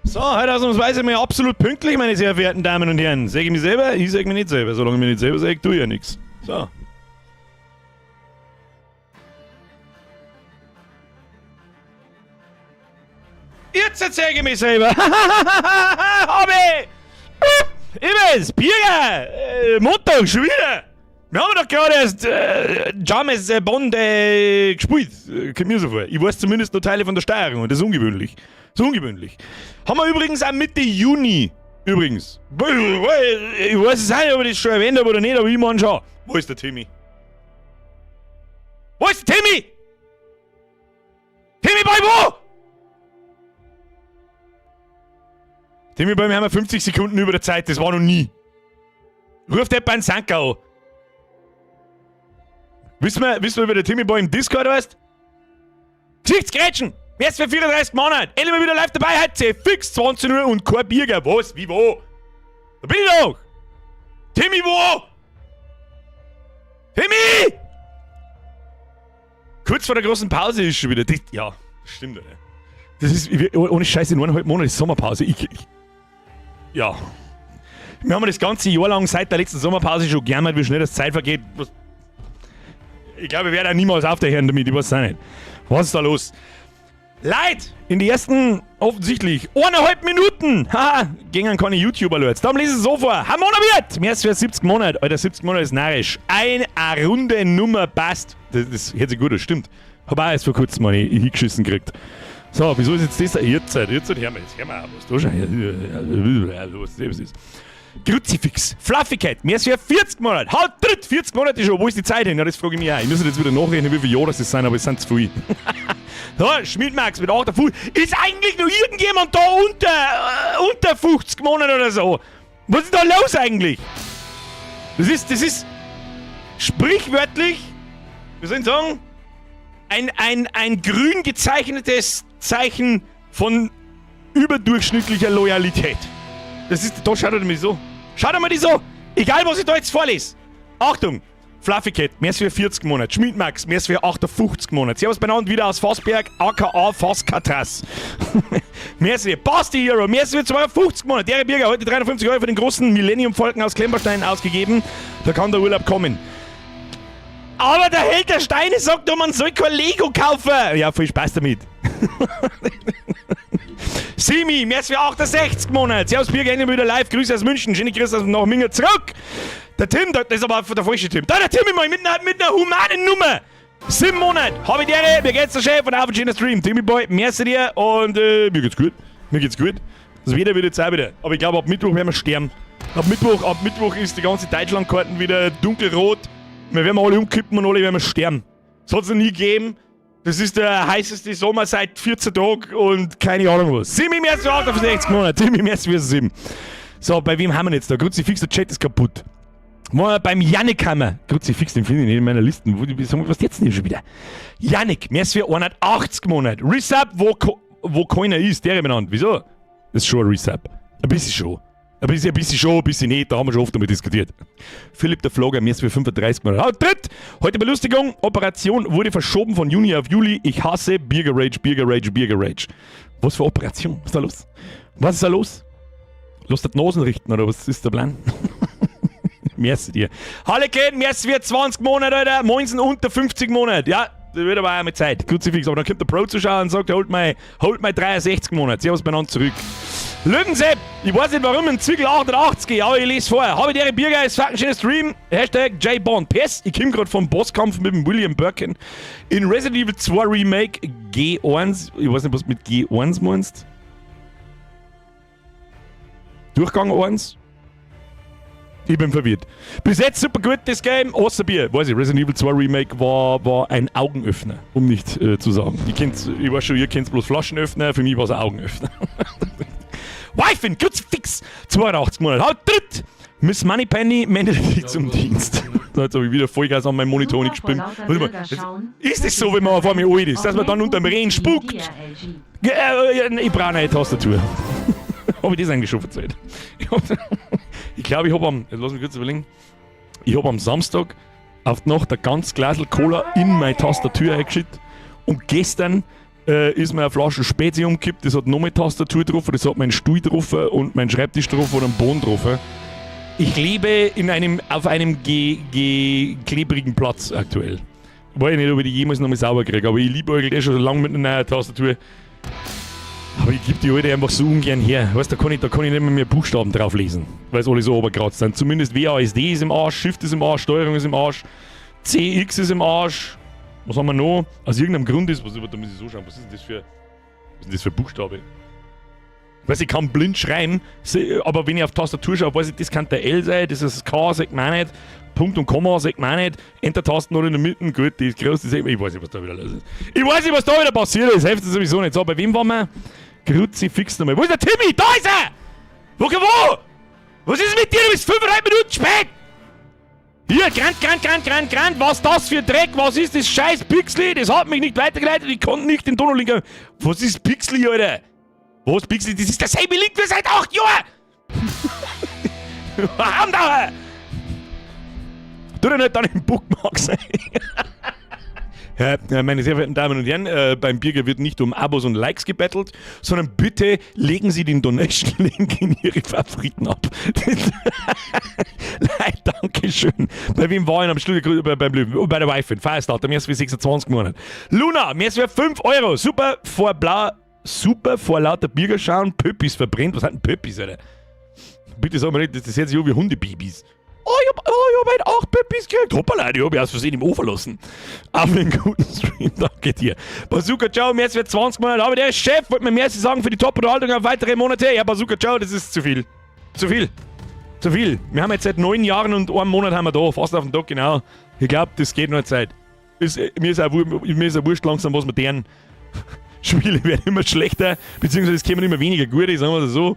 So, heute ausnahmsweise mal absolut pünktlich, meine sehr verehrten Damen und Herren. Sag ich mich selber? Ich sag mich nicht selber. Solange ich mich nicht selber sage, tue ich ja nichts. So. Jetzt zeige ich mich selber. Hab ich! Ives, Bierger! Montag, schon wieder! Wir haben doch gerade erst James Bond gespielt. Kommt mir so vor. Ich weiß zumindest noch Teile von der Steuerung und das ist ungewöhnlich. Das ist ungewöhnlich. Haben wir übrigens auch Mitte Juni. Übrigens. Ich weiß es auch nicht, ob ich das schon erwähnt habe oder nicht, aber ich meine schon. Wo ist der Timmy? Wo ist der Timmy? Timmy Boy, wo? Timmy Boy, wir haben 50 Sekunden über der Zeit, das war noch nie. Ruft etwa einen Sanker an. Wissen wir, wie der Timmy Boy im Discord heißt? Gesichtsgrätschen! Jetzt für 34 Monate! Endlich mal wieder live dabei, heute fix 20 Uhr und kein Bierger. Was? Wie, wo? Da bin ich doch! Timmy, wo? Timmy! Kurz vor der großen Pause ist schon wieder. Das, ja, stimmt, oder? Das ist, ohne Scheiße, in 1,5 Monaten ist Sommerpause. Ja. Wir haben das ganze Jahr lang seit der letzten Sommerpause schon gejammert, wie schnell das Zeit vergeht. Ich glaube, ich werde auch niemals aufhören damit, ich weiß es auch nicht. Was ist da los? Leute, in die ersten offensichtlich 1,5 Minuten, haha, gingen keine YouTuber-Alerts. Darum lese ich es so vor. Hamona wird! Mehr als für 70 Monate. Alter, 70 Monate ist narrisch. Eine runde Nummer passt. Das hört sich gut an, stimmt. Hab auch erst vor kurzem mal hingeschissen gekriegt. So, wieso ist jetzt das da? Jetzt, jetzt, hör mal, jetzt hör mal, was da schon? Was das ist. Kruzifix, Fluffigkeit, mehr als für 40 Monate. Haut tritt, 40 Monate schon. Wo ist die Zeit hin? Ja, das frage ich mich auch. Ich muss jetzt wieder nachrechnen, wie viele Jahre das sind, aber es sind zu viel. So, Schmidt-Max mit 8 Fuß. Ist eigentlich noch irgendjemand da unter 50 Monaten oder so? Was ist da los eigentlich? Das ist sprichwörtlich, wie soll ich sagen, ein grün gezeichnetes Zeichen von überdurchschnittlicher Loyalität. Das ist, da schaut er mich so. Schaut er mir die so. Egal, was ich da jetzt vorlese. Achtung! Fluffy Cat, mehr als für 40 Monate. Schmidt-Max, mehr als für 58 Monate. Servus benannt wieder aus Fassberg, aka Fasskatras. Merci. Basti Hero, mehr als für 52 Monate. Der Birger, heute 350 Euro für den großen Millennium Falcon aus Klemperstein ausgegeben. Da kann der Urlaub kommen. Aber der Held der Steine sagt doch, man soll kein Lego kaufen. Ja, viel Spaß damit. Simi, mehr als für 68 Monate. Servus Birger, endlich wieder live. Grüße aus München. Schöne Grüße aus nach Minga zurück. Der Tim, das ist aber der falsche Tim. Da, der Tim immer mit einer humanen Nummer. 7 Monate. Hab ich die Ehre, mir geht's der Chef und auf einen schönen Stream. Timmy Boy, merci dir und mir geht's gut. Mir geht's gut. Das Wetter wird jetzt auch wieder. Aber ich glaube, ab Mittwoch werden wir sterben. Ab Mittwoch ist die ganze Deutschlandkarten wieder dunkelrot. Wir werden alle umkippen und alle werden wir sterben. Das hat's noch nie gegeben. Das ist der heißeste Sommer seit 14 Tagen und keine Ahnung was. 7 März für 68 Monate. 7 März für 7. So, bei wem haben wir jetzt da? Kruzifix, der Chat ist kaputt. Mal beim Yannick haben wir. Kruzifix, den finde ich nicht in meiner Liste. Wo, was jetzt denn schon wieder? Yannick, mehr als für 180 Monate. Resub, wo keiner ist, der benannt. Wieso? Das ist schon ein Resub. Ein bisschen schon. Ein bisschen schon, ein bisschen nicht, da haben wir schon oft damit diskutiert. Philipp der Flogger, mehr als für 35 Monate. Haut tritt! Heute Belustigung, Operation wurde verschoben von Juni auf Juli. Ich hasse Birger Rage, Birger Rage, Birger Rage. Was für Operation? Was ist da los? Was ist da los? Lass dir die Nasen richten, oder was ist der Plan? Merci dir. Harlequin, merci für 20 Monate, Alter. Moinsen unter 50 Monate. Ja, das wird aber auch mit Zeit. Kruzifix, aber dann kommt der Pro zu schauen und sagt, holt mal 63 Monate. Servus benannt zurück. Löwensepp, ich weiß nicht warum, ein Zwickel 88, aber ich lese vor. Habe die Ehre, Birger, ist fucking schöner Stream. Hashtag JBond. PS, ich komme gerade vom Bosskampf mit dem William Birkin. In Resident Evil 2 Remake G1, ich weiß nicht, was du mit G1 meinst. Durchgang 1? Ich bin verwirrt. Bis jetzt super gut, das Game. Außer Bier. Weiß ich, Resident Evil 2 Remake war ein Augenöffner, um nicht zu sagen. Ich weiß schon, ihr kennt bloß Flaschenöffner, für mich war es ein Augenöffner. Wifen, Kruzifix, 82 Monate. Haut tritt! Miss Moneypenny meldet sich zum Dienst. Da jetzt habe ich wieder Vollgas an meinem Monitor nicht gespinnt. Warte mal, ist das so, wenn man vor mir alt ist, dass man dann unterm Rehen spuckt? Ich brauche eine Tastatur. Habe ich das eigentlich schon erzählt? Ich glaube, ich habe am, jetzt lass mich kurz überlegen, ich habe am Samstag auf die Nacht ein ganz Glasl Cola in meine Tastatur eingeschüttet und gestern Ist mir eine Flasche Spezi umgekippt, das hat nochmal Tastatur getroffen, das hat meinen Stuhl getroffen und meinen Schreibtisch getroffen und einen Boden getroffen. Ich lebe in einem, auf einem ge, ge, klebrigen Platz aktuell. Weiß ich nicht, ob ich die jemals nochmal sauber kriege, aber ich liebe eigentlich eh schon lange mit einer neuen Tastatur. Aber ich gebe die alte einfach so ungern her. Weißt, da kann ich nicht mehr, mehr Buchstaben drauf lesen, weil es alle so oberkratzt sind. Zumindest WASD ist im Arsch, Shift ist im Arsch, Steuerung ist im Arsch, CX ist im Arsch. Was haben wir noch? Aus irgendeinem Grund ist, was, da muss ich so schauen, was ist denn das für, was ist denn das für Buchstabe? Weiß ich kann blind schreiben, aber wenn ich auf die Tastatur schaue, weiß ich, das kann der L sein, das ist das K, sagt man auch nicht. Punkt und Komma sagt man auch nicht. Enter-Tasten noch in der Mitte, gut, die ist groß, die sagt man, ich weiß nicht, was da wieder los ist. Ich weiß nicht, was da wieder passiert ist, hilft sowieso nicht. So, bei wem waren wir? Kruzifix nochmal. Wo ist der Timmy? Da ist er! Wo, wo? Was ist mit dir? Du bist 5,5 Minuten spät! Hier, Grant, Grant, Grant, Grant, Grant, was das für Dreck? Was ist das scheiß Pixli? Das hat mich nicht weitergeleitet, ich konnte nicht den Donau-Link. Was ist Pixli, Alter? Was Pixli? Das ist derselbe Link wie seit 8 Jahren! Andauer! Tu dir nicht dann im Bookmark sein. Ja, meine sehr verehrten Damen und Herren, beim Birger wird nicht um Abos und Likes gebettelt, sondern bitte legen Sie den Donation-Link in Ihre Favoriten ab. Leute, Dankeschön. Bei wem war ich am Schluss? Beim Löwen. Bei der Wife. Firestarter, merci für 26 Monate. Luna, merci für 5 Euro. Super vor blau, super vor lauter Birger schauen. Pöppis verbrennt. Was sind denn Pöppis, Alter? Bitte sag mir nicht, das hört sich an wie Hundebabys. Oh, ich hab heute 8 Pöppis gekriegt. Hoppala, die hab ich aus Versehen im Ofen lassen. Auf einen guten Stream, danke dir. Bazooka Joe, merci für 20 Monate. Aber der Chef wollte mir merci sagen für die Top-Unterhaltung auf weitere Monate. Ja, Bazooka Joe, das ist zu viel. Zu viel. Zu viel. Wir haben jetzt seit 9 Jahren und einem Monat haben wir da, fast auf den Tag, genau. Ich glaube, das geht noch Zeit. Mir ist auch wurscht langsam, was wir deren Spiele werden immer schlechter, beziehungsweise es kommen immer weniger gute, sagen wir es so.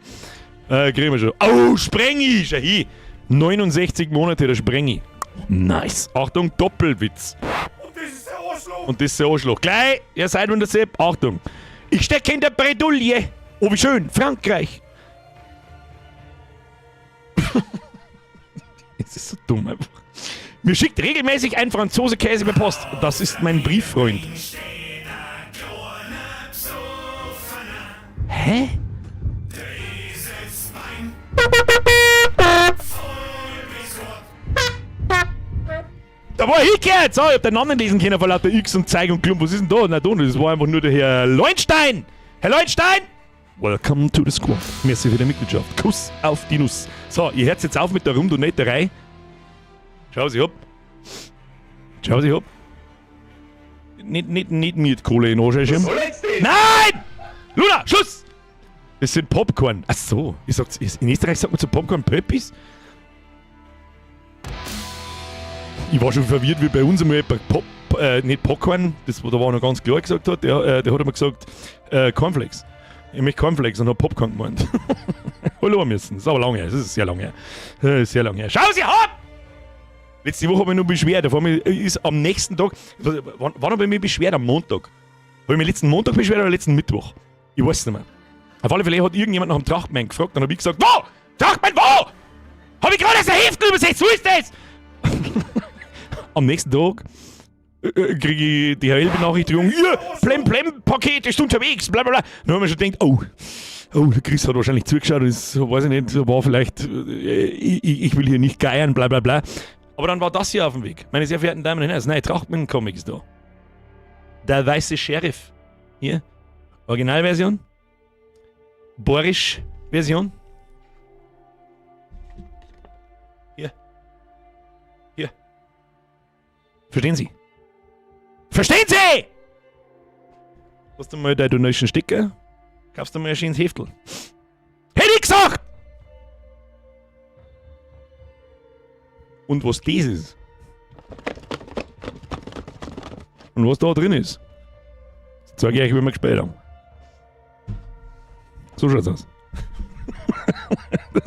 Kriegen wir schon. Oh, Sprengi, schau hin. 69 Monate der Sprengi. Nice. Achtung, Doppelwitz. Und das ist der Arschloch. Und das ist der Arschloch. Gleich, ihr seid unter Sepp. Achtung. Ich stecke in der Bredouille. Oh, wie schön. Frankreich. Es ist so dumm einfach. Mir schickt regelmäßig ein Franzose Käse per Post. Das ist mein Brieffreund. Hä? Da war ich hingehört! So, ich hab den Namen lesen können vor lauter X und Zeig und Klump. Was ist denn da? Na, da, das war einfach nur der Herr Leunstein! Herr Leunstein! Welcome to the squad. Merci für die Mitgliedschaft. Kuss auf die Nuss. So, ihr hört jetzt auf mit der Rumdonetterei. Schau sie ab. Schau sie ab. Nicht, nicht, nicht mit Kohle in Arsch. Nein! Luna, Schluss! Das sind Popcorn. Ach so, ich sag's, in Österreich sagt man zu Popcorn Pöppis? Ich war schon verwirrt, wie bei uns einmal jemand Pop, nicht Popcorn, das da war noch ganz klar gesagt hat, der hat immer gesagt, Cornflakes. Ich möchte Cornflakes und hab Popcorn gemeint. Hallo müssen. Das ist aber lange her, das ist sehr lange her. Das ist sehr lange her. Schau sie ab! Letzte Woche habe ich noch beschwert. Vor allem ist am nächsten Tag, wann habe ich mich beschwert? Am Montag. Habe ich mich letzten Montag beschwert oder letzten Mittwoch? Ich weiß es nicht mehr. Auf alle Fälle hat irgendjemand nach dem Trachtmann gefragt, dann habe ich gesagt, wo? Trachtmann, wo? Hab ich gerade erst ein Heftel übersetzt, wo ist das? Am nächsten Tag kriege ich die DHL-Benachrichtigung, ihr Plem-Plem-Paket ist unterwegs, bla bla bla. Dann haben wir schon gedacht, oh, oh, der Chris hat wahrscheinlich zugeschaut, das weiß ich nicht, war vielleicht, ich will hier nicht geiern, bla bla bla. Aber dann war das hier auf dem Weg. Meine sehr verehrten Damen und Herren, das neue Trachtmann-Comic ist da. Der weiße Sheriff. Hier, Originalversion. Boris-Version. Hier. Hier. Verstehen Sie? Verstehen Sie! Hast du mal deine Donation Sticker? Kaufst du mal ein schönes Heftel? Hätte ich gesagt! Und was das ist? Und was da drin ist? Das zeige ich euch, wenn wir gespielt haben. So schaut's aus.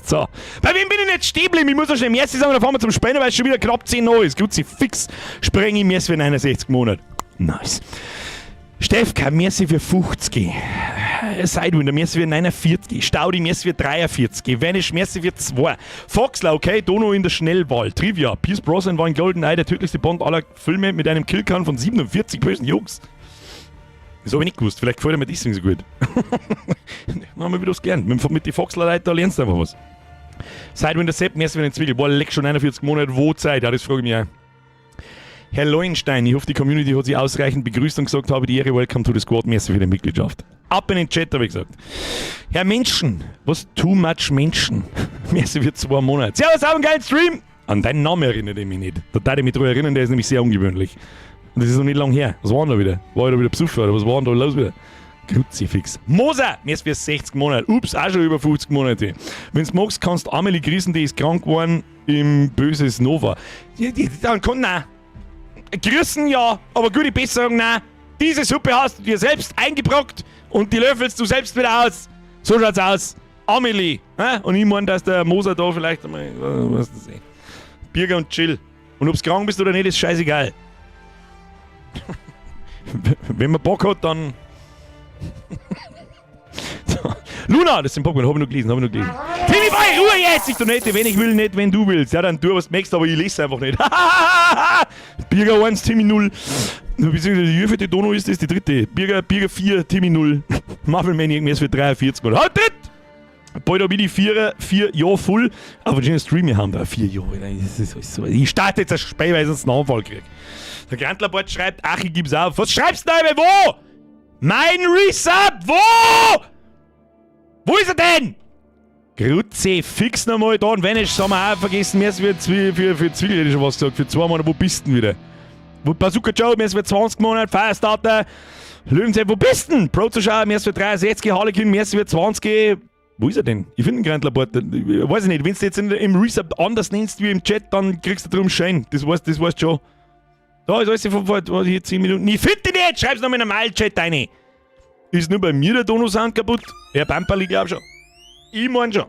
So. Bei wem bin ich nicht stehen geblieben? Ich muss noch schnell Merci sagen, dann fahren wir zum Spenden, weil es schon wieder knapp 10 Uhr ist. Gut, sie fix spreng ich Merci für 69 Monate. Nice. Stefka, Merci für 50. Sidewinder, Merci für 49. Staudi, Merci für 43. Vanish, Merci für 2. Foxler, okay, Dono in der Schnellwahl. Trivia, Pierce Brosnan war in GoldenEye der tödlichste Bond aller Filme mit einem Killcount von 47 bösen Jungs. Das habe ich nicht gewusst. Vielleicht gefällt er mir deswegen so gut. Dann haben wir wieder was gelernt. Mit den Foxler-Leuten, da lernst du einfach was. Seit wenn der Sepp, merci für den Zwiegel. Boah, leck schon 41 Monate. Wo Zeit? Ja, das frage ich mich auch. Herr Leuenstein, ich hoffe, die Community hat Sie ausreichend begrüßt und gesagt, habe die Ehre, welcome to the squad, merci für die Mitgliedschaft. Ab in den Chat, habe ich gesagt. Herr Menschen, was too much Menschen? Merci für 2 Monate. Servus, auf einen geilen Stream! An deinen Namen erinnere ich mich nicht. Da darf ich mich drüber erinnern, der ist nämlich sehr ungewöhnlich. Und das ist noch nicht lang her. Was war denn da wieder? War ich da wieder besoffen oder was war denn da los wieder? Kruzifix. Moser! Mir ist für 60 Monate. Ups, auch schon über 50 Monate. Wenn's magst, kannst Amelie grüßen, die ist krank geworden im Böses Nova. Die, die, dann kann, nein. Grüßen ja, aber gute Besserung, nein. Diese Suppe hast du dir selbst eingebrockt und die löffelst du selbst wieder aus. So schaut's aus. Amelie. Hä? Und ich mein, dass der Moser da vielleicht einmal, was das ist. Birger und Chill. Und ob's krank bist oder nicht, ist scheißegal. Wenn man Bock hat, dann. So. Luna, das sind Pokémon, hab ich noch gelesen, hab ich noch gelesen. Timmy, bei Ruhe jetzt! Ich tu nicht, wenn ich will, nicht, wenn du willst. Ja, dann tu, was du möchtest, aber ich lese einfach nicht. Birger 1, Timmy 0. Beziehungsweise die wievielte Dono ist das? Die dritte. Birger 4, Timmy 0. Marvel Maniac, mehr ist für 43 Mal. Halt, tritt! Bald hab ich die 4 Jahre voll. Aber den Stream, wir haben da 4 Jahre. Das ist alles so. Ich starte jetzt ein Spiel, weil ich sonst einen Anfall krieg. Der Grantlerbart schreibt, ach, ich gib's auf. Was schreibst du da? Wo? Mein Resub! Wo? Wo ist er denn? Grütze, fix nochmal da. Und wenn ich, haben wir auch vergessen, mehr für Zwiebel hätte ich schon was gesagt. Für 2 Monate, wo bist du denn wieder? Wo, Bazooka Joe, mehr für 20 Monate, Firestarter. Löwenzeit, wo bist du denn? Pro-Zuschauer, mehr für 63, Harlequin, mehr für 20. Wo ist er denn? Ich finde den Grantlerbart. Weiß ich nicht, wenn du jetzt im Resub anders nennst wie im Chat, dann kriegst du drum Schein. Das weißt du schon. Da ist alles von vor hier 10 Minuten. Ich finde dich nicht! Schreib's noch in den Mail-Chat rein. Ist nur bei mir der Dono-Sound kaputt? Herr Pamperli, glaub schon. Ich mein schon.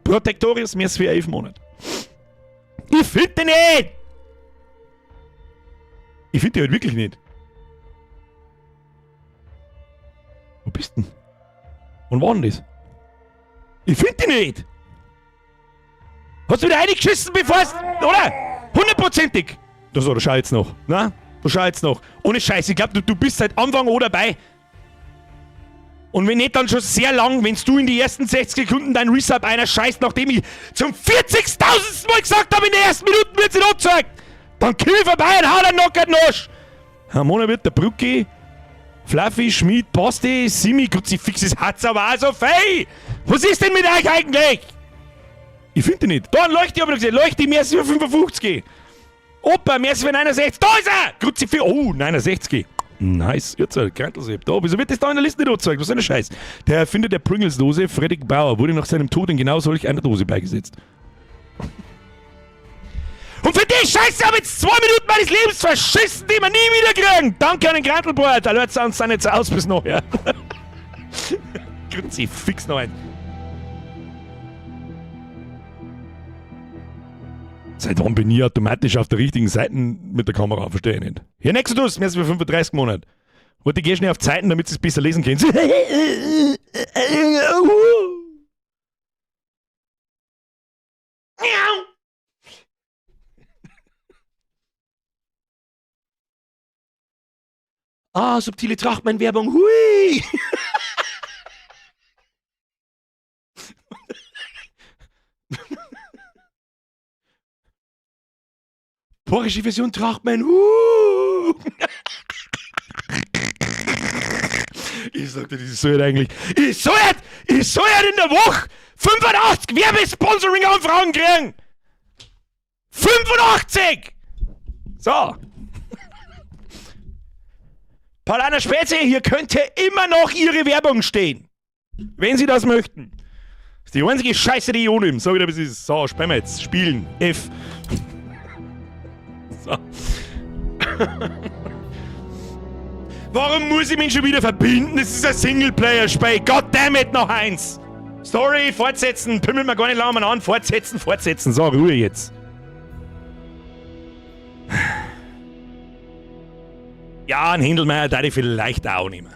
Protektorius, mir ist für 11 Monate. Ich find dich nicht! Ich find dich halt wirklich nicht. Wo bist denn? Wann war denn das? Ich find dich nicht! Hast du wieder reingeschissen, bevor es. Oder? Hundertprozentig! Da so, da schau jetzt noch. Na? Da schau jetzt noch. Ohne Scheiß, ich glaub, du bist seit Anfang an dabei. Und wenn nicht, dann schon sehr lang, wenn du in die ersten 60 Sekunden dein Resub einer scheißt, nachdem ich zum 40.000 Mal gesagt habe, in den ersten Minuten wird sie nicht angezeigt. Dann komm ich vorbei und hau den Knocker in den Arsch. Herr Mona wird der Brücke, Fluffy, Schmied, Basti, Simi, Kruzifixes hat's aber auch so fei. Was ist denn mit euch eigentlich? Ich finde ihn nicht. Da ein Leuchte hab ich noch gesehen. Leuchte, mehr als 55. Opa, mehr als 69. Da ist er! Kruzifix. Oh, 69. Nice. Jetzt, Krantelsepp. Da, wieso wird das da in der Liste nicht angezeigt? Was ist denn der Scheiß? Der Erfinder der Pringles-Dose, Fredrik Bauer, wurde nach seinem Tod in genau solch einer Dose beigesetzt. Und für die Scheiße hab ich jetzt 2 Minuten meines Lebens verschissen, die wir nie wieder kriegen! Danke an den Grantelboard, da hört's uns dann jetzt aus bis nachher. Kruzifix noch ein. Seit wann bin ich automatisch auf der richtigen Seite mit der Kamera? Verstehe ich nicht. Hier, Nexodus, mehr als für 35 Monate. Warte, ich geh schnell auf Zeiten, damit sie es besser lesen können. Ah, subtile Trachtmann-Werbung. Hui! Porsche Version Trachtmann. Ich sagte, das ist so halt eigentlich. Ich soll halt in der Woche 85 Werbesponsoring-Anfragen kriegen! 85! So. Paulaner Spätzle, hier könnte immer noch Ihre Werbung stehen. Wenn Sie das möchten. Das ist die einzige Scheiße, die ich annehme. Sag ich dir, wie es ist. So, spielen wir jetzt. Spielen. F. So. Warum muss ich mich schon wieder verbinden? Das ist ein Singleplayer-Spiel. Goddammit, noch eins. Story, fortsetzen. Pümmeln wir gar nicht lange an. Fortsetzen, fortsetzen. So, Ruhe jetzt. Ja, ein Händlmeier darf ich vielleicht auch nicht mehr.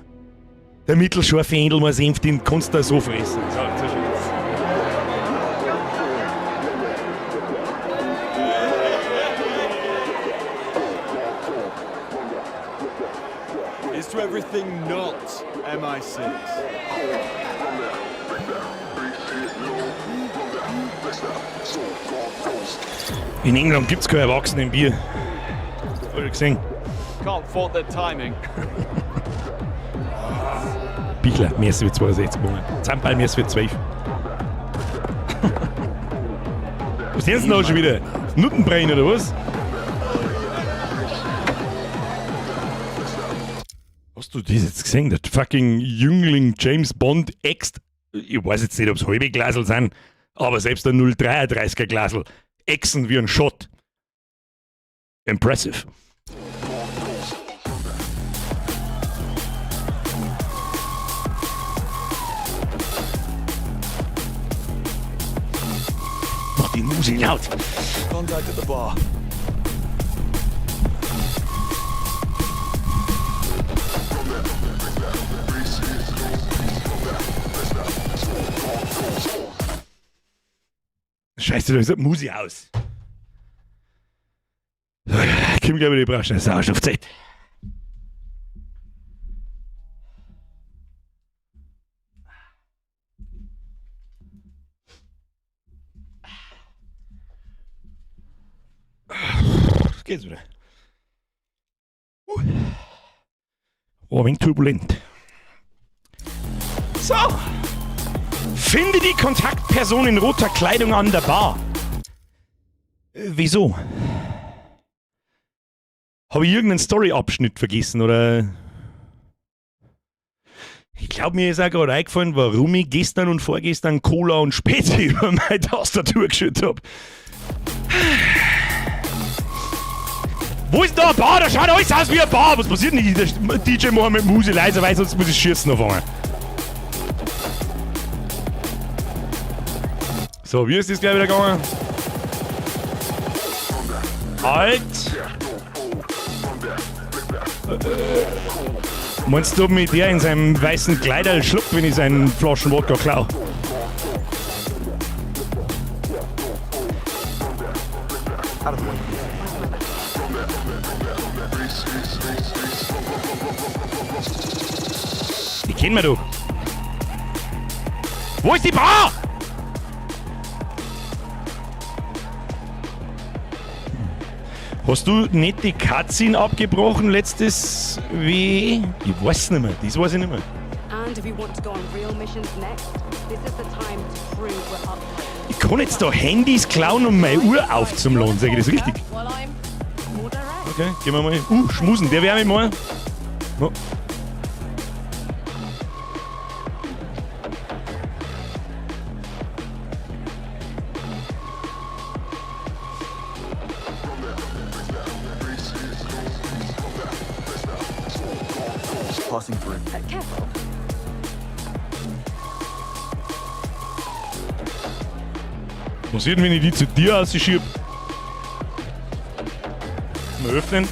Der mittelscharfe Händlmeier-Senf, den kannst du da so fressen. So, so schön. Ist To everything not MI6. In England gibt's kein Erwachsenenbier. Hab ich gesehen. Can't fault their timing. Bichler, merci für 62 Monate. Zampal, merci für 12. Was denn da schon wieder? Nuttenbrain oder was? Hast du das jetzt gesehen? Der fucking Jüngling James Bond äxt. Ich weiß jetzt nicht, ob's halbe Glasel sind, aber selbst der 0,33er Glasel ächzen wie ein Schott. Impressive. Mach die Musik laut. Contact at the bar. Scheiße, da ist die Musik aus. Komm, glaube ich, ich brauche schnell Sauerstoffzeit. Geht's wieder. War ein wenig turbulent. So. Finde die Kontaktperson in roter Kleidung an der Bar. Wieso? Habe ich irgendeinen Story-Abschnitt vergessen oder? Ich glaube, mir ist auch gerade eingefallen, warum ich gestern und vorgestern Cola und Spezi über meine Tastatur geschüttet hab. Wo ist denn da eine Bar? Da schaut alles aus wie eine Bar. Was passiert denn? Der DJ macht mit Musik leiser, weil sonst muss ich schießen anfangen. So, wie ist das gleich wieder gegangen? Alt. Meinst du, mit der in seinem weißen Kleiderl schluckt, wenn ich seinen Flaschen Wodka klau? Die kennen wir doch. Wo ist die Bar? Hast du nicht die Cutscene abgebrochen letztes W? Ich weiß nicht mehr, das weiß ich nicht mehr. And if you want to go on real missions next, this is the time to prove we're up for it. Ich kann jetzt da Handys klauen, um meine Uhr aufzuladen, sag ich das richtig? Well, I'm more direct. Okay, gehen wir mal. Schmusen, der wär mich mal. No. Passing through. Careful. Was ist denn, wenn ich die zu dir ausschieb? Mal öffnen.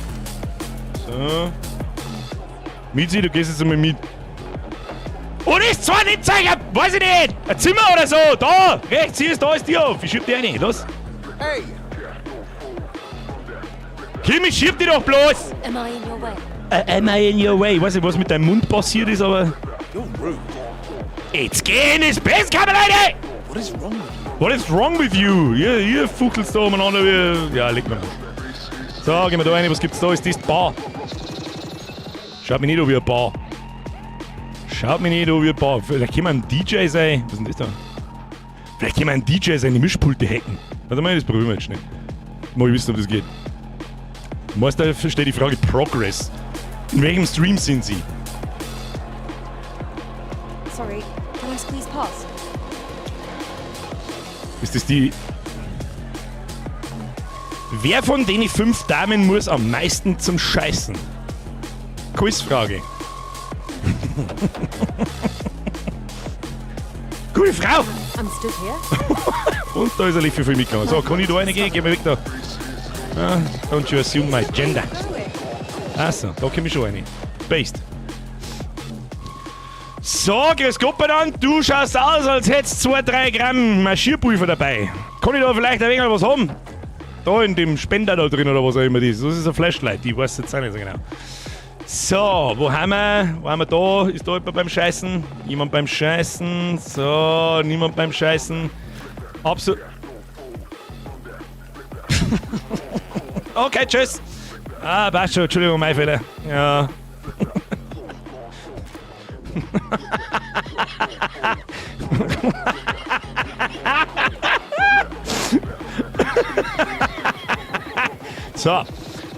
So. Mitzi, du gehst jetzt einmal mit. Und ist zwar nicht zeigen, weiß ich nicht! Ein Zimmer oder so! Da! Rechts, hier ist, da ist die auf! Ich schieb die rein, los! Hey! Kim, ich schieb die doch bloß! Am I in your way? Am I in your way? Ich weiß nicht, was mit deinem Mund passiert ist, aber. You're rude. Jetzt geh in das Bestkammer, Leute! What is wrong with you? What is wrong with you? Ihr fuchtelst da umeinander wie. Ja, leg mal. So, gehen wir da rein. Was gibt's da? Ist das die Bar? Schaut mich nicht an wie eine Bar. Schaut mich nicht an wie eine Bar. Vielleicht können wir einen DJ sein. Was ist denn das da? Vielleicht können wir einen DJ seine Mischpulte hacken. Warte mal, das probieren wir jetzt schnell. Mal wissen, ob das geht. Meister steht die Frage Progress. In welchem Stream sind Sie? Sorry, can I squeeze past? Ist das die. Wer von den 5 Damen muss am meisten zum Scheißen? Quizfrage. Gute Frau! I'm stood here. Und da ist ein Licht für viel mitgegangen. So, kann ich da reingehen? Geh mal weg da. Ah, don't you assume my gender. Achso, da komm ich schon rein. Based. So, grüß Gott beieinander. Du schaust aus, als hättest 2, 3 Gramm Marschierpulver dabei. Kann ich da vielleicht ein wenig was haben? Da in dem Spender da drin oder was auch immer das ist. Das ist ein Flashlight, ich weiß jetzt auch nicht so genau. So, wo haben wir? Wo haben wir da? Ist da jemand beim Scheißen? Niemand beim Scheißen. So, niemand beim Scheißen. Absolut. Okay, tschüss. Ah, passt schon. Entschuldigung, mein Fehler. Ja. So,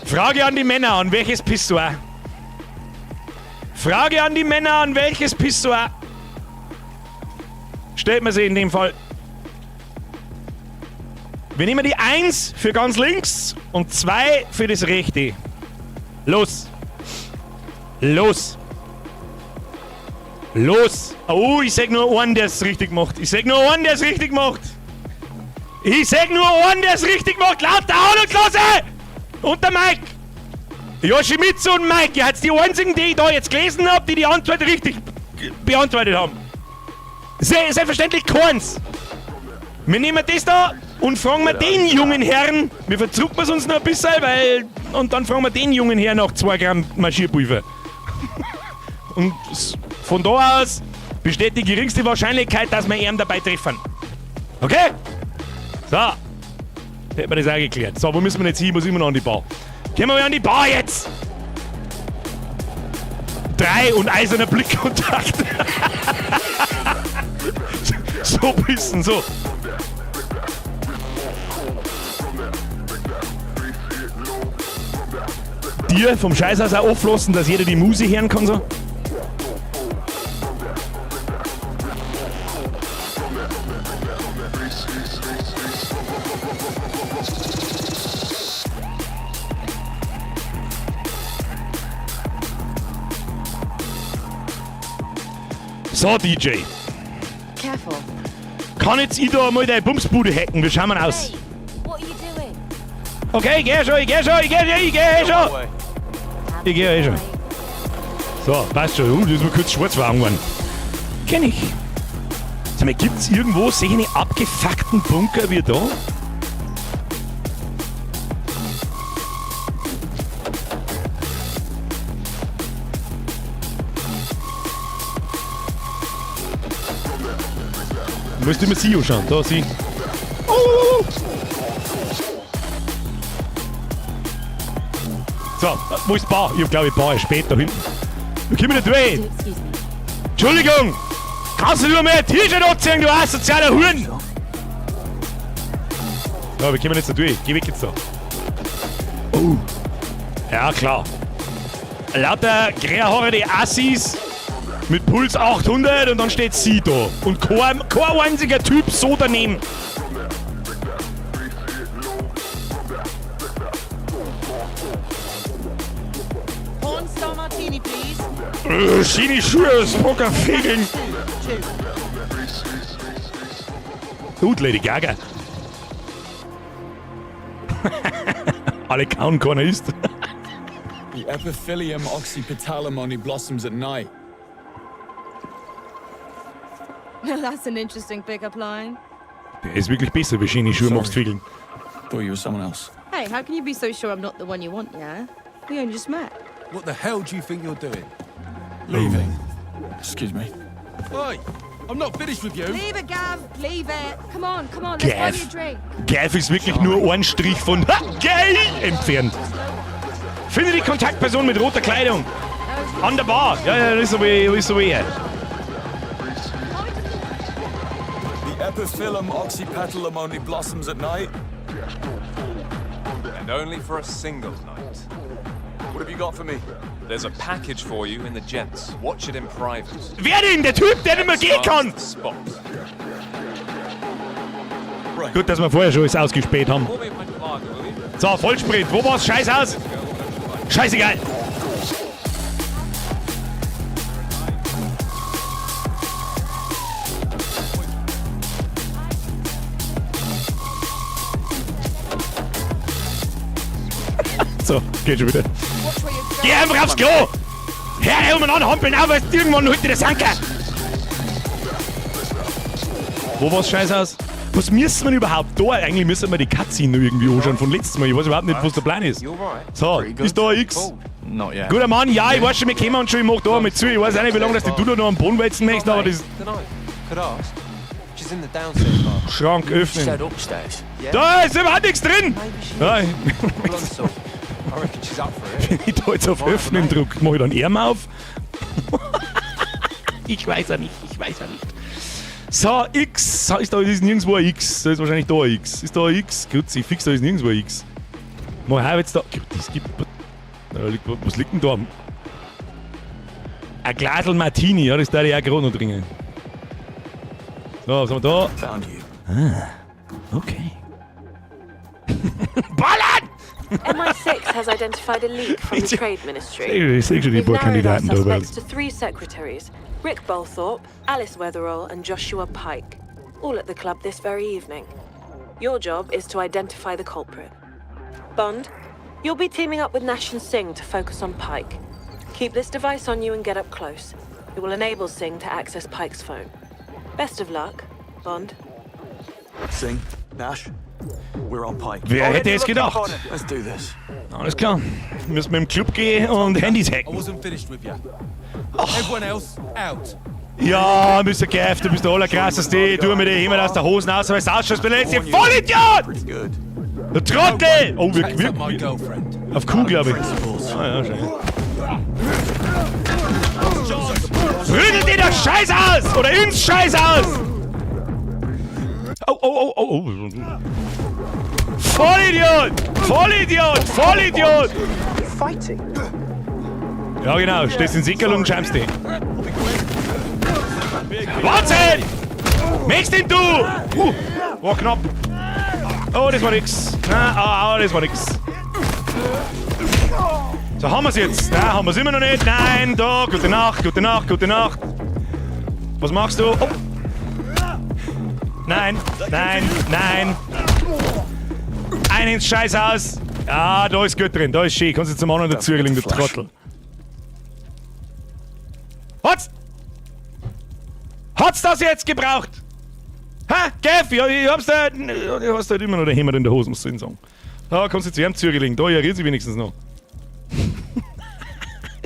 Frage an die Männer, an welches Pissoir? Frage an die Männer, an welches Pissoir? Stellt man sie in dem Fall. Wir nehmen die 1 für ganz links und 2 für das rechte. Los. Los. Los. Oh, ich sag nur einen, der es richtig macht. Ich sag nur einen, der es richtig macht. Ich sag nur einen, der es richtig macht. Lauter Ahnungslose! Und der Mike. Yoshimitsu und Mike, ihr seid die einzigen, die ich da jetzt gelesen hab, die die Antwort richtig beantwortet haben. Selbstverständlich keins. Wir nehmen das da und fragen wir den jungen Herrn, wir verzucken es uns noch ein bisschen, weil. Und dann fragen wir den jungen Herrn nach 2 Gramm Marschierpulver. Und von da aus besteht die geringste Wahrscheinlichkeit, dass wir ihn dabei treffen. Okay? So. Hätten wir das auch geklärt. So, wo müssen wir jetzt hin? Ich muss immer noch an die Bar. Gehen wir mal an die Bar jetzt! 3 und eiserner Blickkontakt. So bissen, so. Dir vom Scheißhaus auch auflassen, dass jeder die Muse hören kann, so. So, DJ. Careful. Kann jetzt ich da mal deine Bumsbude hacken? Wie schauen wir aus? Hey, what are you doing? Okay, ich geh schon, ich geh schon, ich geh, ich geh eh schon. Ich geh eh schon. So, passt schon. Das ist mir kurz schwarz geworden. Kenn ich. Sag mal, gibt's irgendwo solche abgefuckten Bunker wie da? Du musst immer sie anschauen. Da, sie. Oh, oh, oh. So, wo ist die Bar? Ich hab, glaub ich, Bar ist spät da hinten. Da kommen wir nicht durch. Entschuldigung! Kannst du nur mehr ein T-Shirt anziehen, du asozialer Huren? So, wir kommen jetzt da durch. Geh weg jetzt da. Oh. Ja, klar. Lauter grauhaarige Assis mit Puls 800 und dann steht sie da. Und kein einziger Typ so daneben. Pornstar Martini, please. Schöne Schuhe aus Pokerfegeln. Gut, Lady Gaga. Alle kauen, keiner isst. The Epiphyllum oxypetalum only blossoms at night. That's an interesting pickup line. Der ist wirklich besser, wie schöne Schuhe Sorry. machst, Fiegeln. Thought you were someone else. Hey, how can you be so sure I'm not the one you want, yeah? We only just met. What the hell do you think you're doing? Leaving. Excuse me. Oi, I'm not finished with you. Leave it, Gav! Leave it! Come on, come on, let's buy Gav. you a drink. Gav ist wirklich nur ein Strich von ha, geil entfernt. Finde die Kontaktperson mit roter Kleidung. An der Bar. Ja, ja, das ist so wie, ist so wie. The Epiphyllum oxypetalum only blossoms at night. And only for a single night. What have you got for me? There's a package for you in the gents. Watch it in private. Wer denn? Der Typ, der nicht mehr gehen kann. Marks the Spot. Right. Gut, dass wir vorher schon alles ausgespäht haben. Pour me a pint of lager, will you? So, Vollsprint. Wo war's? Scheiß aus. Scheißegal. So, geht schon wieder. Geh einfach aufs Klo! Hör umeinander, hampeln auf, weil irgendwann holt dir das Anker! Wo war's scheiß aus? Was müssen wir überhaupt da? Eigentlich müssen wir die Cutscene noch irgendwie anschauen von letztes Mal. Ich weiß überhaupt nicht, was der Plan ist. You're right. So, ist da ein X? Cool. Not yet. Guter Mann, ja, ich weiß schon, wir kommen und schon, ich mach da einmal zu. Ich weiß auch nicht, wie lange das du da noch am Boden wälzen möchtest, aber das. Dunno. Could ask. She's in the downstairs bar. Schrank öffnen. Said upstairs. Yeah. Da ist überhaupt nichts drin! Maybe she Nein. is. Blunt. I reckon she's up for it. Wenn ich da jetzt auf Öffnen drücke, mach ich dann Arm auf? Ich weiß ja nicht, ich weiß ja nicht. So, X. Ist da ist nirgendwo ein X. Da ist wahrscheinlich da ein X. Ist da ein X? Gut, ich fix, da ist nirgendwo ein X. Mach ich jetzt da. Das gibt. Was liegt denn da? Ein Glasl Martini, ja, das da ich auch gerade noch trinken. So, was haben wir da? Found you. Ah, okay. Ballern! MI6 has identified a leak from the Trade Ministry. Ich seh schon die We've paar narrowed our Kandidaten da. Aber suspects to three secretaries: Rick Bolthorpe, Alice Wetherall, and Joshua Pike, all at the club this very evening. Your job is to identify the culprit. Bond, you'll be teaming up with Nash and Singh to focus on Pike. Keep this device on you and get up close. It will enable Singh to access Pike's phone. Best of luck, Bond. Singh, Nash, we're on Pike. Wer hätte es gedacht? Let's do this. Alles klar. Müssen wir im Club gehen und Handys I hacken. Wasn't finished with you. Everyone else, out. Ja, Mr. Gaff, du bist der allerkrasseste. Du mir die immer aus der Hosen aus, weil du ausschaust, du letzte Vollidiot! Pretty good. Der Trottel! Oh, Checks wir, up my wir, girlfriend. Auf Q, glaube ich. Ah, ja, schön. Prügelt dir das Scheiß aus! Oder ins Scheiß aus! Oh, oh, oh, oh, oh. Vollidiot! Vollidiot! Vollidiot! Fighting. Ja, genau. Stehst in Sickerl und schämst dich. Wahnsinn! Möchtest denn du? War knapp. Oh, das war nix. Na, oh, oh, das war nix. So, haben wir's jetzt. Nein, haben wir's immer noch nicht. Nein, da, gute Nacht, gute Nacht, gute Nacht. Was machst du? Oh. Nein, nein, nein. Ein ins Scheißhaus. Ja, da ist gut drin, da ist schön. Kannst du zum anderen dazulegen, du Trottel. Hat's? Hat's das jetzt gebraucht? Ha, Gaff, ja, ich hab's da. Du hast halt immer noch den Hämmer in der Hose, muss ich sagen. Da kannst du zu ihm zurücklegen. Da irriert sich wenigstens noch.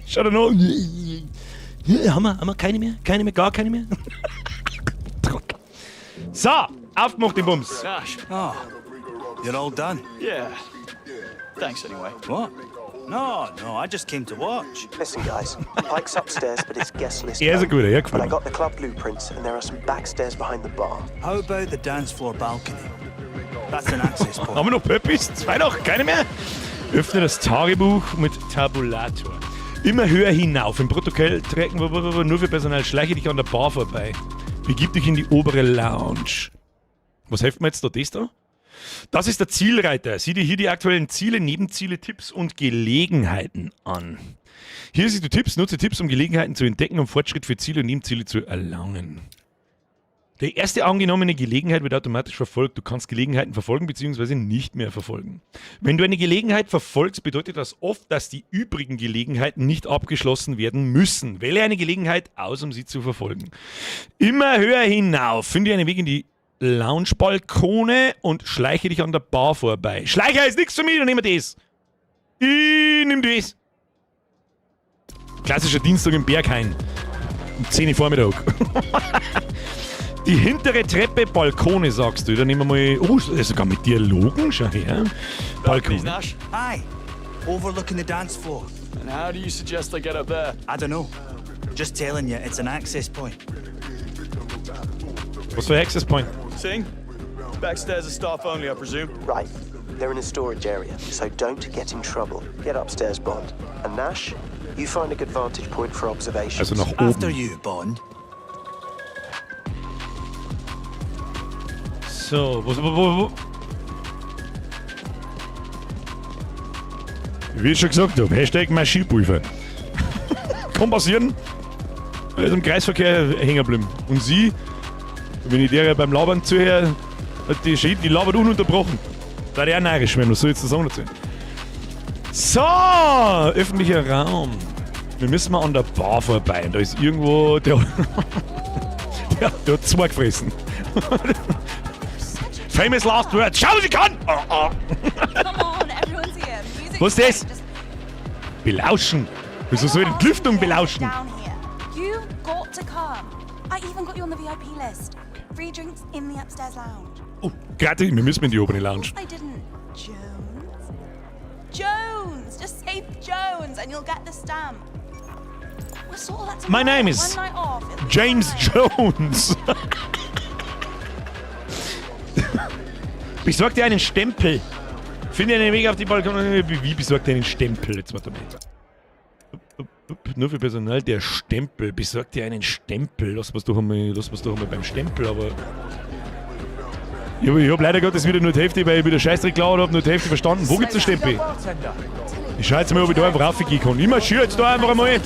Schau da noch. Haben wir keine mehr? Keine mehr? Gar keine mehr? Trottel. So, aufgemacht den Bums. Nash. Oh, you're all done. Yeah. Thanks anyway. What? No, I just came to watch. Listen, guys, Pike's upstairs, but it's guest list Er ist ein only. guter, ja, But I gefällt mir. got the club blueprints, and there are some back stairs behind the bar. How about the dance floor balcony? That's an access point. Haben wir noch Pöppis? Zwei noch? Keine mehr? Öffne das Tagebuch mit Tabulator. Immer höher hinauf. Im Protokoll tracken wir nur für Personal. Schleiche dich an der Bar vorbei. Begib dich in die obere Lounge. Was hilft mir jetzt da das da? Das ist der Zielreiter. Sieh dir hier die aktuellen Ziele, Nebenziele, Tipps und Gelegenheiten an. Hier siehst du Tipps, nutze Tipps, um Gelegenheiten zu entdecken und Fortschritt für Ziele und Nebenziele zu erlangen. Die erste angenommene Gelegenheit wird automatisch verfolgt. Du kannst Gelegenheiten verfolgen bzw. nicht mehr verfolgen. Wenn du eine Gelegenheit verfolgst, bedeutet das oft, dass die übrigen Gelegenheiten nicht abgeschlossen werden müssen. Wähle eine Gelegenheit aus, um sie zu verfolgen. Immer höher hinauf. Finde einen Weg in die Lounge-Balkone und schleiche dich an der Bar vorbei. Schleicher ist nichts für mich, dann nehmen wir das. Ich nimm das. Klassischer Dienstag im Berghain. Um 10 Uhr Vormittag. Die hintere Treppe, Balkone, sagst du. Dann nehmen wir mal. Oh, sogar mit Dialogen, schau her. Balkone. Nash. Hi. Overlooking the dance floor. And how do you suggest I get up there? I don't know. Just telling you, it's an access point. Was für Access Point? Singh? Backstairs are staff only, I presume. Right. They're in a storage area, so don't get in trouble. Get upstairs, Bond. And Nash, you find a good vantage point for observation. Also nach After oben. you, Bond. So, wo? Wie ich schon gesagt habe, #Maschinenpulver. Kann passieren. Er ist im Kreisverkehr hängen geblieben. Und sie, wenn ich der beim Labern zuhöre, hat die Schäden, die labert ununterbrochen. Da der auch narrisch werden, was soll ich jetzt sagen dazu? So, öffentlicher Raum. Wir müssen mal an der Bar vorbei. Und da ist irgendwo der hat zwei gefressen. Famous last words. Schau, was ich kann! Oh, oh. Come on, everyone's here. Music's Was ist das? playing. Just Belauschen? Wieso soll ich denn die Lüftung belauschen? Down here. You've got to come. I even got you on the VIP list. Free drinks in the upstairs lounge. Oh, gratis, wir müssen in die obere Lounge. I didn't. Jones. Jones! Just say Jones and you'll get the stamp. We'll sort all that My tomorrow. name is One night off. It'll be James fine. Jones. Besorg dir einen Stempel. Finde einen Weg auf die Balkon. Wie besorg dir einen Stempel? Jetzt warte mal. Nur für Personal der Stempel. Besorg dir einen Stempel. Lass uns doch einmal beim Stempel, aber. Ich hab leider Gottes wieder nur die Hälfte, weil ich wieder Scheißdreck gelabert hab, nur die Hälfte verstanden. Wo gibt's den Stempel? Ich schau jetzt mal, ob ich da einfach raufgehen kann. Ich marschiere jetzt da einfach einmal.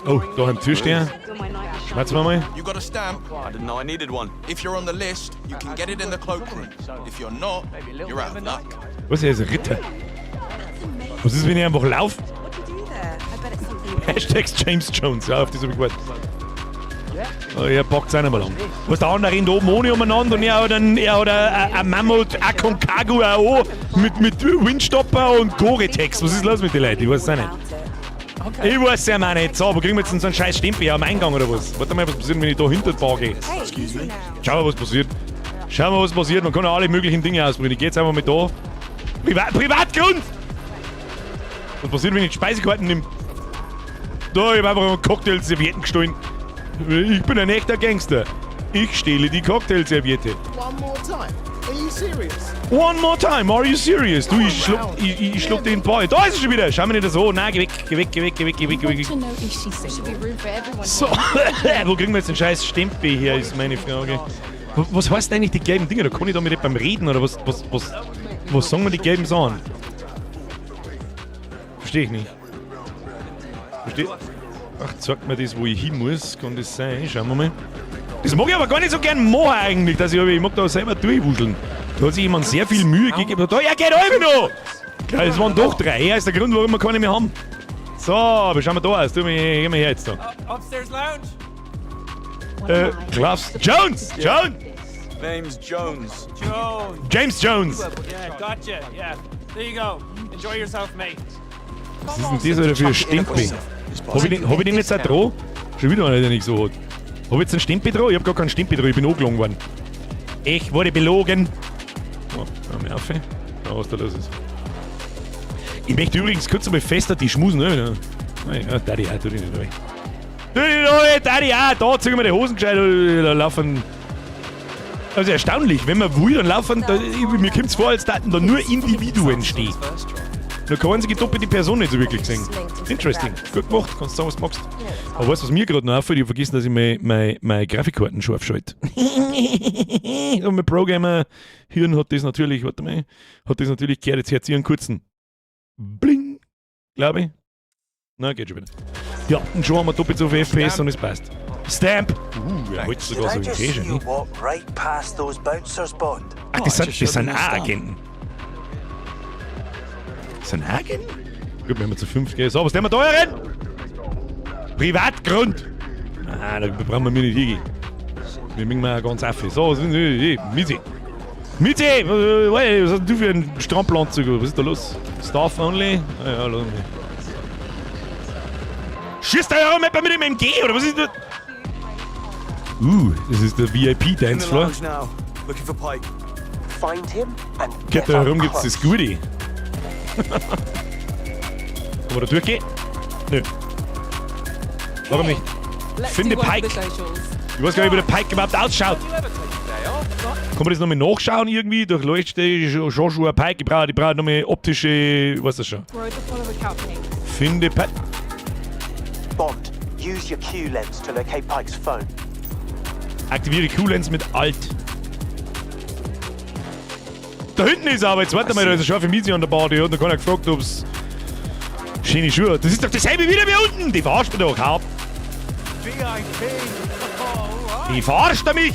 Oh, da am Türsteher. Schmerzen wir mal. You got a stamp? I didn't know I needed one. If you're on the list, you can get it in the cloakroom. If you're not, you're out of luck. Was, er ist ein Ritter. Was ist, wenn ich einfach lauf? What do you do there? I bet it's something Hashtags James Jones. Ja, auf das hab ich gewartet. Oh, er packt's auch nicht mal an. Was, der andere rennt oben ohne umeinander und er hat ein Mammut Aconcagua auch mit Windstopper und Gore-Tex. Was ist los mit den Leuten? Ich weiß es auch nicht. Ich weiß es ja auch nicht. So, wo kriegen wir jetzt denn so einen scheiß Stempel hier am Eingang oder was? Warte mal, was passiert, wenn ich da hinter die Bar gehe? Excuse me? Schau mal, was passiert. Schau mal, was passiert. Man kann ja alle möglichen Dinge ausprobieren. Ich geh jetzt einfach mal da. Privatgrund! Was passiert, wenn ich die Speisekarten nehme? Da, ich hab einfach einen Cocktailservietten gestohlen. Ich bin ein echter Gangster. Ich stehle die Cocktailserviette. One more time. Are you serious? One more time, are you serious? Du, ich schluck den Ball. Da ist er schon wieder. Schau mir nicht so. Nein, geh weg, geh weg, geh weg, geh weg, geh weg, geh weg. So, wo kriegen wir jetzt den scheiß Stempel her, ist meine Frage. Was heißt eigentlich die gelben Dinger? Da kann ich da mit beim Reden oder was sagen wir die gelben Sachen? Verstehe ich nicht. Verstehe. Ach, zeigt mir das, wo ich hin muss. Kann das sein? Schauen wir mal. Das mag ich aber gar nicht so gern machen eigentlich, dass ich mag da selber durchwuscheln. Da hat sich jemand sehr viel Mühe gegeben. Da, er geht alle noch! Ja, es waren doch drei. Er ist der Grund, warum wir keine mehr haben. So, wie schauen wir da aus? Du, geh mal her jetzt da. Upstairs lounge. Klaus Jones! Jones! Name's Jones. Jones. James Jones! Yeah, gotcha. Yeah. There you go. Enjoy yourself, mate. Was ist denn das wieder für ein Stempel? Hab ich den jetzt auch dran? Schon wieder einer, der nicht so hat. Hab ich jetzt einen Stempel dran? Ich hab gar keinen Stempel dran, ich bin angelogen worden. Ich wurde belogen. Oh, hör mal auf. Ja, was da los ist. Ich möchte übrigens kurz einmal festhalten, die schmusen, ne? Ja, Daddy, auch, tu dich nicht rein. Tu dich nicht rein, Daddy, auch, da ziehen wir die Hosen gescheit, da laufen. Also erstaunlich, wenn man will, dann laufen, da, mir kommt's vor, als da nur Individuen stehen. Nur keine einzige doppelte Person nicht so wirklich gesehen. Interesting. Gut gemacht, kannst du sagen, was du magst. Aber weißt du, was mir gerade noch auffällt? Ich hab vergessen, dass ich meine Grafikkarten scharf schalte. Und mein Programmer-Hirn hat das natürlich, warte mal, hat das natürlich gehört. Jetzt hört einen kurzen Bling, glaube ich. Na, geht schon wieder. Ja, und schon haben wir doppelt so viel FPS und es passt. Stamp! Er holt sogar so Did I in just Tasche, see you ne? walk right past those bouncers, Bond? Ach, das sind auch Agenten. Das sind auch Agenten? Gut, wenn wir zu fünf gehen. So, was denn wir da rein? Privatgrund! Ah, da brauchen wir mir nicht hingehen. Wir müssen mal ganz auf. So, was ist denn, Mizi. Mizi! Was hast denn du für einen Strampelanzug? Was ist da los? Staff only? Ah, ja, lass mich. Schießt da ja mit dem MG, oder was ist das? Das ist der VIP In the Dancefloor. lounge now. Looking for Pike. Find him and Geht get da up herum gibt's close. das Goodie. Kann man da durchgehen? Nö. Warum nicht? Finde Pike. Ich weiß gar nicht, wie der Pike überhaupt ausschaut. Kann man das nochmal nachschauen irgendwie? Durchleuchte Joshua Pike. Ich brauche nochmal optische, was das schon. Grow the follower count, please. Finde Pike. Bond, use your Q-lens to locate Pike's phone. Aktiviere Q-Lens mit Alt. Da hinten ist er aber. Jetzt warte mal, da ist eine scharfe Miezi an der Bar. Die hat noch keiner gefragt, ob's schöne Schuhe hat. Das ist doch dasselbe wieder wie unten. Die verarscht mich doch. Hau ab. Die verarscht er mich.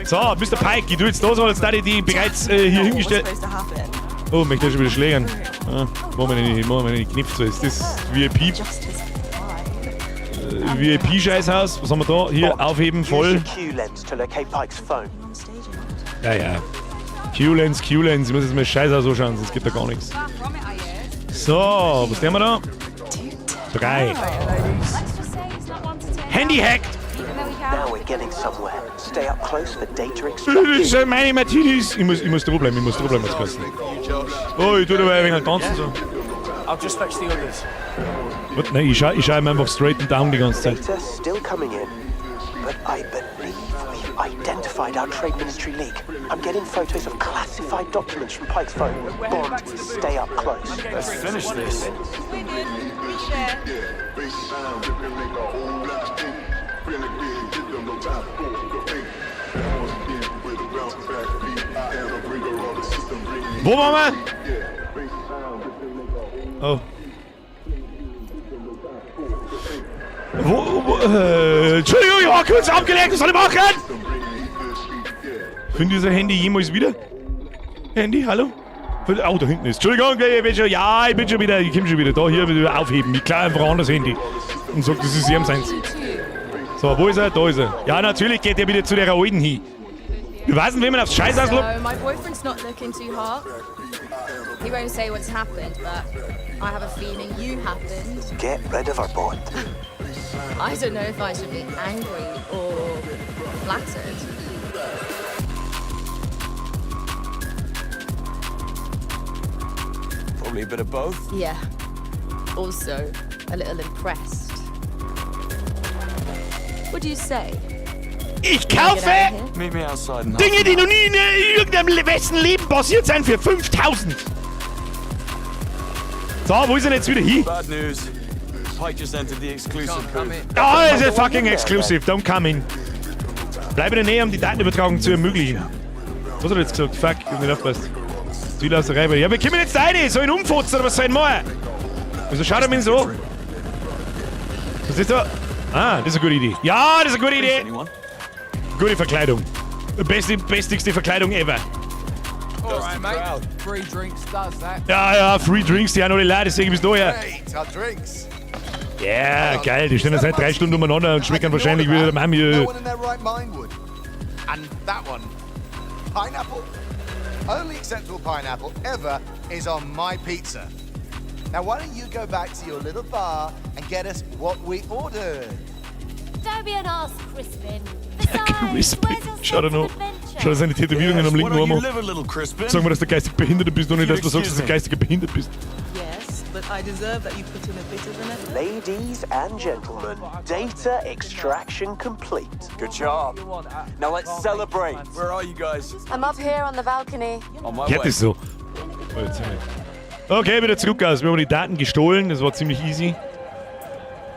So, Mr. Pike, ich tu jetzt da so, als da die bereits hier hingestellt. Oh, möchte ich schon wieder schlägern. Ah, machen wir nicht, machen wir nicht knipft so. Ist das VIP? VIP-Scheißhaus? Was haben wir da? Hier, Bond, aufheben, voll. Use your Q-lens to locate Pike's phone. Ja. Q-Lens, Q-Lens. Ich muss jetzt mal Scheißhaus anschauen, sonst geht da gar nichts. So, was tun wir da? Drei. Let's just say he's not one to turn Handy down, hacked! even though he can. Now we're getting somewhere. Stay up close for data Das extraction. sind meine Martinis. Ich muss dranbleiben, ich muss dranbleiben jetzt Carsten. Oh, ich tue dabei ein wenig tanzen so. I'll just fetch the others. What? Nein, ich schau ihm einfach straight in die Augen die ganze Zeit. Data still coming in, but I believe we've identified our Trade Ministry leak. I'm getting photos of classified documents from Pike's phone. Bond, stay up close. Let's finish this. We're good. We share. Wo waren wir? Oh. Entschuldigung, ich war kurz abgelenkt, was soll ich machen? Finde ich unser Handy jemals wieder? Handy, hallo? Oh, da hinten ist. Entschuldigung, ich bin schon, ja, ich bin schon wieder, ich komm schon wieder da, hier wieder aufheben. Ich klaue einfach an das Handy und sag, das ist ihm seins. So, wo ist er? Da ist er. Ja, natürlich geht er wieder zu der Alten hin. Wir wissen, wie man aufs Scheiß So, auslockt. my boyfriend's not looking too hot. He won't say what's happened, but I have a feeling you happened. Get rid of her, Bond. I don't know if I should be angry or flattered. Probably a bit of both. Yeah. Also, a little impressed. What do you say? Ich kaufe Meet me outside in half Dinge, an die hour. noch nie in irgendeinem besten Leben passiert sind, für 5000. So, wo ist er denn jetzt wieder hin? Bad news. Pike just entered the exclusive booth. Ah, ist ja fucking exclusive. Don't come in. Bleib in der Nähe, um die Datenübertragung zu ermöglichen. Was hat er jetzt gesagt? Fuck, ich hab nicht aufgepasst. Zu viel aus der Reibe. Ja, wir kommen jetzt rein. Soll ich ihn umfotzen oder was soll ich machen? Wieso schaut er mich so? Was ist da? Ah, das ist eine gute Idee. Ja, das ist eine gute Idee. Anyone? Gute Verkleidung. Bestigste Verkleidung ever. Alright, mate. Free drinks does that. Ja, Free Drinks, die haben alle leer, deswegen bist du hier. Great, our drinks. Ja, geil, die stehen ja seit 3 Stunden umeinander und schmecken wahrscheinlich wieder der Mami. No one in their right mind would. And that one, pineapple? Only acceptable pineapple ever is on my pizza. Now, why don't you go back to your little bar and get us what we ordered? Don't be an arse, Crispin. Besides, Crispin. where's your Schau dir sense noch. of adventure? Schau dir seine Tätowierungen am Why linken don't Arm you an. live a little, Crispin? Sag mal, dass du geistig behindert bist, ohne dass du sagst, dass du Excuse me. geistig behindert bist. Yes, but I deserve that you put in a bit of an effort. Ladies and gentlemen, data extraction complete. Good job. Now let's celebrate. Where are you guys? I'm up here on the balcony. On my Ja, way. das so. Oh, jetzt sind wir. Okay, wieder zurück, also wir haben die Daten gestohlen, das war ziemlich easy.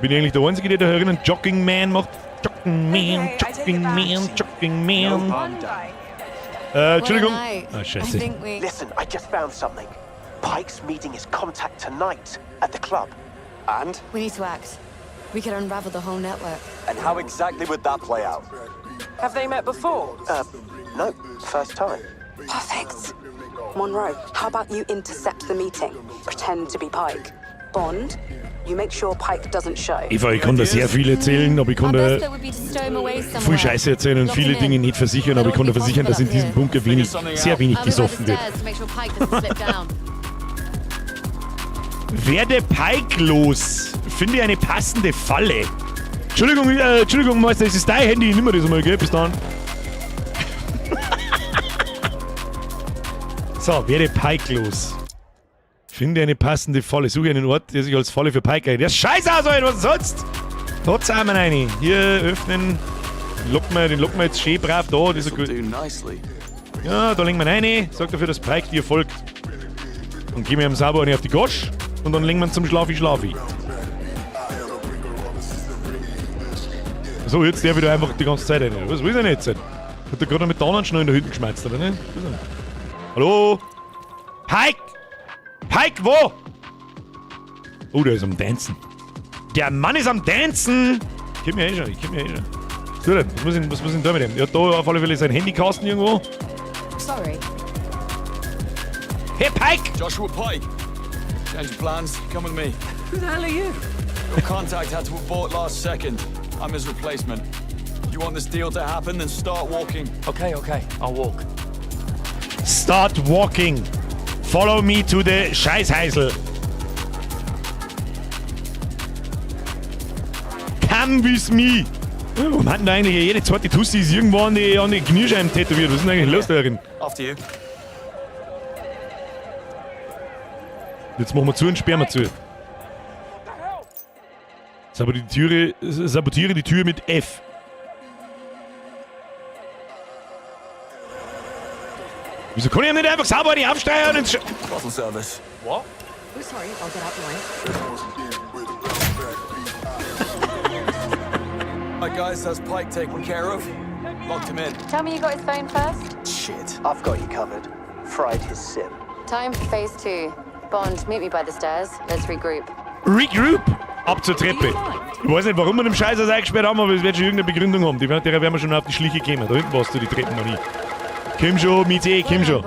Bin ich eigentlich der Einzige, der da herinnen Jogging Man macht? Jogging Man, Jogging Man, Jogging Man. Entschuldigung. What a night. Ah, I scheiße. think we. Listen, I just found something. Pike's meeting his contact tonight at the club. And? We need to act. We could unravel the whole network. And how exactly would that play out? Have they met before? No, first time. Perfect. Monroe, how about you intercept the meeting? Pretend to be Pike. Bond, you make sure Pike doesn't show. Eva, ich kann da sehr viel erzählen, aber ich kann Our da best bet would be to stow him away somewhere. viel Scheiße erzählen und Lock viele him Dinge in. nicht versichern, aber ich kann da versichern, dass in diesem Bunker wenig, sehr wenig I'll be by the gesoffen wird. stairs to make sure Pike doesn't slip down. Werde Pike los. Finde eine passende Falle. Entschuldigung, Entschuldigung, Meister, es ist dein Handy. Nimm mir das mal, gell? Bis dann. So, werde Pike los. Finde eine passende Falle. Suche einen Ort, der sich als Falle für Pike eignet. Ja, scheiße aus, Alter, was sonst? Trotz einmal rein. Hier öffnen. Locken wir, den locken wir jetzt schön brav da. Das ist gut. Do nicely. Ja, da legen wir rein. Sorg dafür, dass Pike dir folgt. Und gehen wir ihm sauber eine auf die Gosch. Und dann legen wir ihn zum Schlafi Schlafi. So, jetzt der wieder einfach die ganze Zeit rein. Was will er denn jetzt? Hat er gerade noch mit der anderen schnell in der Hütte geschmeißt, oder nicht? Weiß ich nicht. Hallo? Pike! Pike, wo? Oh, der ist am Dancen. Der Mann ist am Dancen! Ich kenn mich eh schon, ich kenn mich eh schon. So, denn, was muss ich denn da mit dem? Er hat da auf alle Fälle sein Handykasten irgendwo. Sorry. Hey, Pike! Joshua Pike. Change of plans. Come with me. Who the hell are you? Your contact had to abort last second. I'm his replacement. You want this deal to happen, then start walking. Okay, I'll walk. Start walking. Follow me to the Scheißheisel. Come with me. Ja, warum hat denn da eigentlich jede zweite Tussi ist irgendwo an die Kniescheiben tätowiert? Was ist denn eigentlich los darin? After you. Jetzt machen wir zu und sperren wir zu. Sabotiere die Tür mit F. Wieso kann ich nicht einfach sauber die aufsteigen und Bottle service. What? Oh, sorry, I'll get out the way. Right, guys, that's Pike taken care of. Locked him in. Tell me you got his phone first. Shit. I've got you covered. Fried his SIM. Time for phase two. Bond, meet me by the stairs. Let's regroup. Regroup! Ab zur Treppe. Ich weiß nicht, warum wir den Scheiß eingesperrt haben, aber es wird schon irgendeine Begründung haben. Der werden wir schon auf die Schliche kommen. Da hinten warst du die Treppen noch nie. Komm schon, Miete, komm schon.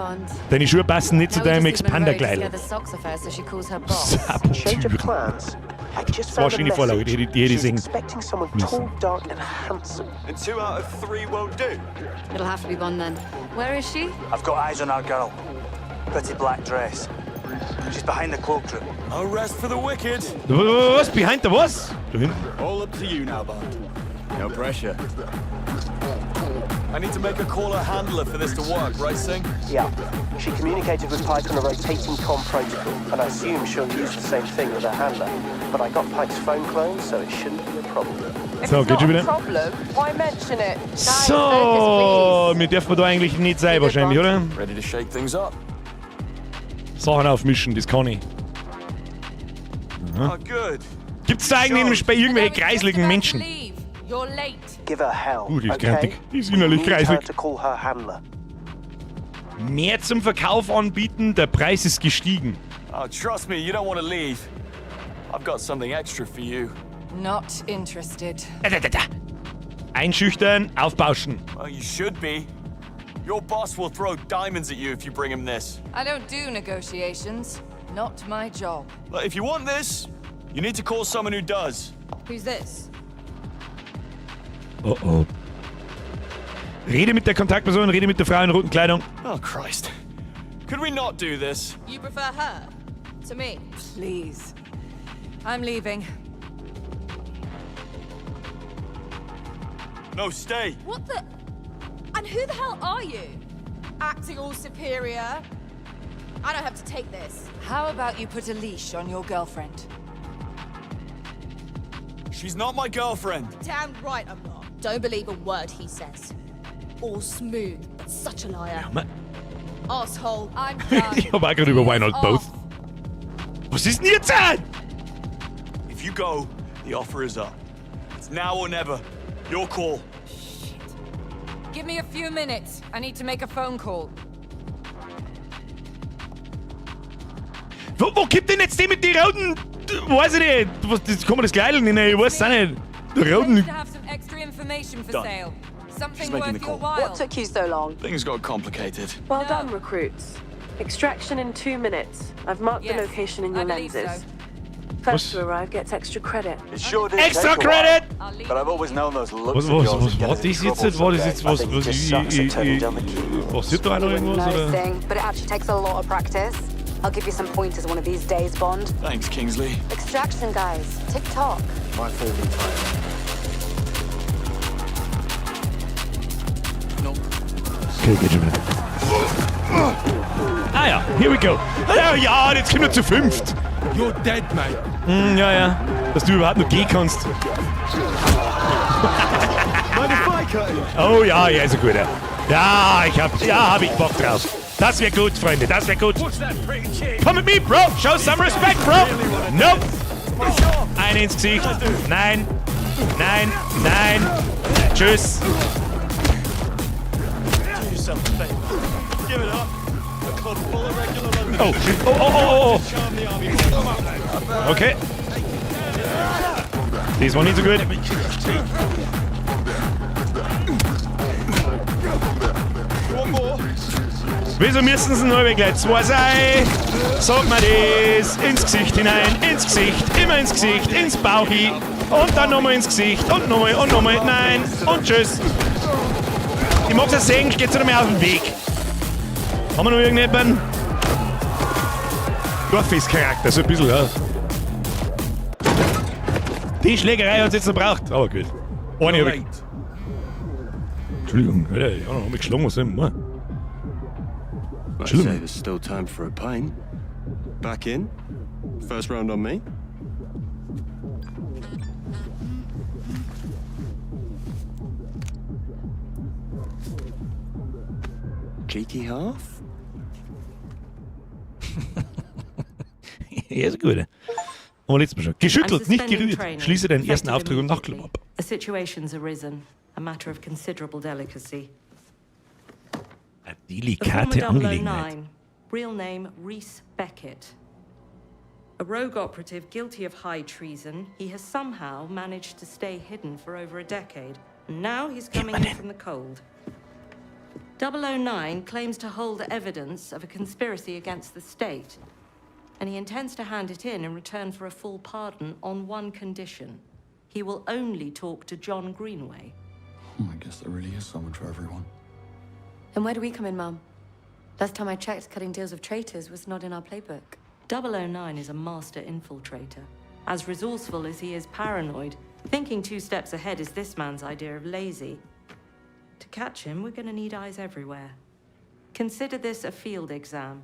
Deine Schuhe passen nicht zu deinem Expander-Kleidl. The socks off her so she calls her boss. Change of plans. I just Das war found a schon die Vorlage, message. die hätte ich She's sehen expecting someone müssen. tall, dark and handsome. And two out of three won't do. It'll have to be Bond then. Where is she? I've got eyes on our girl. Pretty black dress. She's behind the cloakroom. No rest for the wicked. Was? Behind the was? Da hinten. All up to you now, Bond. No pressure. I need to make a call her handler for this to work, right, Singh? Yeah. She communicated with Pike on a rotating comm protocol, and I assume she'll use the same thing with her handler. But I got Pike's phone clone, so it shouldn't be a problem. If So, it's geht not schon a wieder. problem, why mention it? So, mir dürfen wir da eigentlich nicht sein, wahrscheinlich, oder? Ready to shake things up. Sachen aufmischen, das kann ich. Oh, good. Gibt's da eigentlich im Spiel irgendwelche kreisligen Menschen? You're late. Give her hell. Die ist okay? grantig. Die ist innerlich We need her kreislig. to call her handler. Mehr zum Verkauf anbieten, der Preis ist gestiegen. Oh, trust me, you don't want to leave. I've got something extra for you. Not interested. Da, da, da, da. Einschüchtern, aufbauschen. Well, you should be. Your boss will throw diamonds at you if you bring him this. I don't do negotiations. Not my job. Look, if you want this, you need to call someone who does. Who's this? Oh oh. Rede mit der Kontaktperson, rede mit der Frau in roten Kleidung. Oh, Christ. Could we not do this? You prefer her to me? Please. I'm leaving. No, stay. What the? And who the hell are you? Acting all superior. I don't have to take this. How about you put a leash on your girlfriend? She's not my girlfriend. Damn right I'm not. Don't believe a word he says. All smooth, but such a liar. Ma- Asshole. I'm done. Ich hab auch gerade über Why Not Both. Was ist denn jetzt? If you go, the offer is up. It's now or never. Your call. Give me a few minutes. I need to make a phone call. Wo gibt denn jetzt die mit den roten? Weiß ich nicht. Was, das kann man das Kleidl nennen? Ich weiß es auch nicht. Die roten. To have some extra information for Done. sale. Something She's making worth the your call. while. What took you so long? Things got complicated. Well done, recruits. Extraction in 2 minutes. I've marked the Yes, location in I your believe lenses. so. First to arrive gets extra credit. It sure did Extra take a while, credit! But I've always known those looks Was, of was, yours was would get war us in das jetzt? trouble War das someday. jetzt was? I think Was, he just sucks at turning down the keyboard. passiert da auch noch irgendwas? No Oder? thing, but it actually takes a lot of practice. I'll give you some pointers one of these days, Bond. Thanks, Kingsley. Extraction, guys. Tick tock. My fault entirely. Okay, geht schon wieder. Ah ja, here we go. Ja, ja, jetzt kommen wir zu fünft. You're dead, mate. Ja. Dass du überhaupt noch gehen kannst. Mind if I cut you? Oh ja, ja, ist ein guter. Ja, ja, hab ich Bock drauf. Das wäre gut, Freunde, das wäre gut. Watch that pretty chick. Come at me, Bro. Show some respect, Bro. Nope. Ein ins Gesicht. Nein. Nein. Nein. Tschüss. Do yourself a favor. Give it up. A club full of regular Londoners. Oh, oh. Charm the army. Oh. Okay. Das war nicht so gut. One more. Wieso müssen es nur gleich zwei sein? Sag mir das. Ins Gesicht hinein, ins Gesicht, immer ins Gesicht, ins Bauchi. Und dann nochmal ins Gesicht und nochmal und nochmal. Nein. Und tschüss. Ich mag's ja sehen, geht's nicht mehr auf den Weg. Haben wir noch irgendjemanden? Dorffest-Charakter, so ein bisschen, ja. Die Schlägerei hat es jetzt noch braucht. Aber gut. Eine hab ich. Entschuldigung, Alter, ich hab mich geschlagen, was soll ich denn machen? I'd say there's still time for a pint. Back in? First round on me? Cheeky half? Ja, ist gut. Haben wir letztes Mal schon. Geschüttelt, I'm nicht suspending gerührt. training, Schließe deinen ersten effective Auftrag im Nachtclub immediately. ab. A situation's arisen, a matter of considerable delicacy. Eine The delikate former Angelegenheit. 009, real name Rhys Beckett. A rogue operative guilty of high treason, he has somehow managed to stay hidden for over a decade. And now he's coming in from the cold. 009 claims to hold evidence of a conspiracy against the state, and he intends to hand it in return for a full pardon on one condition. He will only talk to John Greenway. Oh, I guess there really is someone for everyone. And where do we come in, Mum? Last time I checked, cutting deals with traitors was not in our playbook. 009 is a master infiltrator. As resourceful as he is paranoid, thinking two steps ahead is this man's idea of lazy. To catch him, we're going to need eyes everywhere. Consider this a field exam.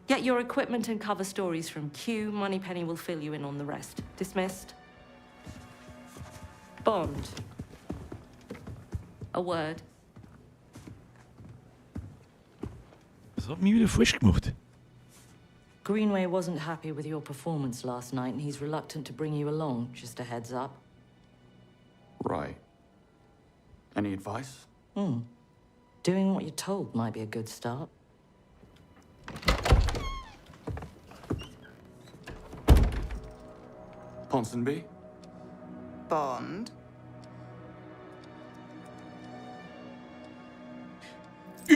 Get your equipment and cover stories from Q. Moneypenny will fill you in on the rest. Dismissed. Bond. A word. Das hat mich wieder falsch gemacht. Greenway wasn't happy with your performance last night, and he's reluctant to bring you along. Just a heads up. Right. Any advice? Doing what you're told might be a good start. Ponsonby? Bond.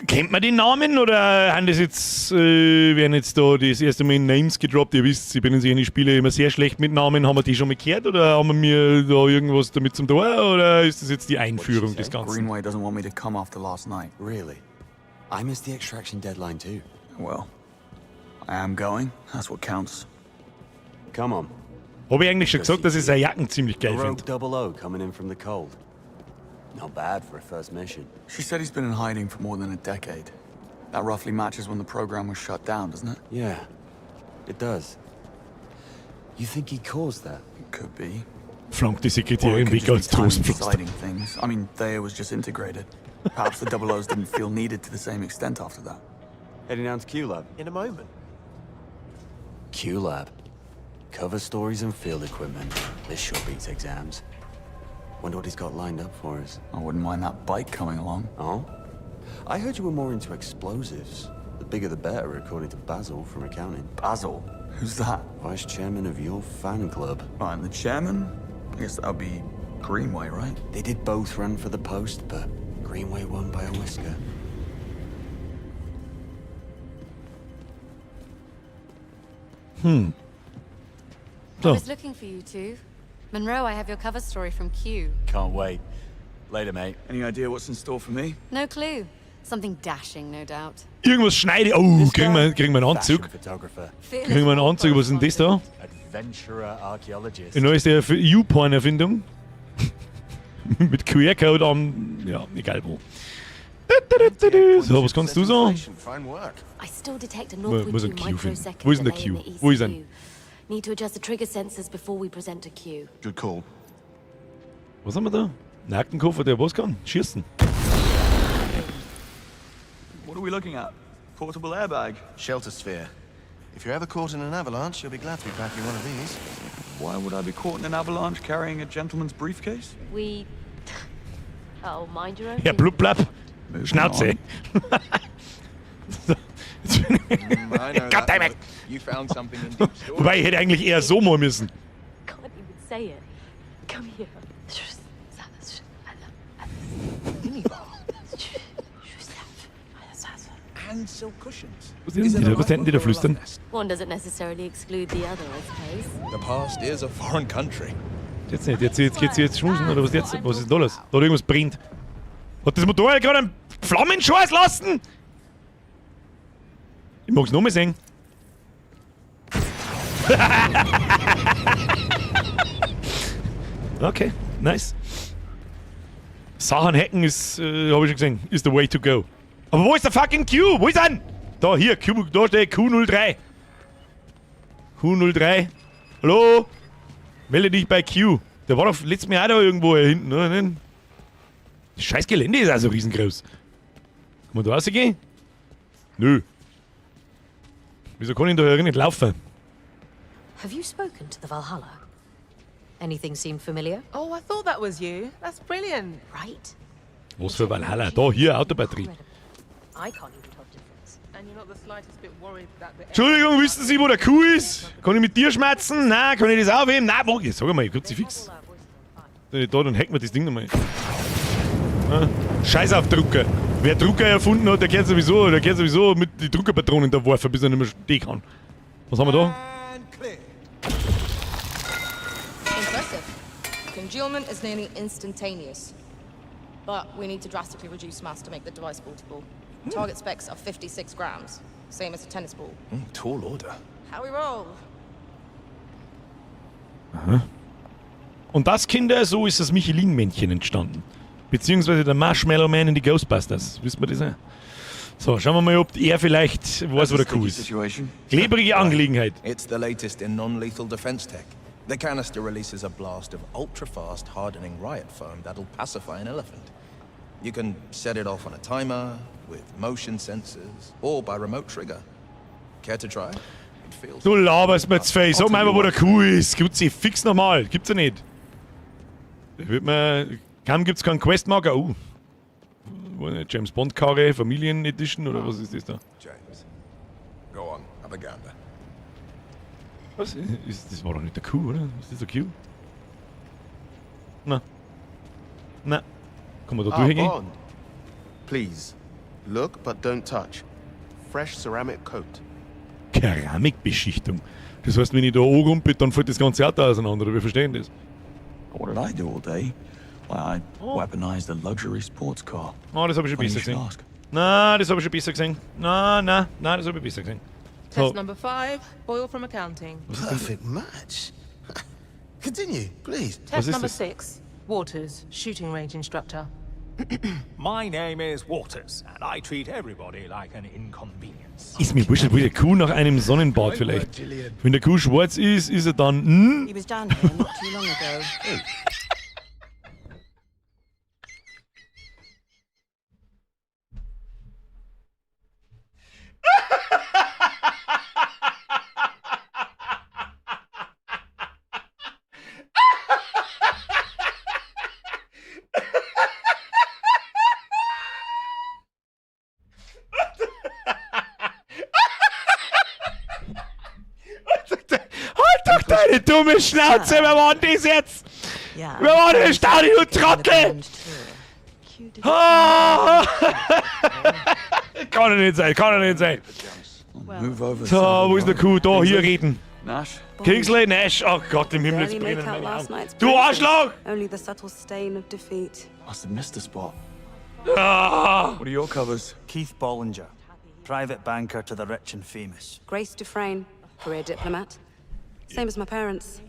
Kennt man die Namen oder haben das jetzt, werden jetzt da das erste Mal Names gedroppt? Ihr wisst, ich bin in solchen Spielen immer sehr schlecht mit Namen. Haben wir die schon mal gehört oder haben wir mir da irgendwas damit zum tun? Oder ist das jetzt die Einführung des Ganzen? Greenway doesn't want me to come after last night. Really? I missed the extraction deadline too. Well, I am going. That's what counts. Come on. Habe ich eigentlich schon gesagt, dass ich seine Jacken ziemlich A geil rogue finde? double O coming in from the cold. Not bad for a first mission. She said he's been in hiding for more than a decade. That roughly matches when the program was shut down, doesn't it? Yeah, it does. You think he caused that? It could be. Flankt die Or Sekretärin it could weg just be als timing Trostpflaster. deciding things. I mean, Thea was just integrated. Perhaps the double O's didn't feel needed to the same extent after that. Heading down to Q Lab. In a moment. Q Lab. Cover stories and field equipment. This sure beats exams. Wonder what he's got lined up for us. I wouldn't mind that bike coming along. Oh? I heard you were more into explosives. The bigger the better, according to Basil from accounting. Basil? Who's that? Vice chairman of your fan club. Right, and the chairman? I guess that would be Greenway, right? They did both run for the post, but Greenway won by a whisker. I So, was looking for you two. Monroe, I have your cover story from Q. Can't wait. Later, mate. Any idea what's in store for me? No clue. Something dashing, no doubt. Irgendwas schneide. Oh, kriegen wir einen Anzug? Photographer. Kriegen wir einen Anzug? Was ist denn das da? Adventurer archaeologist. Die neueste YouPorn-Erfindung. Mit QR-Code am. Ja, egal wo. So, was kannst du so? Fine work. I still detect a Wo muss ein 0.2 Q finden? microsecond Wo ist denn der delay Q? in the Wo ist er? ECU. Need to adjust the trigger sensors before we present to Q. Good call. Was haben wir da? Ein Aktenkoffer, der was kann? Schießen. What are we looking at? Portable airbag. Shelter sphere. If you're ever caught in an avalanche, you'll be glad to be packing one of these. Why would I be caught in an avalanche carrying a gentleman's briefcase? We. Oh, mind your own. Herr business. Blub Blab. Schnauze. So, jetzt bin ich- I know God that damn it. look. You found something in deep storage. Wobei, ich hätte eigentlich eher so machen müssen. Can't even say it. Come here. And silk cushions. Was denn die da, was denn die da flüstern? One doesn't necessarily exclude the other, I suppose. The past is a foreign country. Jetzt nicht, jetzt schmusen oder was jetzt? Was ist denn da los? Da hat irgendwas brennt. Hat das Motorrad gerade einen Flammenschoss lassen? Ich mag's nochmal sehen. Okay, nice. Sachen hacken ist, habe ich schon gesehen, ist the way to go. Aber wo ist der fucking Q? Wo ist er denn? Da, hier, Q, da steht Q03. Q03. Hallo? Melde dich bei Q. Der war doch letztes Mal auch da irgendwo hier hinten, oder? Das scheiß Gelände ist auch so riesengroß. Kann man da rausgehen? Nö. Wieso kann ich da hier nicht laufen? Have you spoken to the Valhalla? Anything seem familiar? Oh, I thought that was you. That's brilliant. Right? Was für Valhalla? Da, hier, Autobatterie. I can't even tell the difference. And you're not the slightest bit worried that the Entschuldigung, wissen Sie, wo der Q ist? Kann ich mit dir schmatzen? Nein, kann ich das aufheben? Nein, wo? Jetzt sag mal, ich kurz fix. Da, dann hacken wir das Ding nochmal. Ah, Scheiß auf Drucker. Wer Drucker erfunden hat, der kennt sowieso mit die Druckerpatronen da werfen, bis er nicht mehr stehen kann. Was haben wir da? Impressive. Congealment is nearly instantaneous. But we need to drastically reduce mass to make the device portable. Target specs are 56 grams, same as a tennis ball. Tall order. How we roll? Aha. Und das, Kinder, so ist das Michelin-Männchen entstanden. Beziehungsweise der Marshmallow Man in die Ghostbusters. Wissen wir das auch? So, schauen wir mal, ob er vielleicht weiß, wo der Q ist. Situation. Klebrige Angelegenheit. It's the latest in non-lethal defense tech. The canister releases a blast of ultra-fast hardening riot foam that'll pacify an elephant. You can set it off on a timer, with motion sensors, or by remote trigger. Care to try? It feels Du laberst mir zu viel. Sag mir einfach, wo der Q ist. Gibt's sie fix nochmal. Gibt's ja nicht. Da wird mir. Kaum gibt's keinen Questmarker. Oh. Wo eine James Bond Karre, Familien Edition oder was ist das da? James. Go on, have a gander. Was? Das war doch nicht der Q, oder? Ist das der Q? Na. Na. Kann man da Ah, durchgehen? Bond. Please, look but don't touch. Fresh ceramic coat. Keramikbeschichtung. Das heißt, wenn ich da anrumpel, dann fällt das ganze Auto auseinander. Oder wir verstehen das. What did I do all day? Why, I weaponized a luxury sports car. Oh, das habe ich schon Funny you besser should gesehen. ask. Na, das habe ich schon besser gesehen. Na, na, na, das habe ich besser gesehen. So. Test number 5, Boyle from accounting. Perfect match. Continue, please. Test number 6, Waters, shooting range instructor. My name is Waters, and I treat everybody like an inconvenience. Ist mir wurscht, wo ist der Q nach einem Sonnenbad vielleicht? Wenn der Q schwarz ist, ist er dann. He was down here not too long ago. Halt doch deine dumme Schnauze, wer war denn das jetzt? Ja. Wer war denn das Stadion, du Trottel? Ah! Kann doch nicht sein, kann doch nicht sein. Move over. So, wo ist der Q? Da, hier reden. Nash? Kingsley Nash. Oh Gott, im Himmel, jetzt Barely brennen make out meine last Augen. night's Du briefing. Arschloch! Only the subtle stain of defeat. Must have missed a spot. Ah. What are your covers? Keith Bollinger, private banker to the rich and famous. Grace Dufresne, career diplomat. Same as my parents.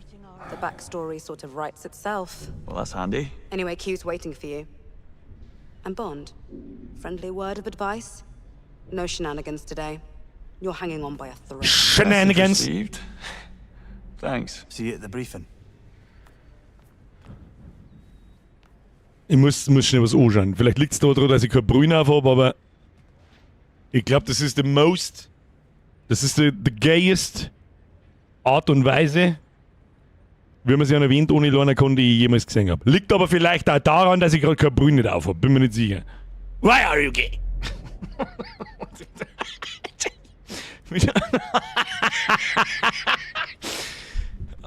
The backstory sort of writes itself. Well, that's handy. Anyway, Q's waiting for you. And Bond, friendly word of advice? No shenanigans today. You're hanging on by a thread. Shenanigans. Received. Thanks. See you at the briefing. Ich muss schnell was anschauen. Vielleicht liegt es daran, dass ich keine Brille auf habe, aber ich glaube, das ist the most, das ist the gayest Art und Weise, wie man sich an erwähnt ohne lernen kann, die ich jemals gesehen habe. Liegt aber vielleicht auch daran, dass ich gerade keine Brille nicht auf habe. Bin mir nicht sicher. Why are you gay?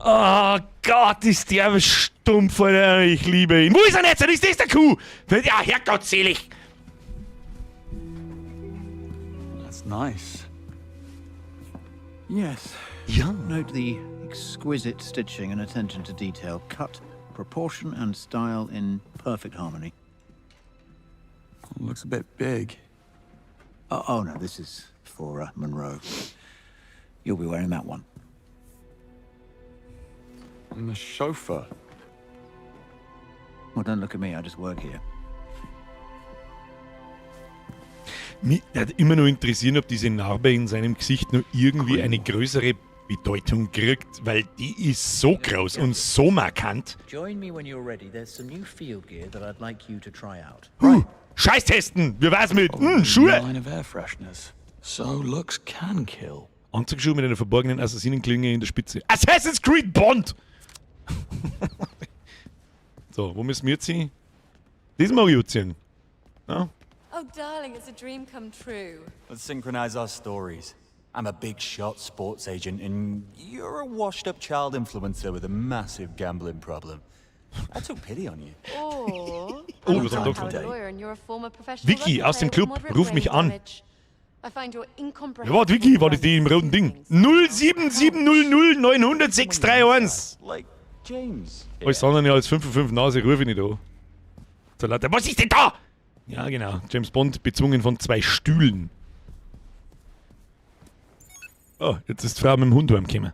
Oh Gott, ist der stumpf, Alter. Ich liebe ihn. Wo ist er jetzt? Ist das der Q? Ja, Herrgott selig. That's nice. Yes. Ja. Note the exquisite stitching and attention to detail. Cut, proportion, and style in perfect harmony. Looks a bit big. Oh, no, this is for Monroe. You'll be wearing that one. I'm the chauffeur. Well, don't look at me, I just work here. Mich würde immer noch interessieren, ob diese Narbe in seinem Gesicht noch irgendwie eine größere Bedeutung kriegt, weil die ist so groß und so markant. Join me when you're ready. There's some new field gear that I'd like you to try out. Huh, Scheiß testen! Wie war's mit? Schuhe! Line of air fresheners. So looks can kill. Anzugsschuhe mit einer verborgenen Assassinenklinge in der Spitze. Assassin's Creed Bond! So, wo müssen wir jetzt hin? Das mag ich anziehen. Ja? Oh, darling, it's a dream come true. Let's synchronize our stories. I'm a big shot sports agent, and you're a washed up child influencer with a massive gambling problem. I took pity on you. Or Oh, I'm was haben a wir da retired lawyer and you're a former professional Vicky rugby aus dem player with Club, moderate ruf mich brain an. damage. I find your Ja, incomprehensible warte, Vicky, war das die im roten Ding? 07700 900 631. Like James. Alles andere als 5 von 5 Nase rufe ich nicht an. So lauter, was ist denn da? Ja, genau. James Bond bezwungen von zwei Stühlen. Oh, jetzt ist die Frau mit dem Hund heimgekommen.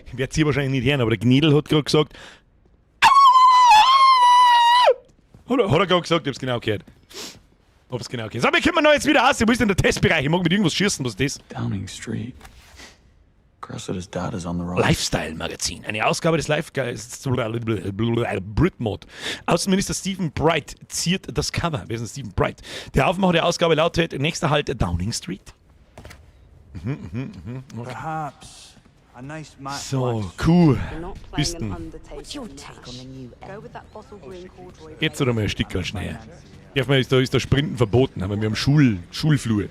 Ich werde sie wahrscheinlich nicht hören, aber der Gnedl hat gerade gesagt. Hat er gerade gesagt, ich hab's genau gehört. Hab's genau gehört. So, wir kommen noch jetzt wieder aus. Wo ist denn der Testbereich? Ich mag mit irgendwas schießen. Was ist das? Downing Street. Cressida's dad is on the run. Lifestyle Magazin, eine Ausgabe des Lifegeist Britmod. Außenminister Stephen Bright ziert das Cover. Wer ist denn Stephen Bright? Der Aufmacher der Ausgabe lautet: Nächster Halt Downing Street. Okay. Perhaps a nice matte So, black cool. You're not playing Bist an denn? undertaker. What's your take on the new Go with that bottle green corduroy. Jetzt oder mal ein Stück schnell. Darf man, ist da Sprinten verboten, aber wir haben Schulflur.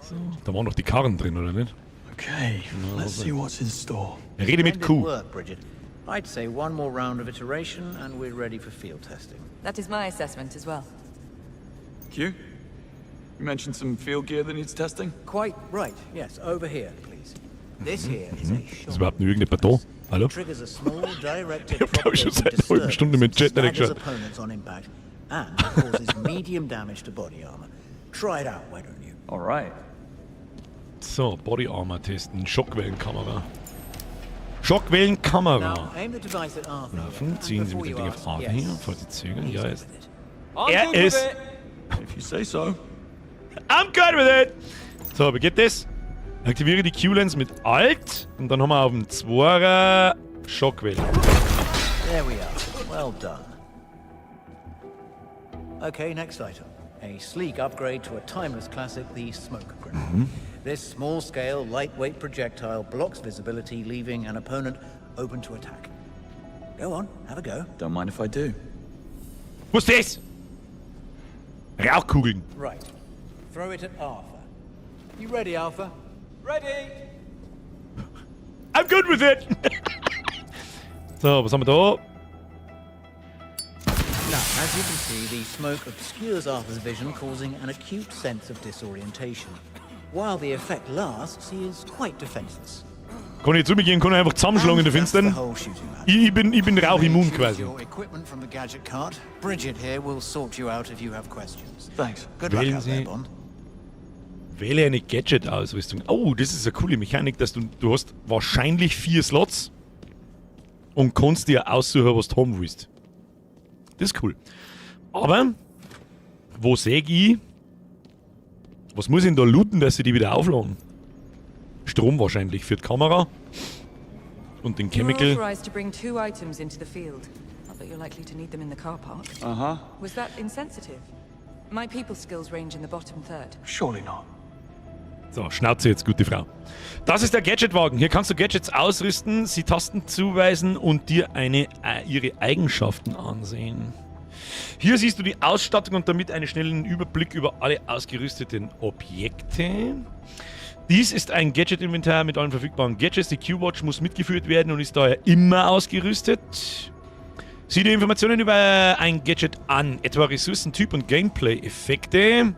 So, da waren doch die Karren drin, oder nicht? Okay, let's see what's in store. Rede mit Splendid Q. work, Bridget. I'd say one more round of iteration and we're ready for field testing. That is my assessment as well. Q? You mentioned some field gear that needs testing? Quite right. Yes, over here, please. This here is a Ist überhaupt noch irgendjemand da? Hallo? triggers a small directed Ich hab, glaub ich, schon seit einer halben Stunde mit dem Chat nicht staggers geschaut. opponents on impact and causes medium damage to body armor. Try it out, why don't you? All right. So, Body Armor testen. Schockwellenkamera. Schockwellenkamera. Now, aim the device at Arthur. Laufen, ziehen Sie mit dem Ding auf Arthur Yes. hier, falls Sie zögern. Ja, ist. I'm Er good with ist. it. If you say so. I'm good with it! So, wie geht das? Aktiviere die Q-Lens mit Alt und dann haben wir auf dem 2er Schockwelle. There we are. Well done. Okay, next item. A sleek upgrade to a timeless classic, the smoke grenade. This small-scale, lightweight projectile blocks visibility, leaving an opponent open to attack. Go on, have a go. Don't mind if I do. Was ist das? Rauchkugeln. Right. Throw it at Arthur. You ready, Arthur? Ready! I'm good with it! So, was haben wir da? Now, as you can see, the smoke obscures Arthur's vision, causing an acute sense of disorientation. While the effect lasts, he is quite defenseless. Kann ich zu mir gehen, kann ich einfach zusammenschlagen in der Finstern? Ich bin rauchimmun quasi. Your equipment from the gadget cart. Bridget here will sort you out if you have questions. Thanks. Good luck Wählen out there, Sie- Bond. Wähle eine Gadget-Ausrüstung. Oh, das ist eine coole Mechanik, dass du hast wahrscheinlich 4 Slots und kannst dir aussuchen, was du haben willst. Das ist cool. Aber, wo sehe ich, was muss ich denn da looten, dass sie die wieder aufladen? Strom wahrscheinlich für die Kamera und den You're Chemical. authorized to bring two items into the field. Not that you're likely to need them in the car park. Uh-huh. Was that insensitive? My people skills range in the bottom third. Surely not. So, Schnauze jetzt, gute Frau. Das ist der Gadgetwagen. Hier kannst du Gadgets ausrüsten, sie Tasten zuweisen und dir ihre Eigenschaften ansehen. Hier siehst du die Ausstattung und damit einen schnellen Überblick über alle ausgerüsteten Objekte. Dies ist ein Gadget-Inventar mit allen verfügbaren Gadgets. Die Q-Watch muss mitgeführt werden und ist daher immer ausgerüstet. Sieh dir Informationen über ein Gadget an, etwa Ressourcentyp und Gameplay-Effekte.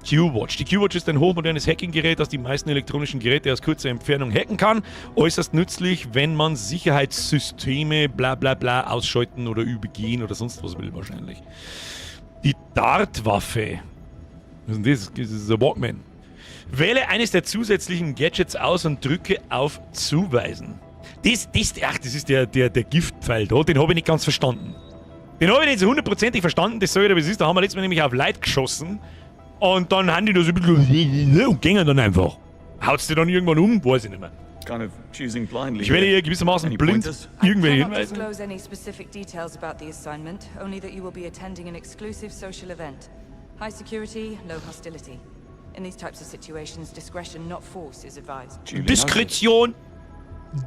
Q-Watch. Die Q-Watch ist ein hochmodernes Hacking-Gerät, das die meisten elektronischen Geräte aus kurzer Entfernung hacken kann. Äußerst nützlich, wenn man Sicherheitssysteme bla bla bla ausschalten oder übergehen oder sonst was will wahrscheinlich. Die Dartwaffe. Was ist denn das? Das ist ein Walkman. Wähle eines der zusätzlichen Gadgets aus und drücke auf Zuweisen. Das, ach, das ist der Giftpfeil da, den habe ich nicht ganz verstanden. Den habe ich nicht so hundertprozentig verstanden, das soll ich, aber es ist, da haben wir letztes Mal nämlich auf Leute geschossen und dann haben die da so ein bisschen und gingen dann einfach. Haut's die dann irgendwann um? Weiß ich nicht mehr. Kind of choosing blindly. Ich werde hier gewissermaßen Any blind pointers? irgendwelche Cannot Hinweise. disclose any specific details about the assignment, only that you will be attending an exclusive social event. High security, low hostility. In these types of situations, discretion, not force, is advised. Diskretion!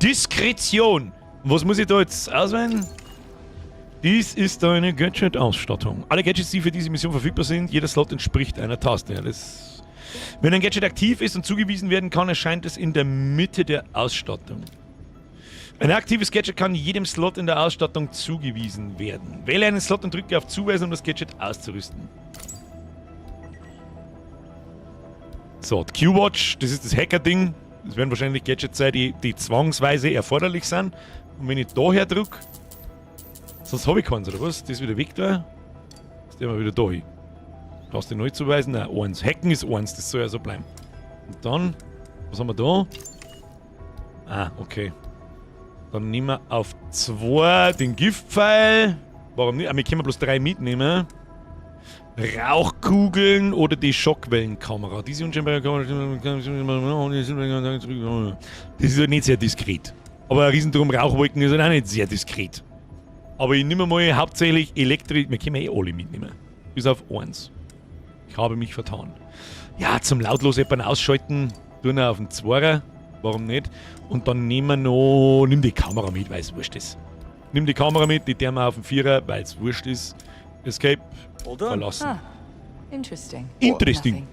Diskretion! Was muss ich da jetzt auswählen? Dies ist deine Gadget-Ausstattung. Alle Gadgets, die für diese Mission verfügbar sind, jeder Slot entspricht einer Taste. Ja, das, wenn ein Gadget aktiv ist und zugewiesen werden kann, erscheint es in der Mitte der Ausstattung. Ein aktives Gadget kann jedem Slot in der Ausstattung zugewiesen werden. Wähle einen Slot und drücke auf Zuweisen, um das Gadget auszurüsten. So, die Q-Watch, das ist das Hacker-Ding. Das werden wahrscheinlich Gadgets sein, die zwangsweise erforderlich sind. Und wenn ich daher drücke, sonst habe ich keins, oder was? Das ist wieder weg da. Das ist mal wieder da hin. Brauchst du neu zuweisen? Nein, eins. Hacken ist eins, das soll ja so bleiben. Und dann, was haben wir da? Ah, okay. Dann nehmen wir auf 2 den Giftpfeil. Warum nicht? Ah, wir können bloß 3 mitnehmen. Rauchkugeln oder die Schockwellenkamera. Diese unscheinbare Kamera. Das ist halt nicht sehr diskret. Aber ein Riesendrum Rauchwolken ist halt auch nicht sehr diskret. Aber ich nehme mal hauptsächlich Elektrik. Wir können eh alle mitnehmen. Bis auf eins. Ich habe mich vertan. Ja, zum lautlos jemanden ausschalten, tun wir auf den Zweier. Warum nicht? Und dann nehmen wir noch. Nimm die Kamera mit, weil es wurscht ist. Nimm die Kamera mit, die tun wir auf den Vierer, weil es wurscht ist. Escape. Verlassen. Ah, interesting. Interesting. Nothing.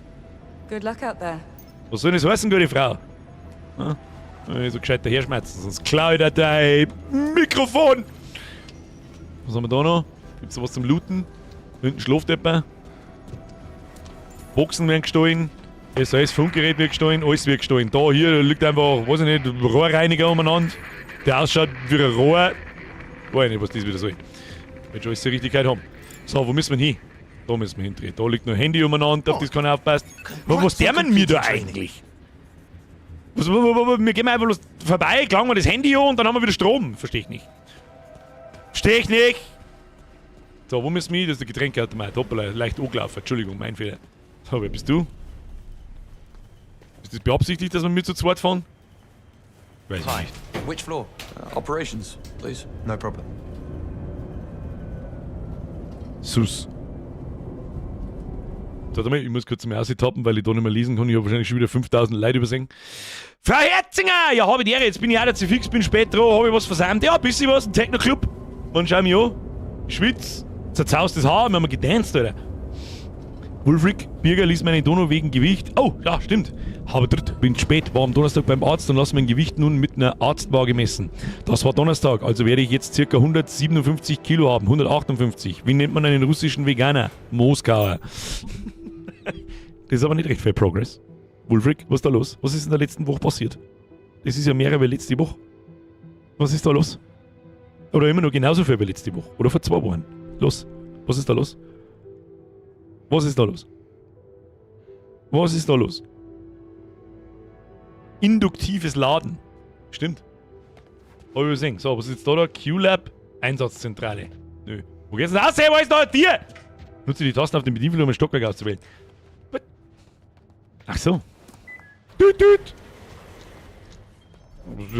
Good luck out there. Was soll das heißen, gute Frau? Hm? So gescheit daherschmerzen, sonst klau ich dir dein Mikrofon! Was haben wir da noch? Gibt's da was zum Looten? Da hinten schläft jemand. Boxen werden gestohlen. SOS Funkgerät wird gestohlen, alles wird gestohlen. Da, hier liegt einfach, weiß ich nicht, Rohrreiniger umeinander. Der ausschaut wie ein Rohr. Weiß ich nicht, was das wieder soll. Wird schon alles die Richtigkeit haben. So, wo müssen wir hin? Da müssen wir hindrehen. Da liegt noch ein Handy umeinander, auf das keiner aufpasst. Was der man mir da eigentlich? Was, wir gehen einfach bloß vorbei, klagen wir das Handy an und dann haben wir wieder Strom. Verstehe ich nicht. Verstehe ich nicht! So, wo müssen wir hin? Das ist der Getränkeautomat. Hoppala, leicht angelaufen. Entschuldigung, mein Fehler. So, wer bist du? Ist das beabsichtigt, dass wir mit zu zweit fahren? Weiß ich nicht. Which floor? Operations, please. No problem. Sus. Warte mal, ich muss kurz mal austappen, weil ich da nicht mehr lesen kann. Ich habe wahrscheinlich schon wieder 5000 Leute übersehen. Frau Herzinger! Ja, habe ich die Ehre. Jetzt bin ich auch dazu fix, bin spät dran, habe ich was versäumt. Ja, ein bisschen was, ein Techno-Club. Man, schau mich an. Ich schwitz, zerzaustes Haar, wir haben gedanced, Alter. Wulfric, Birger ließ meine Dono wegen Gewicht. Oh, ja, stimmt. Habe dritt, bin spät, war am Donnerstag beim Arzt und lass mein Gewicht nun mit einer Arztwaage messen. Das war Donnerstag, also werde ich jetzt circa 157 Kilo haben, 158. Wie nennt man einen russischen Veganer? Moskauer. Das ist aber nicht recht fair Progress. Wulfric, was ist da los? Was ist in der letzten Woche passiert? Das ist ja mehr als letzte Woche. Was ist da los? Oder immer noch genauso viel wie letzte Woche. Oder vor 2 Wochen. Los. Was ist da los? Was ist da los? Was ist da los? Induktives Laden. Stimmt. Hab ich übersehen. So, was ist jetzt da da? Q-Lab Einsatzzentrale. Nö. Wo geht's denn raus? Hey, wo ist da ein Tier? Nutze die Tasten auf dem Bedienfeld, um ein Stockwerk auszuwählen. What? Ach so. Tüt, tüt.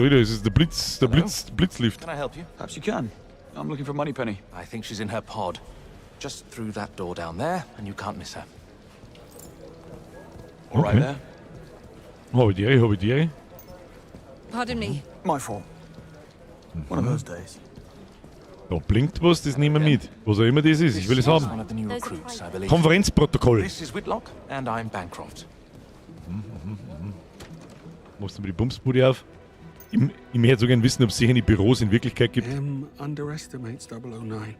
Das ist der Blitz, der Blitz, Blitzlift. Can I help you? Perhaps you can. I'm looking for Moneypenny. I think she's in her pod. Just through that door down there, and you can't miss her. All right Okay. there. Habe ich die Ehre, habe ich die Ehre. Pardon me. My fault. One of those days. Da blinkt was, das nehmen wir mit. Was auch immer das ist, ich will es haben. One of the new recruits, I believe. Konferenzprotokoll. This is Whitlock, and I'm Bancroft. Machst du mir die Bumsbude auf? Ich möchte so gern wissen, ob es sicher die Büros in Wirklichkeit gibt. M underestimates 009.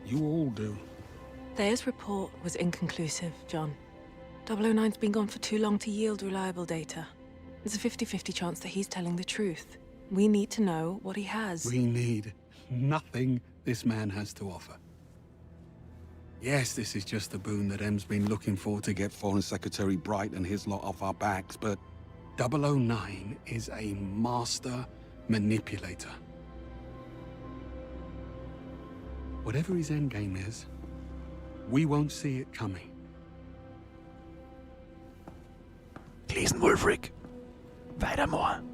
You all do. Thayer's report was inconclusive, John. 009's been gone for too long to yield reliable data. There's a 50-50 chance that he's telling the truth. We need to know what he has. We need nothing this man has to offer. Yes, this is just the boon that M's been looking for to get Foreign Secretary Bright and his lot off our backs, but 009 is a master manipulator. Whatever his endgame is, we won't see it coming. Gelesen, Wulfric. Weitermachen.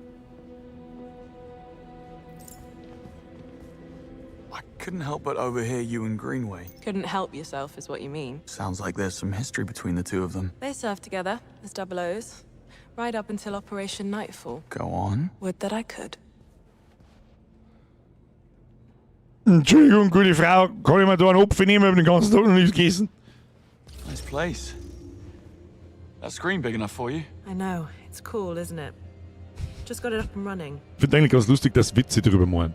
I couldn't help but overhear you and Greenway. Couldn't help yourself, is what you mean. Sounds like there's some history between the two of them. They served together as double O's, right up until Operation Nightfall. Go on. Would that I could. Entschuldigung, gute Frau, kann ich mir da einen Apfel nehmen? Ich hab den ganzen Tag noch nichts gegessen. Nice place. That screen big enough for you? I know, it's cool, isn't it? Just got it up and running. Ich finde eigentlich ganz lustig, dass Witze drüber machen.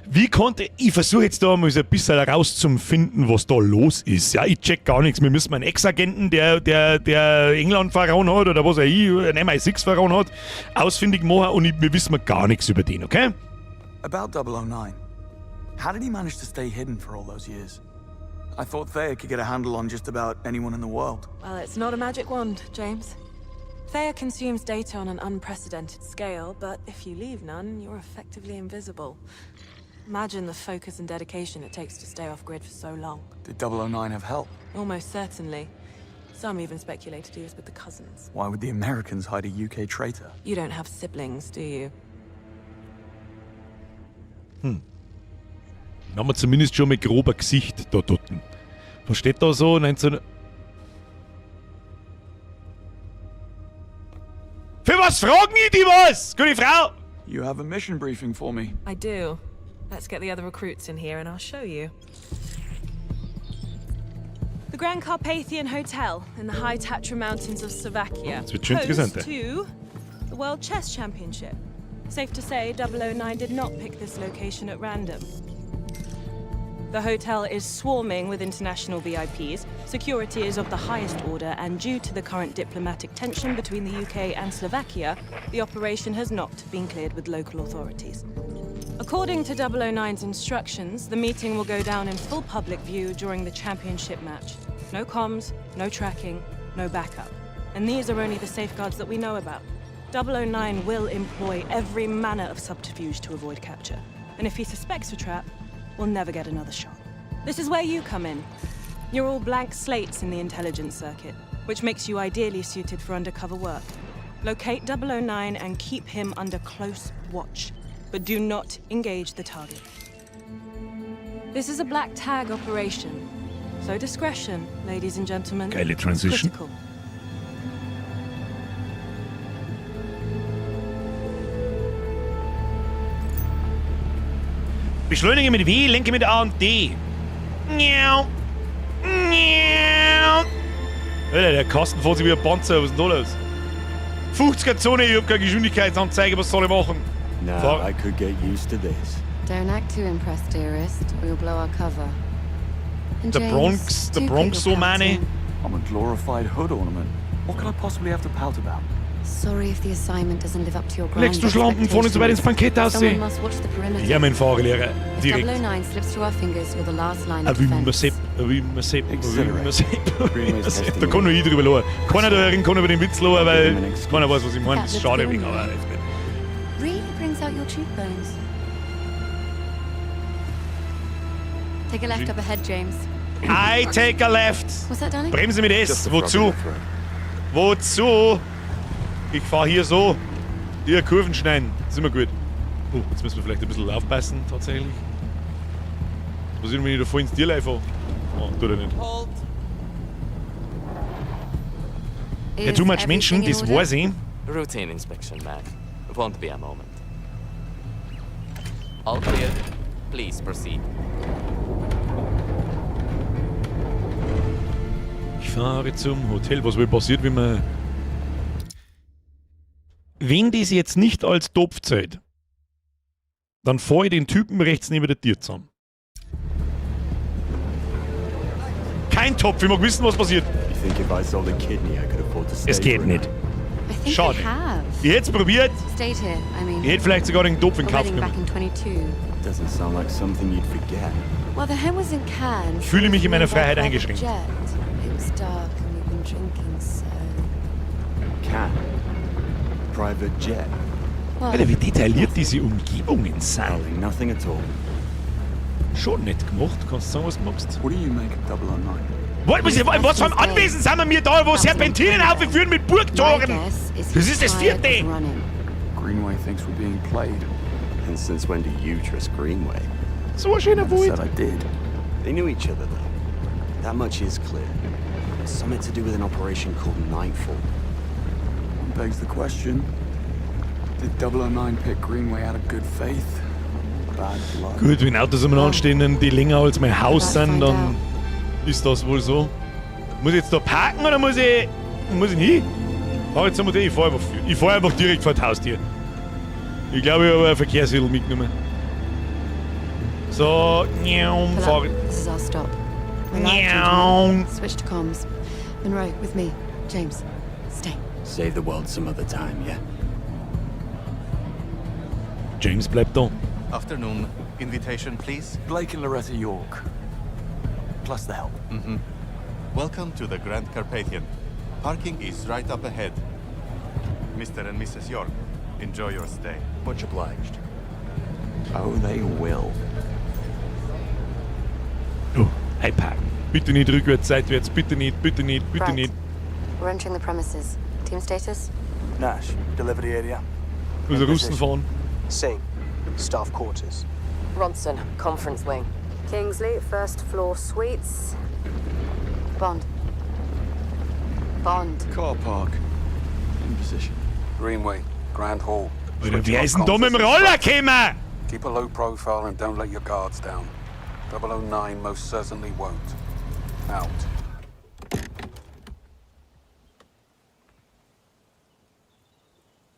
Wie konnte ich versuche jetzt da mal so ein bisschen rauszufinden, was da los ist. Ja, ich check gar nichts. Wir müssen einen Ex-Agenten, der England verraten hat oder was auch ich, einen MI6 verraten hat, ausfindig machen und wir wissen gar nichts über den, okay? About 009. How did he manage to stay hidden for all those years? I thought Thayer could get a handle on just about anyone in the world. Well, it's not a magic wand, James. Thayer consumes data on an unprecedented scale, but if you leave none, you're effectively invisible. Imagine the focus and dedication it takes to stay off grid for so long. Did 009 have help? Almost certainly. Some even speculated he was with the cousins. Why would the Americans hide a UK traitor? You don't have siblings, do you? Dann haben wir zumindest schon mal grober Gesicht da dort. Was steht da so? 19. Für was fragen ich die was? Gute Frau! You have a mission briefing for me. I do. Let's get the other recruits in here and I'll show you. The Grand Carpathian Hotel in the High Tatra Mountains of Slovakia. Das wird schön Host interessant. to the World Chess Championship. Safe to say, 009 did not pick this location at random. The hotel is swarming with international VIPs. Security is of the highest order, and due to the current diplomatic tension between the UK and Slovakia, the operation has not been cleared with local authorities. According to 009's instructions, the meeting will go down in full public view during the championship match. No comms, no tracking, no backup. And these are only the safeguards that we know about. 009 will employ every manner of subterfuge to avoid capture. And if he suspects a trap, we'll never get another shot. This is where you come in. You're all blank slates in the intelligence circuit, which makes you ideally suited for undercover work. Locate 009 and keep him under close watch, but do not engage the target. This is a black tag operation, so discretion, ladies and gentlemen, Geile is Transition. critical. Beschleunige mit W, lenke mit A und D. Miau. Miau. Alter, der Kasten fährt sich wie ein Panzer. Was ist denn da los? 50er Zone, ich hab keine Geschwindigkeitsanzeige, was soll ich machen? Now, Fahr I could get used to this. Don't act too impressed, dearest, or you'll blow our cover. And Der James, Bronx, der do Bronx quit so your meine. pouting. I'm a glorified hood ornament. What could I possibly have to pout about? Sorry if the assignment doesn't live up to your grand Leckst du Schlampen, fahr nicht so weit ins Bankett Someone aussehen. must watch the perimeter. Ja, mein Fahrlehrer. If Direkt. 009 slips through our fingers, you're the last line A of wie man defense. Sepp, a wie man Sepp, a wie man Sepp, a wie man Greenway's Sepp. Da testing kann nur ich drüber lachen. Keiner da drin kann über den Witz lachen, weil keiner weiß, was ich meine. Das ist schade wegen, aber echt nicht. Really brings out your cheekbones. Take a left up ahead, James. I take a left. What's that, darling? Bremse mit Just S. a frog in Wozu? the throat. Wozu? Ich fahre hier so. Hier Kurven schneiden. Das ist immer gut. Oh, jetzt müssen wir vielleicht ein bisschen aufpassen, tatsächlich. Was passiert, wenn ich da voll ins Tier fahre? Oh, tut er nicht. Ja, too much Menschen, das weiß ich. Routine inspection, ma'am. Won't be a moment. All clear. Please proceed. Ich fahre zum Hotel. Was wohl passiert, wenn man. Wenn das jetzt nicht als Topf zählt, dann fahre ich den Typen rechts neben der Tür zusammen. Kein Topf, ich mag wissen, was passiert. You think if I sold a kidney, I could afford to stay Es geht for a nicht. night? I think Schade. I have. Ich hätte es probiert. Stayed here, I mean. Ich hätte vielleicht sogar den Topf in A Kauf wedding back genommen. in 22. Doesn't sound like something you'd forget. Well, the hen was in Cannes. Ich fühle mich in meiner By Freiheit private eingeschränkt. Jet. It was dark and we'd been drinking, so. Can. Private jet. Alter, wie detailliert diese Umgebungen sind. Nothing at all. Schon nett gemacht, kannst du sagen, was du magst. What do you make of 009? Was, was für ein Anwesen sind wir mir da, wo Serpentinen aufführen mit Burgtoren? Das ist das vierte! Greenway thinks we're being played. And since when do you trust Greenway? So ein schöner Never Wald. said I did. They knew each other, though. That much is clear. Something to do with an operation called Nightfall. Begs the question. Did 009 pick Greenway out of good faith? Or bad blood? Gut, wenn Autos umeinander stehen, die länger als mein Haus sind, dann ist das wohl so. Muss ich jetzt da parken oder muss ich. Muss ich hin? Fahr jetzt einmal ich fahr einfach, ich fahr einfach direkt vor das Haustür. Ich glaube, ich habe ein Verkehrsmittel mitgenommen. So, Pull fahr up. This is our stop. We're live, Meow. gentlemen. Switch to comms. Monroe, with me. James, stay. Save the world some other time, yeah? James bleibt da. Afternoon. Invitation, please. Blake and Loretta York. Plus the help. Mm-hmm. Welcome to the Grand Carpathian. Parking is right up ahead. Mr. and Mrs. York, enjoy your stay. Much obliged. Oh, they will. Oh, einparken. Bitte nicht rückwärts, seitwärts, bitte nicht, bitte nicht, bitte Right. nicht. We're entering the premises. Team status? Nash, delivery area. Muss Russen fahren. Singh, staff quarters. Ronson, conference wing. Kingsley, first floor suites. Bond. Bond. Car park. In position. Greenway, Grand Hall. Alter, wer ist denn da mit dem Roller gekommen? Keep a low profile and don't let your guards down. 009 most certainly won't. Out.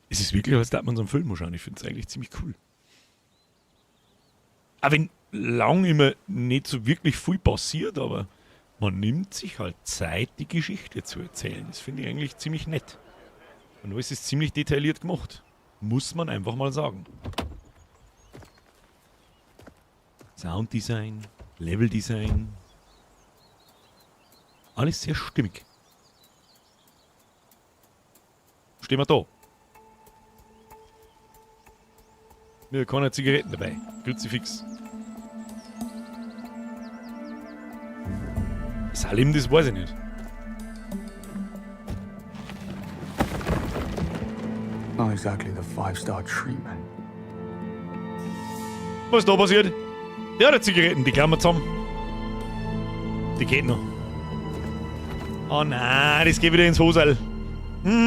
Es ist wirklich, als darf man so einen Film anschauen. Ich finde es eigentlich ziemlich cool. Auch wenn lang immer nicht so wirklich viel passiert, aber man nimmt sich halt Zeit, die Geschichte zu erzählen. Das finde ich eigentlich ziemlich nett. Und alles ist ziemlich detailliert gemacht. Muss man einfach mal sagen. Sounddesign, Leveldesign. Alles sehr stimmig. Stehen wir da. Mir keine Zigaretten dabei. Kruzifix. Salim, das weiß ich nicht. Not exactly the five-star treatment. Was ist da passiert? Der hat Zigaretten, die klammern zusammen. Die geht noch. Oh nein, das geht wieder ins Hosel.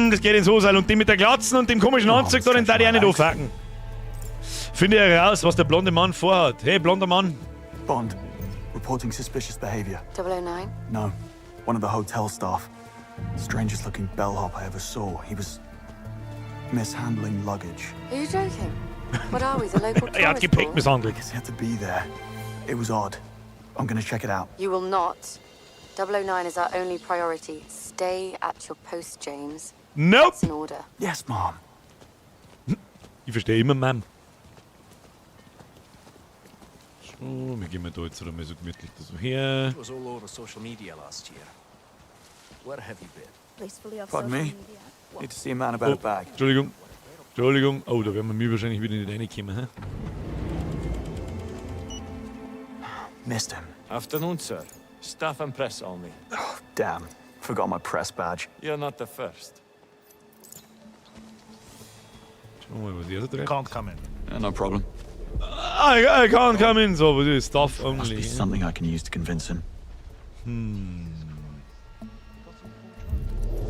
Das geht ins Hosel. Und die mit der Glatzen und dem komischen Anzug da, den darf ich auch nicht anfacken. Finde heraus, was der blonde Mann vorhat. Hey, blonder Mann. Bond, reporting suspicious behavior. 009? No, one of the hotel staff. Strangest looking bellhop I ever saw. He was mishandling luggage. Are you joking? What are we, the local Er hat tourist Gepäck board? misshandelt. I guess he had to be there. It was odd. I'm gonna check it out. You will not. 009 is our only priority. Stay at your post, James. Nope. That's an order. Yes, Mom. Ich verstehe immer, Mom. So, wir gehen mal da jetzt wieder mal so gemütlich da so her. It was all over social media last year. Where have you been? Blissfully off Pardon social me? media. Need to see a man about Oh, a bag. Entschuldigung. Entschuldigung. Oh, da werden wir mir wahrscheinlich wieder nicht reinkommen. Hä? Missed him. Afternoon, sir. Staff and press only. Oh, damn. Forgot my press badge. You're not the first. Schauen wir mal, was er so treibt. Can't come in. Yeah, no problem. I can't come in, so was ist Staff Must only. be something I can use to convince him.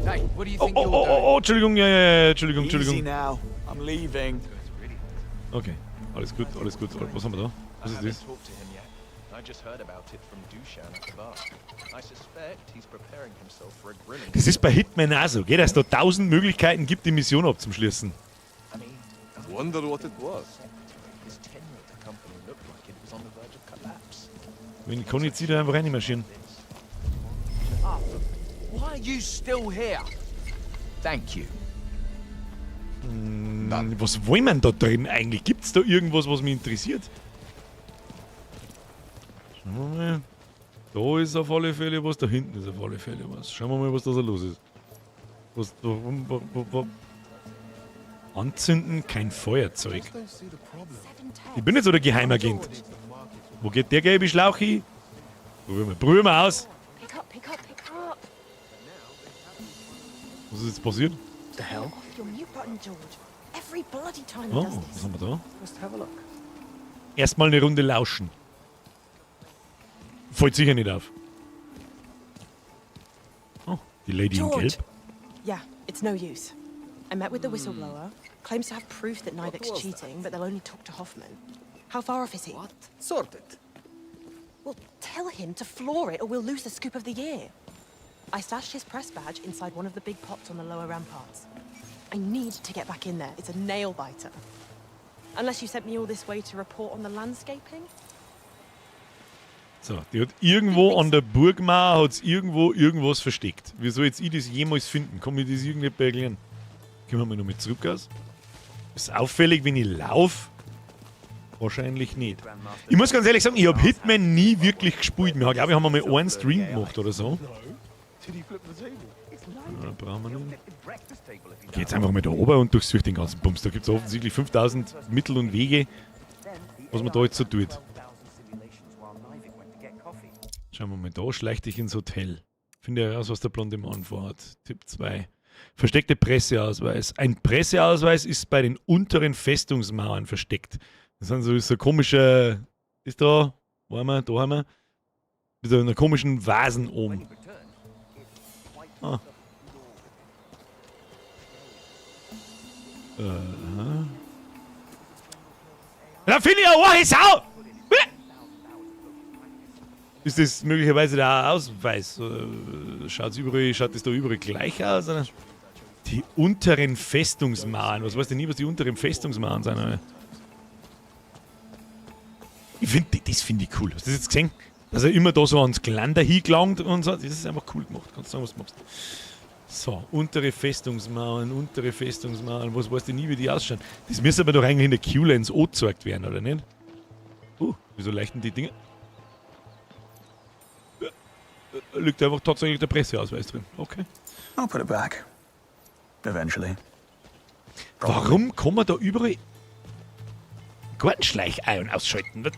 Hey, what do you Oh, think oh, you're oh, doing? oh, oh, Entschuldigung, ja, ja, ja, Entschuldigung, Easy Entschuldigung. now. I'm leaving. Okay, alles gut, alles gut. Was haben wir da? Was I ist haven't das? talked to him yet. I just heard about it from Dushan at the bar. I suspect he's preparing himself for a grilling. Das ist bei Hitman auch so, gell, dass es da tausend Möglichkeiten gibt, die Mission abzuschließen. I mean, Wonder what it was. His tenure at the company looked like it was on the verge of collapse. Wenn kann ich jetzt wieder einfach reinmarschieren. Arthur, why are you still here? Thank you. Was wollen wir denn da drin eigentlich? Gibt es da irgendwas, was mich interessiert? Schauen wir mal. Da ist auf alle Fälle was, da hinten ist auf alle Fälle was. Schauen wir mal, was da so los ist. Was, warum, wa, wa, wa. Anzünden, kein Feuerzeug. Ich bin nicht so der Geheimagent. Wo geht der gelbe Schlauch hin? Probieren wir. Probieren wir aus. Pick up, pick up, pick up. Was ist jetzt passiert? The hell? Off your mute button, George. Every bloody time he Oh, does this. was haben wir da? Just have a look. Erstmal eine Runde lauschen. Fällt sicher nicht auf. Oh, die Lady in George. Gelb. Yeah, it's no use. I met with the whistleblower. Claims to have proof that Nyvik's was cheating, but they'll only talk to Hoffman. How far off is he? What? Sort it. Well, tell him to floor it or we'll lose the scoop of the year. I stashed his press badge inside one of the big pots on the lower ramparts. I need to get back in there. It's a nail biter. Unless you sent me all this way to report on the landscaping? So, die hat irgendwo an der Burgmauer hat's irgendwo irgendwas versteckt. Wie soll jetzt ich das jemals finden? Kann mir das irgendjemand erklären? Können wir mal noch mit zurück aus? Ist auffällig, wenn ich laufe? Wahrscheinlich nicht. Ich muss ganz ehrlich sagen, ich habe Hitman nie wirklich gespielt. Wir, glaube ich, haben mal einen Stream gemacht oder so. Ja, brauchen wir nicht. Ich geh jetzt einfach mal da oben und durchsuche den ganzen Bums. Da gibt es offensichtlich 5000 Mittel und Wege, was man da jetzt so tut. Schauen wir mal da, schleich dich ins Hotel. Finde heraus, was der blonde Mann vorhat. Tipp 2. Versteckte Presseausweis. Ein Presseausweis ist bei den unteren Festungsmauern versteckt. Das sind so, so komische. Ist da? Wo haben wir? Da haben wir. Mit so einer komischen Vasen oben. Ah. Da finde ich eine Sau! Ist das möglicherweise der Ausweis? Schaut's überall, schaut das da überall gleich aus? Oder? Die unteren Festungsmauern. Was weiß denn nie, was die unteren Festungsmauern sind? Oder? Ich finde, das finde ich cool. Hast du das jetzt gesehen? Dass er immer da so ans Geländer hingelangt und so. Das ist einfach cool gemacht. Kannst du sagen, was du machst. So, untere Festungsmauern, untere Festungsmauern. Was weißt du nie, wie die ausschauen? Das müsste aber doch eigentlich in der Q-Lens angezeigt werden, oder nicht? Wieso leichten die Dinge? Liegt einfach tatsächlich der Presseausweis drin. Okay. I'll put it back. Eventually. Warum kann man da überall Gartenschleich ein- und ausschalten? Was?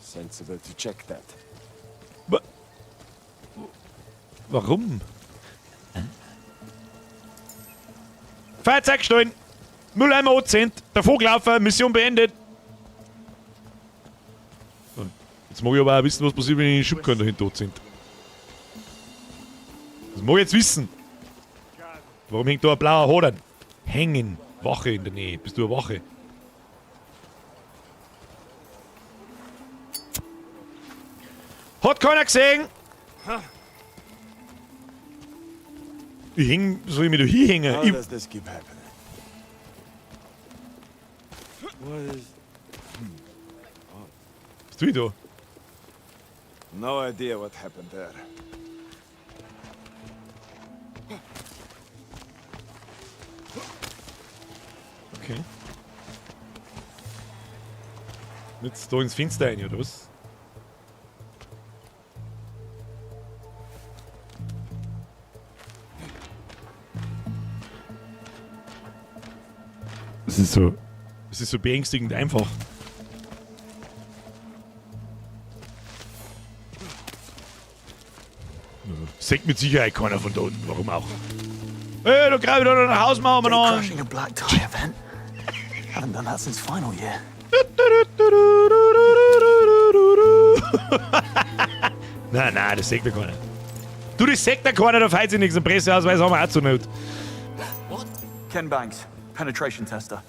Sensible to check that. Warum? Feuerzeug gestohlen! Mülleimer angezündet, davon gelaufen, Mission beendet. Jetzt mag ich aber auch wissen, was passiert, wenn ich den Schubkarren dahinter anzünde. Das mag ich jetzt wissen. Warum hängt da ein blauer Hodern? Hängen. Wache in der Nähe. Bist du eine Wache? Hat keiner gesehen! Ich häng, soll ich mich da hinhängen? How Ich, does this keep happening? What is... was tue ich da? No idea what happened there. Okay. Jetzt da ins Fenster rein, oder was? Das ist so. Das ist so beängstigend einfach. Sieht mit Sicherheit keiner von da unten, warum auch? Hey, da grabe ich doch noch eine Hausmauer Day an. crashing a black tie event. Haven't done that since final year. Nein, nein, das sagt ja keiner. Du, das sagt ja keiner, da fällt sich nichts. Einen Presseausweis haben wir auch zu nicht. Ken Banks, penetration tester.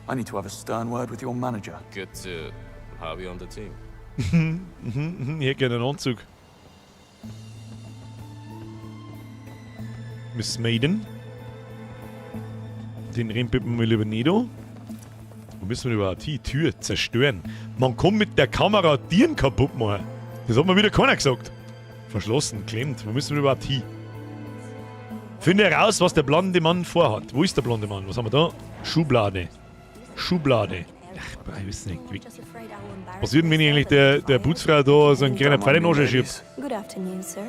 I need to have a stern word with your manager. Good to have you on the team. Ich hätte gerne einen Anzug. Miss Maiden. Den rempelt man mal lieber nicht an. Wo müssen wir überhaupt hin? Tür zerstören. Man kann mit der Kamera Tieren kaputt machen. Das hat mir wieder keiner gesagt. Verschlossen, klemmt. Wo müssen wir überhaupt hin? Finde heraus, was der blonde Mann vorhat. Wo ist der blonde Mann? Was haben wir da? Schublade. Schublade. Ach, ich weiß nicht. Was wird denn, wenn ich eigentlich der Putzfrau da so einen kleinen Pfeil in den Arsch schiebt? Good afternoon, sir.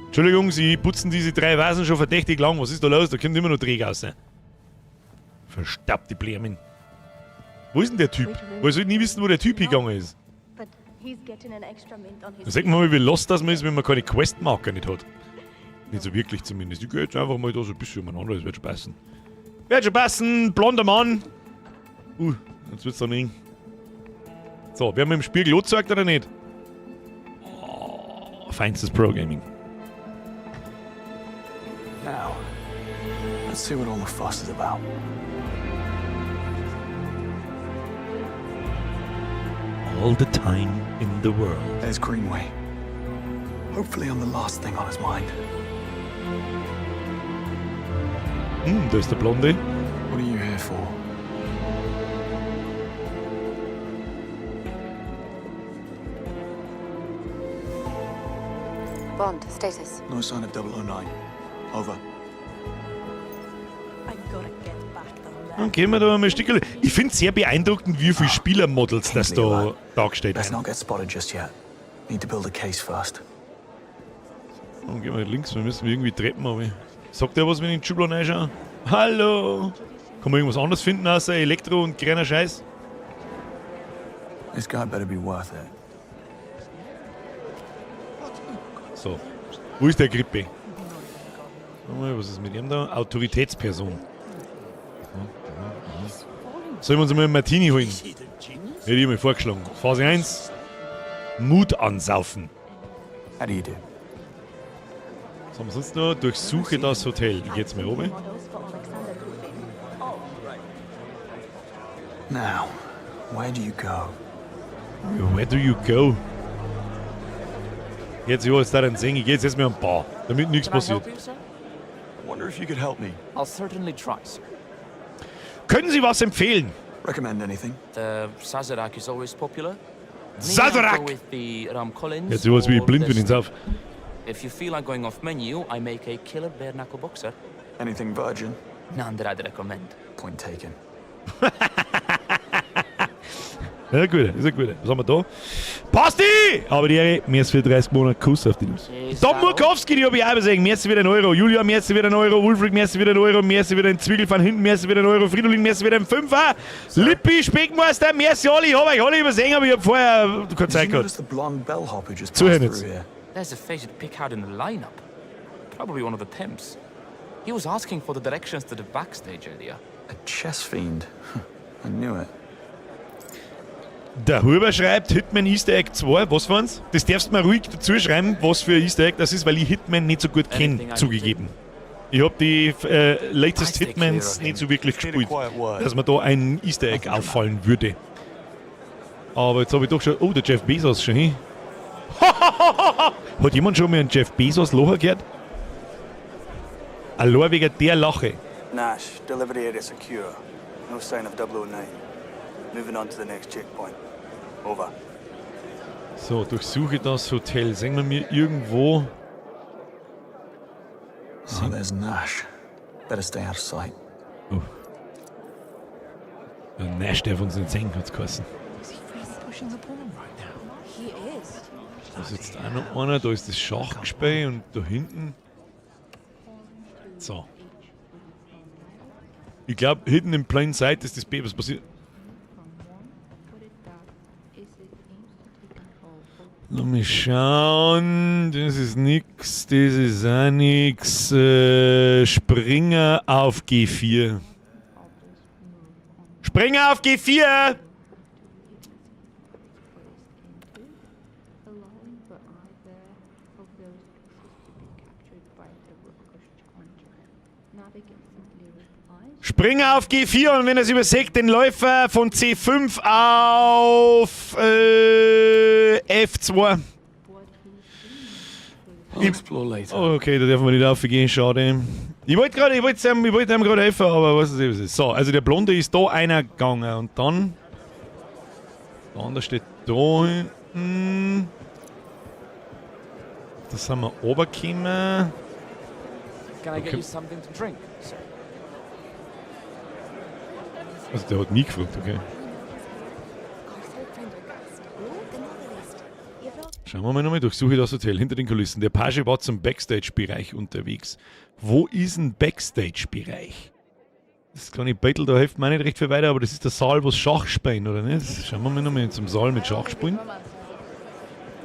Entschuldigung, Sie putzen diese drei Vasen schon verdächtig lang. Was ist da los? Da kommt immer noch Dreck raus. Verstaubte Blämen. Wo ist denn der Typ? Wo soll ich nie wissen, wo der Typ hingegangen ist? But he's getting an extra mint on his Sag mal, wie lost das man ist, wenn man keine Questmarker nicht hat. Nicht so wirklich zumindest. Ich gehe jetzt einfach mal da so ein bisschen umeinander, das wird schon passen. Wird schon passen, blonder Mann. Jetzt wird's dann eng. So, werden wir im Spiegel angezeigt oder nicht? Oh, feinstes Pro-Gaming. Now, let's see what all the fuss is about. All the time in the world. There's Greenway. Hopefully I'm the last thing on his mind. Da ist der Blonde. What are you here for? Bond, status. No sign of 009. Over. I gotta get back down there. Dann gehen wir da mal ein Stückchen. Ich finde es sehr beeindruckend, wie viele Spielermodels das da dargestellt Let's werden. not get spotted just yet. Need to build a case first. Dann gehen wir links, wir müssen irgendwie Treppen aber. Sagt der was, wenn ich in die Schublade reinschaue? Hallo! Kann man irgendwas anderes finden außer Elektro und kleiner Scheiß? This guy better be worth it. So. Wo ist der Grippe? Schau mal, was ist mit ihm da? Autoritätsperson. Sollen wir uns mal einen Martini holen? Hätte ich mal vorgeschlagen. Phase 1. Mut ansaufen. How do you do? Was haben wir sonst noch? Durchsuche das Hotel. Ich geh jetzt mal oben. Now, where do you go? Where do you go? Jetzt, ja, jetzt da dann sehen. Ich geh jetzt erstmal am Bar, damit nichts Can I help passiert. you, sir? Wonder if you could help me. I'll certainly try, sir. Können Sie was empfehlen? Recommend anything? The Sazerac is always popular. Sazerac! May I go with the Rum Collins Jetzt sowas wie or blind the bin ins Auf. If you feel like going off menu, I make a killer bare knuckle boxer. Anything virgin? None that I'd recommend. Point taken. Ja, gut, ist ja gut. Was haben wir da? Basti! Aber die Ehre, mehr als für 30 Monate Kuss auf die Nuss. Tom Murkowski, die hab ich auch übersehen. Mehr als wieder ein Euro. Julia, mehr als wieder ein Euro. Ulfried, mehr als wieder ein Euro. Mehr als wieder ein Zwiegel von hinten, mehr als wieder ein Euro. Fridolin, mehr als wieder ein Fünfer. Lippi, Speckmeister, mehr als alle. Ich hab euch alle übersehen, aber ich hab vorher keine Did Zeit you gehabt. notice the blonde bellhop who just passed Zuhören through jetzt. here? There's a face you'd pick out in the lineup. Probably one of the pimps. He was asking for the directions to the backstage area. A chess fiend. I knew it. Der Huber schreibt Hitman Easter Egg 2. Was waren's? Das darfst du mir ruhig dazu schreiben, was für ein Easter Egg das ist, weil ich Hitman nicht so gut kenne, zugegeben. Ich hab die latest Hitmans nicht so wirklich gespielt, dass mir da ein Easter Egg auffallen würde. Aber jetzt habe ich doch schon. Oh, der Jeff Bezos schon hin. Hat jemand schon mal einen Jeff Bezos lachen gehört? Allein wegen der Lache. Nash, delivery area secure. No sign of 009. Moving on to the next checkpoint. Over. So, durchsuche das Hotel. Sehen wir mir irgendwo. Oh, there's Nash. Better stay out of sight. Oh. Der Nash darf uns nicht sehen, hat's geheißen. Pushing the pawn right now. He is. Da sitzt auch noch einer, da ist das Schachgespiel und da hinten. So. Ich glaube, hinten im Plain Sight ist das Baby. Was passiert? Lass mich schauen. Das ist nix, das ist auch nix. Springer auf G4. Springer auf G4! Springer auf G4 und wenn er es übersägt, den Läufer von C5 auf F2. I'll Oh, okay, da dürfen wir nicht aufgehen, schade. Ich wollte gerade, ich wollte ihm, ich wollte ihm gerade helfen, aber was ist, was ist. So, also der Blonde ist da einer gegangen und dann. Der andere steht da hinten. Das sind wir runtergekommen. Can I get Okay. you something to drink, sir? Also der hat nie gefragt, okay. Schauen wir mal nochmal, durchsuche das Hotel hinter den Kulissen. Der Page war zum Backstage-Bereich unterwegs. Wo ist ein Backstage-Bereich? Das kleine Beutel, da hilft mir auch nicht recht viel weiter, aber das ist der Saal, wo Schach spielen, oder nicht? Schauen wir mal nochmal zum Saal mit Schach spielen.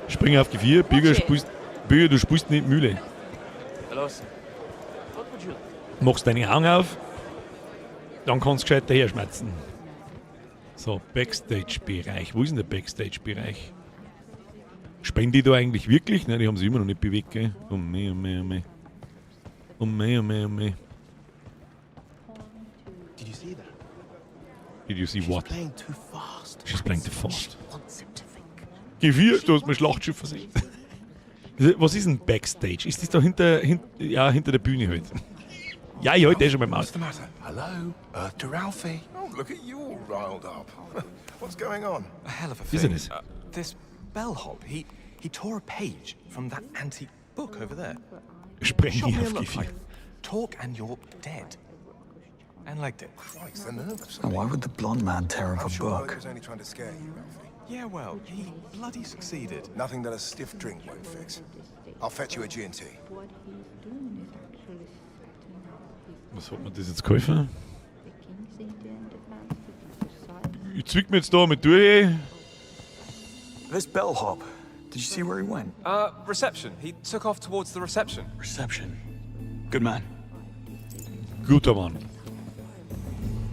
Spring auf G4, Bürger, spielst, Bürger, du spielst nicht Mühle. Machst deine Augen auf, dann kannst du gescheit daher schmerzen. So, Backstage-Bereich. Wo ist denn der Backstage-Bereich? Spielen die da eigentlich wirklich? Nein, die haben sich immer noch nicht bewegt, gell? Oh meh, oh meh, oh meh. Oh meh, oh meh, oh meh. Did you see that? Did you see what? Playing too fast. She's playing too fast. Wants him to think. G4, du hast mein Schlachtschiff versenkt. Was ist denn Backstage? Ist das da hinter, ja, hinter der Bühne halt? Ja, ich halte eh schon beim Maus. What's the matter? Hello, Earth to Ralphie. Oh, look at you all riled up. What's going on? A hell of a Isn't thing. it? This bellhop, he tore a page from that antique book over there. Spreng Shot die me a auf look G4. like, talk and you're dead. And legged it. Christ, the nerve of Now, why would the blonde man tear up I'm a sure Mike book? was only trying to scare you, Ralphie. Yeah, well, he bloody succeeded. Nothing that a stiff drink won't fix. I'll fetch you a G&T. Was hat mir das jetzt geholfen? Ich zwick mir jetzt da mal durch. This bellhop, did you see where he went? Reception. He took off towards the reception. Reception. Good man. Guter Mann.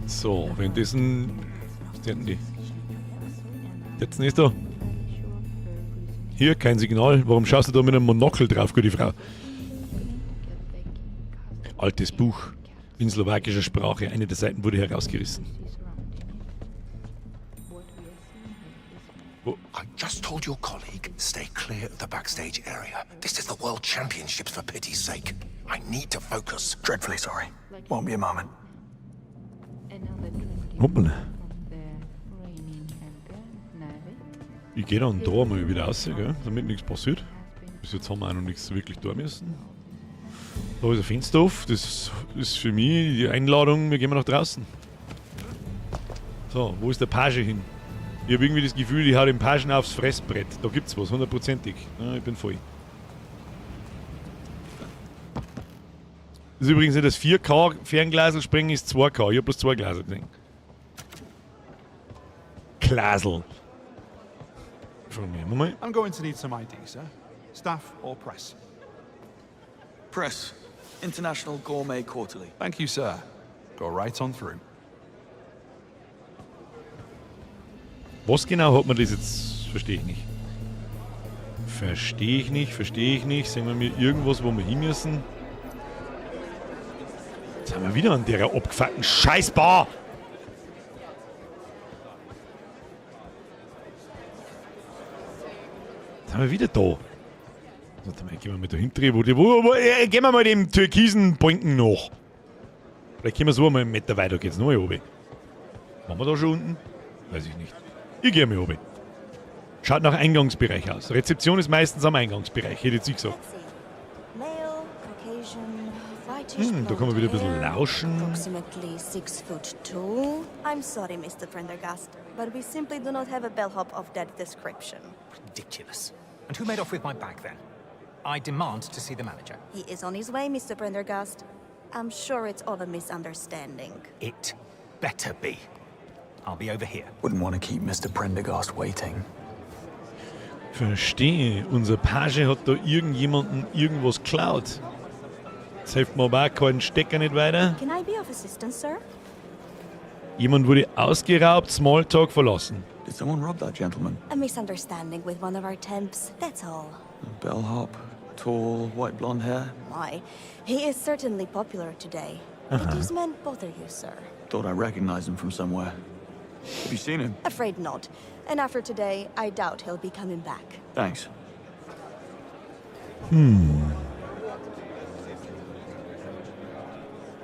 So, währenddessen. Was denn die? Jetzt nicht da. Hier, kein Signal. Warum schaust du da mit einem Monokel drauf, gute Frau? Altes Buch. In slowakischer Sprache. Eine der Seiten wurde herausgerissen. I just told your colleague, stay clear of the backstage area. This is the World Championships, for pity's sake. I need to focus. Dreadfully sorry. Won't be a moment. Hoppala. Ich gehe dann da mal wieder raus, gell, damit nichts passiert. Bis jetzt haben wir auch noch nichts wirklich da müssen. Da ist ein Fenster auf, das ist für mich die Einladung, wir gehen mal nach draußen. So, wo ist der Page hin? Ich habe irgendwie das Gefühl, ich hau den Pagen aufs Fressbrett. Da gibt's was, hundertprozentig. Ja, ich bin voll. Das ist übrigens nicht das 4K Fernglasel springen, ist 2K. Ich hab bloß 2 Glasel gesehen. Glasel. Von mir mal. I'm going to need some ID, sir. Staff or press? Press. International Gourmet Quarterly. Thank you, sir. Go right on through. Was genau hat man das jetzt? Verstehe ich nicht. Verstehe ich nicht, verstehe ich nicht. Sagen wir mir irgendwas, wo wir hin müssen? Jetzt sind wir wieder an der abgefuckten Scheißbar! Jetzt sind wir wieder da. Warte mal, gehen wir mal da hinten, gehen wir mal dem türkisen Pointen nach. Vielleicht können wir so einmal einen Meter weiter, geht's noch mal runter. Waren wir da schon unten? Weiß ich nicht. Ich gehe mal runter. Schaut nach Eingangsbereich aus. Rezeption ist meistens am Eingangsbereich, hätte ich gesagt. Da kann man wieder ein bisschen lauschen. Approximately 6 foot tall. I'm sorry, Mr. Prendergast, but we simply do not have a bellhop of that description. Ridiculous. And who made off with my bag then? I demand to see the manager. He is on his way, Mr. Prendergast. I'm sure it's all a misunderstanding. It better be. I'll be over here. Wouldn't want to keep Mr. Prendergast waiting. Verstehe. Unser Page hat da irgendjemanden irgendwas geklaut. Jetzt hilft mir aber auch keinen Stecker nicht weiter. Can I be of assistance, sir? Jemand wurde ausgeraubt, Smalltalk verlassen. Did someone rob that gentleman? A misunderstanding with one of our temps, that's all. A bellhop, tall, white blonde hair. Why, he is certainly popular today. Did Uh-huh. this man bother you, sir? Thought I recognized him from somewhere. Have you seen him? Afraid not. And after today, I doubt he'll be coming back. Thanks.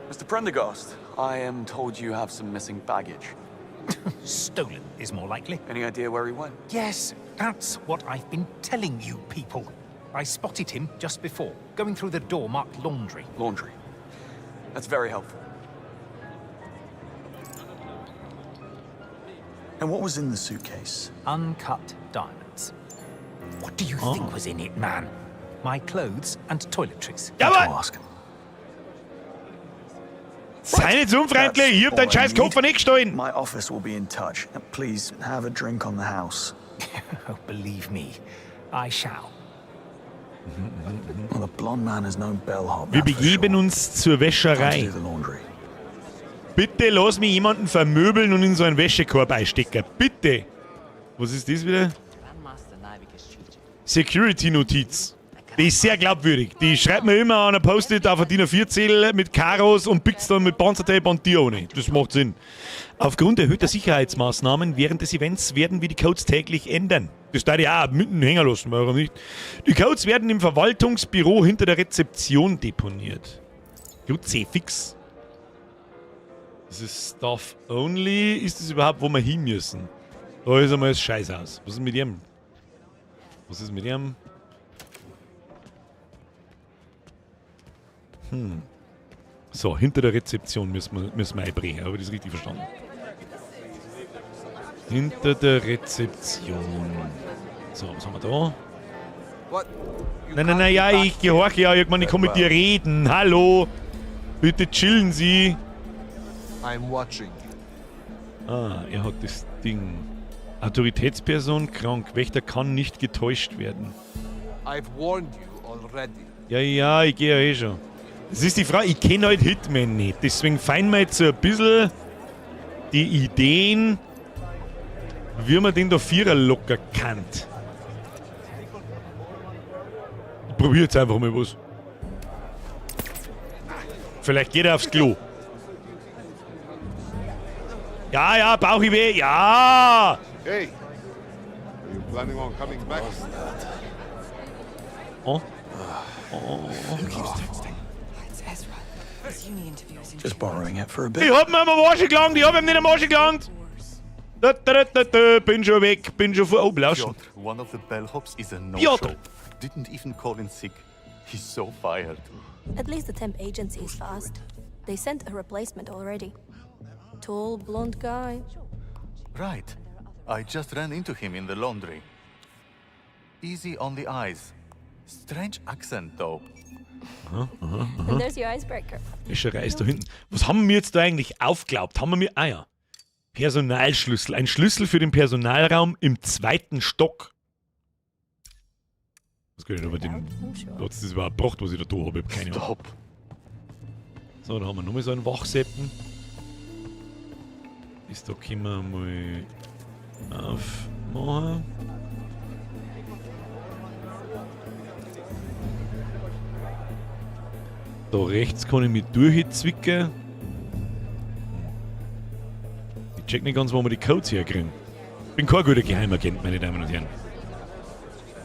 Mr. Prendergast, I am told you have some missing baggage. Stolen is more likely. Any idea where he went? Yes, that's what I've been telling you people. I spotted him just before, going through the door marked laundry. Laundry. That's very helpful. And what was in the suitcase? Uncut diamonds. What do you think was in it, man? My clothes and toiletries. Jawohl! Ask. Sei nicht so unfreundlich, ich hab deinen All I scheiß Koffer need. nicht gestohlen. My office will be in touch. And please have a drink on the house. Oh, believe me, I shall. Well, the blonde man is no bellhop. Wir that's for begeben sure. uns zur Time to Wäscherei. do the laundry. Bitte lass mich jemanden vermöbeln und in so einen Wäschekorb einstecken. Bitte! Was ist das wieder? Security-Notiz. Die ist sehr glaubwürdig. Die schreibt mir immer an ein Post-it auf ein DIN A4-Zettel mit Karos und pickt's dann mit Panzertape an die ohne. Das macht Sinn. Aufgrund erhöhter Sicherheitsmaßnahmen während des Events werden wir die Codes täglich ändern. Das darf ich auch mitten hängen lassen, warum nicht? Die Codes werden im Verwaltungsbüro hinter der Rezeption deponiert. Gut, C fix. Das ist Staff Only. Ist das überhaupt, wo wir hin müssen? Da ist einmal das Scheißhaus. Was ist mit ihm? Was ist mit ihm? So, hinter der Rezeption müssen wir einbrechen. Habe ich das richtig verstanden? Hinter der Rezeption. So, was haben wir da? Nein, nein, nein, ja, ich gehorche ja. Irgendwann, ich kann mit dir reden. Hallo. Bitte chillen Sie. I'm watching. Ah, er hat das Ding. Autoritätsperson krank. Wächter kann nicht getäuscht werden. I've warned you already. Ja, ja, ich gehe ja eh schon. Das ist die Frage, ich kenne halt Hitman nicht. Deswegen fein mir jetzt so ein bisschen die Ideen, wie man den da Vierer locker kann. Ich probiere jetzt einfach mal was. Vielleicht geht er aufs Klo. Ja, ja, Bauch weh, ja! Hey, are you planning on coming back? Oh. Oh. Who keeps texting? It's Ezra. His uni interview is in Just borrowing it for a bit. Ich hab mir am Arsch gelangt, ich hab ihm nicht am Arsch gelangt. Da, da, da, da, bin schon weg, bin schon vor. Oh, Blauschen. Piotr, one of the bellhops is a no-show. Piotr. Didn't even call in sick. He's so fired. At least the temp agency is fast. They sent a replacement already. Tall, blonde guy. Right. I just ran into him in the laundry. Easy on the eyes. Strange accent, though. Aha, aha, aha. And there's your icebreaker. Wäscherei ist da hinten. Was haben wir jetzt da eigentlich aufglaubt? Haben wir mir. Ah ja. Personalschlüssel. Ein Schlüssel für den Personalraum im zweiten Stock. Was kann ich denn über den. Hat's das überhaupt gebracht, was ich da da habe? Ich hab keine Ahnung. So, da haben wir nochmal so einen Wachseppen. Das da können wir mal aufmachen. Da rechts kann ich mich durchzwicken. Ich check nicht ganz, wo wir die Codes herkriegen. Bin kein guter Geheimagent, meine Damen und Herren.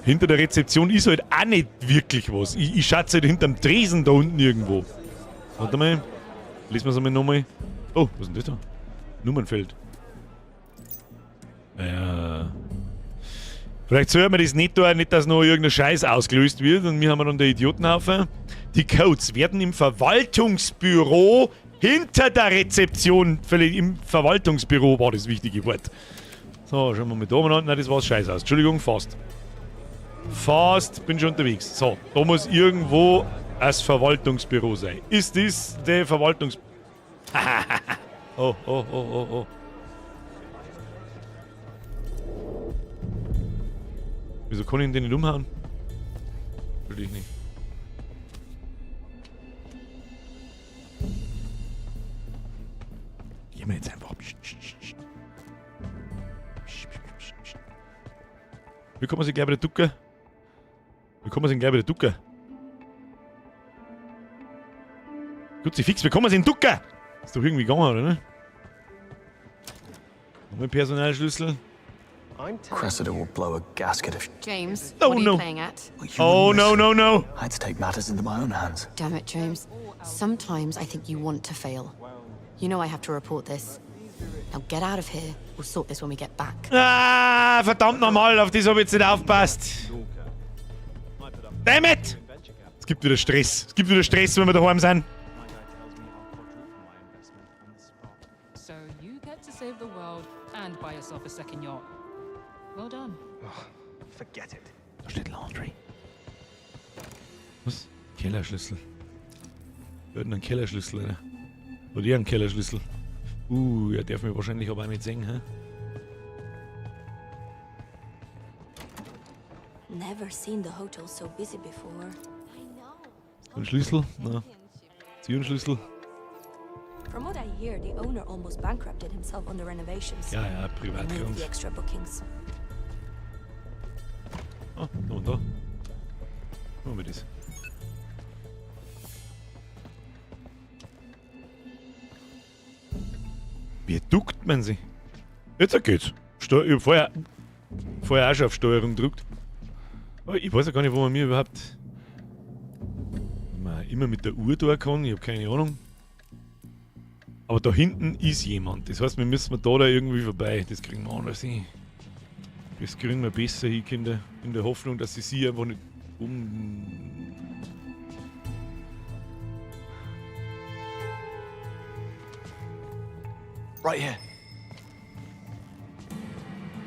Hinter der Rezeption ist halt auch nicht wirklich was. Ich schätze halt hinterm Tresen da unten irgendwo. Warte mal. Lesen wir es einmal nochmal. Oh, was ist denn das da? Nummernfeld. Ja. Vielleicht soll man das nicht da, nicht, dass noch irgendein Scheiß ausgelöst wird und wir haben dann der Idiotenhaufen. Die Codes werden im Verwaltungsbüro hinter der Rezeption, vielleicht im Verwaltungsbüro war das wichtige Wort. So, schauen wir mal da mal an. Nein, das war's scheiß aus. Entschuldigung, fast. Fast, bin schon unterwegs. So, da muss irgendwo das Verwaltungsbüro sein. Ist das der Verwaltungs... Oh, oh, oh, oh, oh. Wieso kann ich ihn denn nicht umhauen? Will ich nicht. Gehen wir jetzt einfach. Psst, psst, psst, psst. Psst, psst, psst, psst. Wie kann man sich gleich wieder ducken? Wie kann man sich gleich wieder ducken? Gut, sie fix, wie kann man sich ducken? Ist doch irgendwie gegangen, oder ne? Nochmal Personalschlüssel. Cressida will blow a gasket if. James, Oh, what are no. you playing at? Oh, no, no, no. I had to take matters into my own hands. Damn it, James. Sometimes I think you want to fail. You know I have to report this. Now get out of here. We'll sort this when we get back. Ah, verdammt nochmal, auf das habe ich jetzt nicht aufpasst. Damn it! Es gibt wieder Stress. Es gibt wieder Stress, wenn wir daheim sind. So you get to save the world And buy yourself a second yacht. Well done. Forget it. Da steht Laundry. Was? Kellerschlüssel. Wir hatten einen Kellerschlüssel, oder? Oder ich einen Kellerschlüssel. Er darf mich wahrscheinlich aber auch nicht sehen, hä? Never seen the hotel so busy before. Ein Schlüssel? Na. Türenschlüssel? From what I hear, the owner almost bankrupted himself on the renovations. Ja, ja, They need Privatgrund. the extra bookings. Ah, da und da. Machen wir das. Wie duckt man sich? Jetzt geht's. Ich hab vorher auch schon auf Steuerung gedrückt. Aber ich weiß ja gar nicht, wo man mir überhaupt. Man immer mit der Uhr da kann, ich hab keine Ahnung. Aber da hinten ist jemand. Das heißt, wir müssen da irgendwie vorbei. Das kriegen wir anders hin. Das kriegen wir besser hin, Kinder. In der Hoffnung, dass sie sie einfach nicht um. Right here.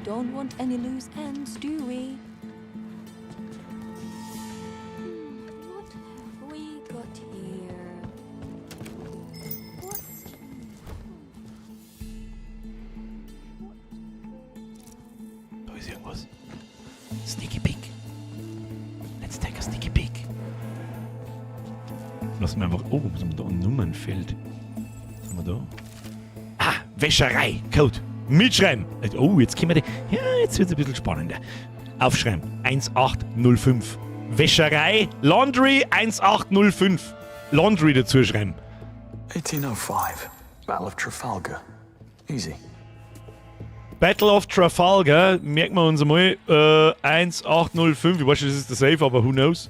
Don't want any loose ends, do we? What have we got here? What's Da ist irgendwas. Sneaky peek. Let's take a sneaky peek. Lass mir einfach. Oh, was haben wir da? Ein Nummernfeld. Was haben wir da? Ah, Wäscherei. Code. Mitschreiben. Oh, jetzt können wir die. Ja, jetzt wird's ein bisschen spannender. Aufschreiben. 1805. Wäscherei. Laundry 1805. Laundry dazu schreiben. 1805. Battle of Trafalgar. Easy. Battle of Trafalgar, merken wir uns einmal. 1805, ich weiß schon, das ist der Safe, aber who knows?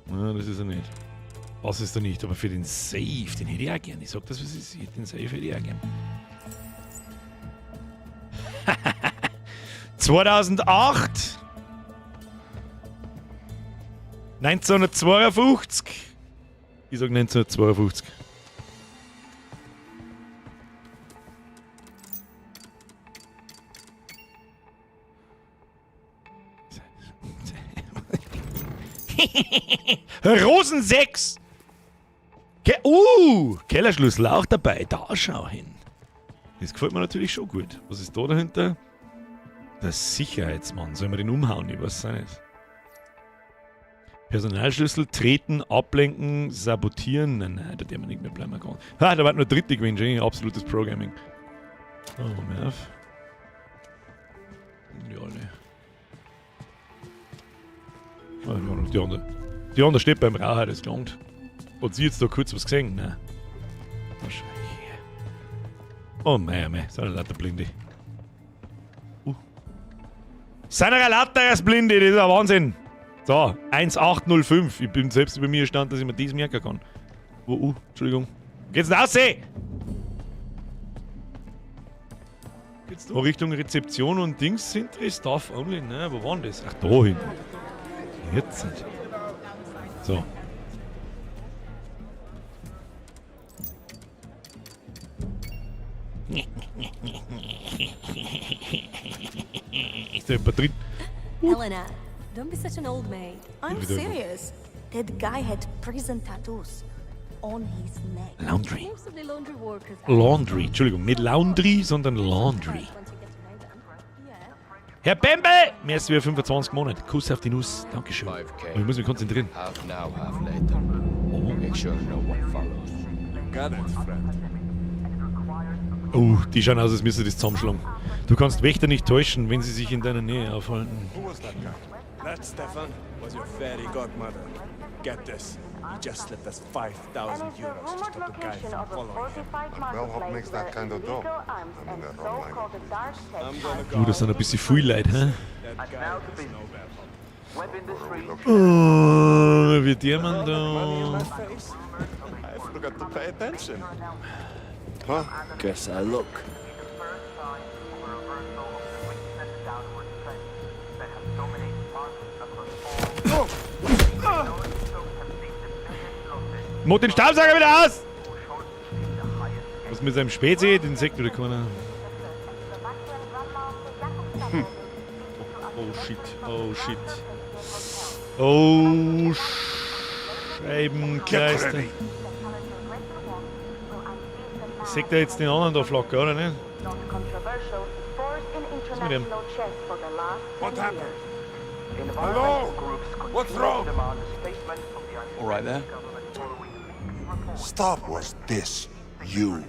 Na, das ist er nicht. Was ist er nicht? Aber für den Safe, den hätte ich auch gern. Ich sag das, was ist. Den Safe hätte ich auch gern. 2008! 1952! Ich sag 1952. Rosen 6! Kellerschlüssel auch dabei. Da schau hin. Das gefällt mir natürlich schon gut. Was ist da dahinter? Der Sicherheitsmann. Sollen wir den umhauen? Ich weiß es auch nicht. Personalschlüssel, treten, ablenken, sabotieren. Nein, nein, da dürfen wir nicht mehr bleiben. Wir. Ha, da war nur dritte gewesen. Schon. Absolutes Programming. Oh, mir auf. Die alle. Ah, die andere. Die andere steht beim Raucher, das gelangt. Hat sie jetzt da kurz was gesehen? Nein. Wahrscheinlich. Oh mei, oh mei, sind ja lauter Blinde. Sind ja lauter als Blinde, das ist ein Wahnsinn. So, 1805. Ich bin selbst über mir erstaunt, dass ich mir das merken kann. Oh, Entschuldigung. Geht's denn raus? Geht's da Richtung Rezeption und Dings sind Staff only? Ne, wo waren das? Ach, da hinten. Jetzt sind. So. Ist da jemand drin? Helena, don't be such an old maid. I'm Wieder- serious. That guy had prison tattoos on his neck. Laundry. Most of the laundry workers Laundry, Entschuldigung, nicht Laundry, sondern Laundry. Herr Bembel! Mehr als wir 25 Monate. Kuss auf die Nuss. Dankeschön. 5K. Oh, ich muss mich konzentrieren. Half now, half later. Make sure no one follows. You got it, friend. Oh, die schauen aus, als müsste das zusammenschlagen. Du kannst Wächter nicht täuschen, wenn sie sich in deiner Nähe aufhalten. Who was that guy? That Stefan was your fairy godmother. Get this. He just slipped us 5,000 euros to stop the guy from following him. A bellhop makes that kind of dough. I'm in the wrong line of business. I'm gonna go. Oh, das sind ein bisschen viel Leute, hä? That guy is no bellhop. Oh, wie der man da. Face? I forgot to pay attention. Huh? Guess I look. Mach den Staubsauger wieder aus! Was mit seinem Spezi, den sieht wieder keiner. Oh shit, oh shit. Oh Scheibenkleister. Seht ihr jetzt den anderen da flacker, oder nicht? Was ist mit dem? What happened? Hello? What's wrong? All right there? Stop. Was this you?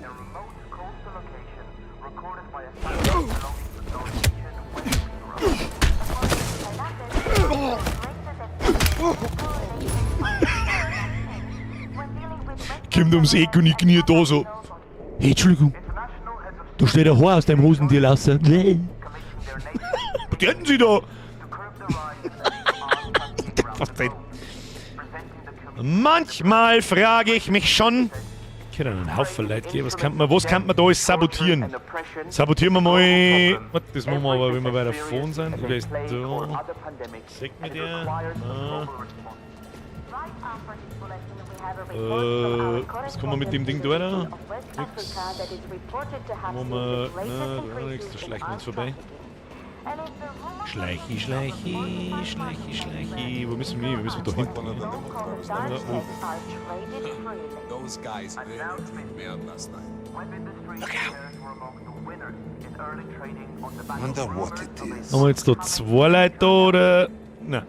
Kommt ums Eck und ich knie da so. Hey, Entschuldigung. Da steht ein Haar aus deinem Hosentier raus. Nee. Was denken Sie da? Was denn? Manchmal frage ich mich schon. Ich hätte einen Haufen Leute geben. Was kann man, was kann man da alles sabotieren? Sabotieren wir mal. Was, das machen wir aber, wenn wir bei der Phone sind. Wer ist da? Sagt mir der? Ah. Was kann man mit dem Ding da? Da? Nix. Machen wir. Na, da nix. Da schleichen wir uns vorbei. Schleichi, schleichi, schleichi, schleichi. Wo müssen wir hin? Wir müssen da hinten. Oh. Those guys really cleaned me out last night. Look out! Wonder what it is. Haben wir jetzt da zwei Leute da oder? Nein.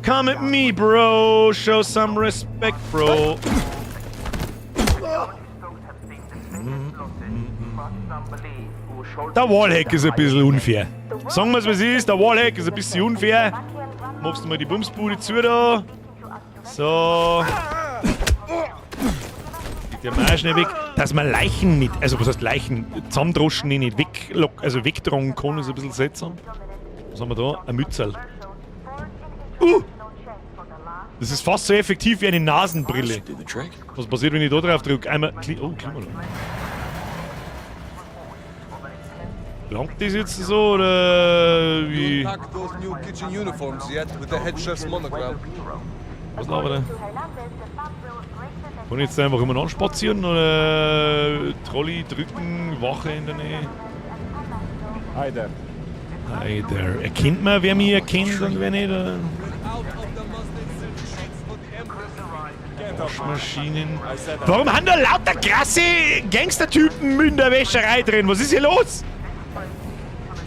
Come at me, bro. Show some respect, bro. Der Wallhack ist ein bisschen unfair. Sagen wir's, was ist, der Wallhack ist ein bisschen unfair. Machst du mal die Bumsbude zu da. So. Geht der mal schnell weg. Dass man Leichen nicht, also was heißt Leichen, zusammendroschen die nicht weglock, also wegtragen kann, ist ein bisschen seltsam. Was haben wir da? Ein Mützerl. Das ist fast so effektiv wie eine Nasenbrille. Was passiert, wenn ich da drauf drücke? Einmal. Oh, Klimaanlage. Langt das jetzt so oder wie? Unpack those new kitchen uniforms yet with the head chef's monogram. Was labert er? Kann ich jetzt einfach immer anspazieren oder Trolley drücken, Wache in der Nähe? Hi there. Hi there. Erkennt man, wer mich erkennt und wer nicht? Oder? Waschmaschinen. Warum haben da lauter krasse Gangstertypen in der Wäscherei drin? Was ist hier los?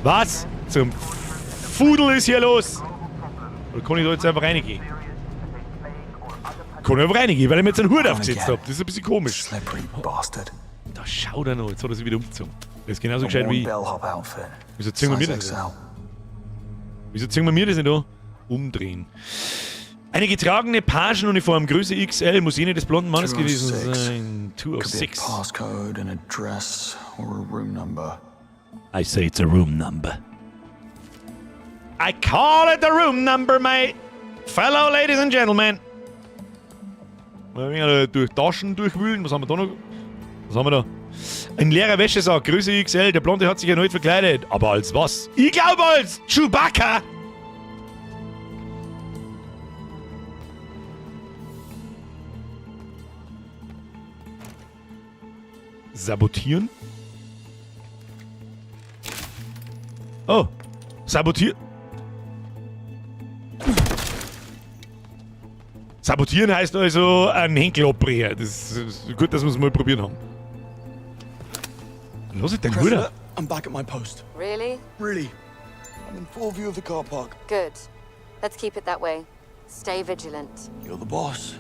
Was zum Fudel ist hier los? Oder kann ich da jetzt einfach reingehen? Kann ich einfach reingehen, weil ich mir jetzt einen Hut aufgesetzt habe. Das ist ein bisschen komisch. Slippery bastard. Da schaut er noch. Jetzt hat er sich wieder umgezogen. Das ist genauso gescheit wie ich. Wieso ziehen wir mir das nicht an? Wieso ziehen wir mir das nicht an? Umdrehen. Eine getragene Pagenuniform, Größe XL, muss jene des blonden Mannes gewesen 206. sein. Could be a 206. passcode, an address, or a room number. I say it's a room number. I call it a room number, my fellow ladies and gentlemen. Mal ein wenig durch Taschen durchwühlen. Was haben wir da noch? Was haben wir da? Ein leerer Wäschesack, Größe XL. Der Blonde hat sich erneut verkleidet. Aber als was? Ich glaube als Chewbacca! Sabotieren? Oh, sabotieren. Sabotieren heißt also einen Henkel abbrechen. Das ist gut, dass wir es mal probiert haben. Los ich den Cressida, Bruder. I'm back at my post. Really? Really? I'm in full view of the car park. Good. Let's keep it that way. Stay vigilant. You're the boss.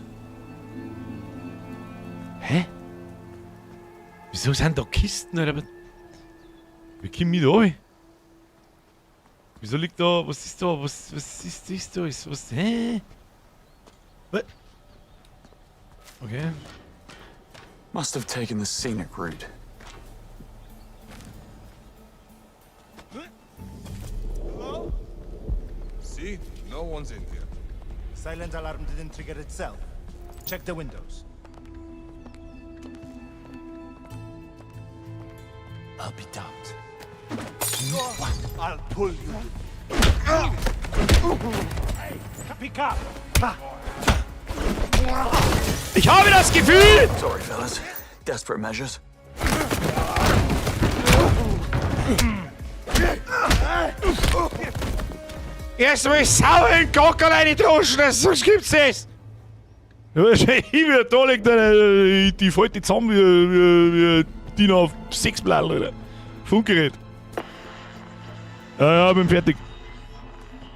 Hä? Wieso sind da Kisten, Alter? Wie komme ich da rein? Wieso liegt da. Was ist da? Was, was ist das da? Ist, was. Hä? Was? Okay. Must have taken the scenic route. See? No one's in here. Silent alarm didn't trigger itself. Check the windows. I'll be damned. I'll pull you. Hey, pick up. Ich habe das Gefühl... Sorry, fellas. Desperate measures. Erstmal sauer in den Gockerl reindroschen, sonst gibt's das. Ich wie da liegt, die fällt die zusammen wie DIN auf 6 Blatt, Alter. Funkgerät. Ja, ja, bin fertig.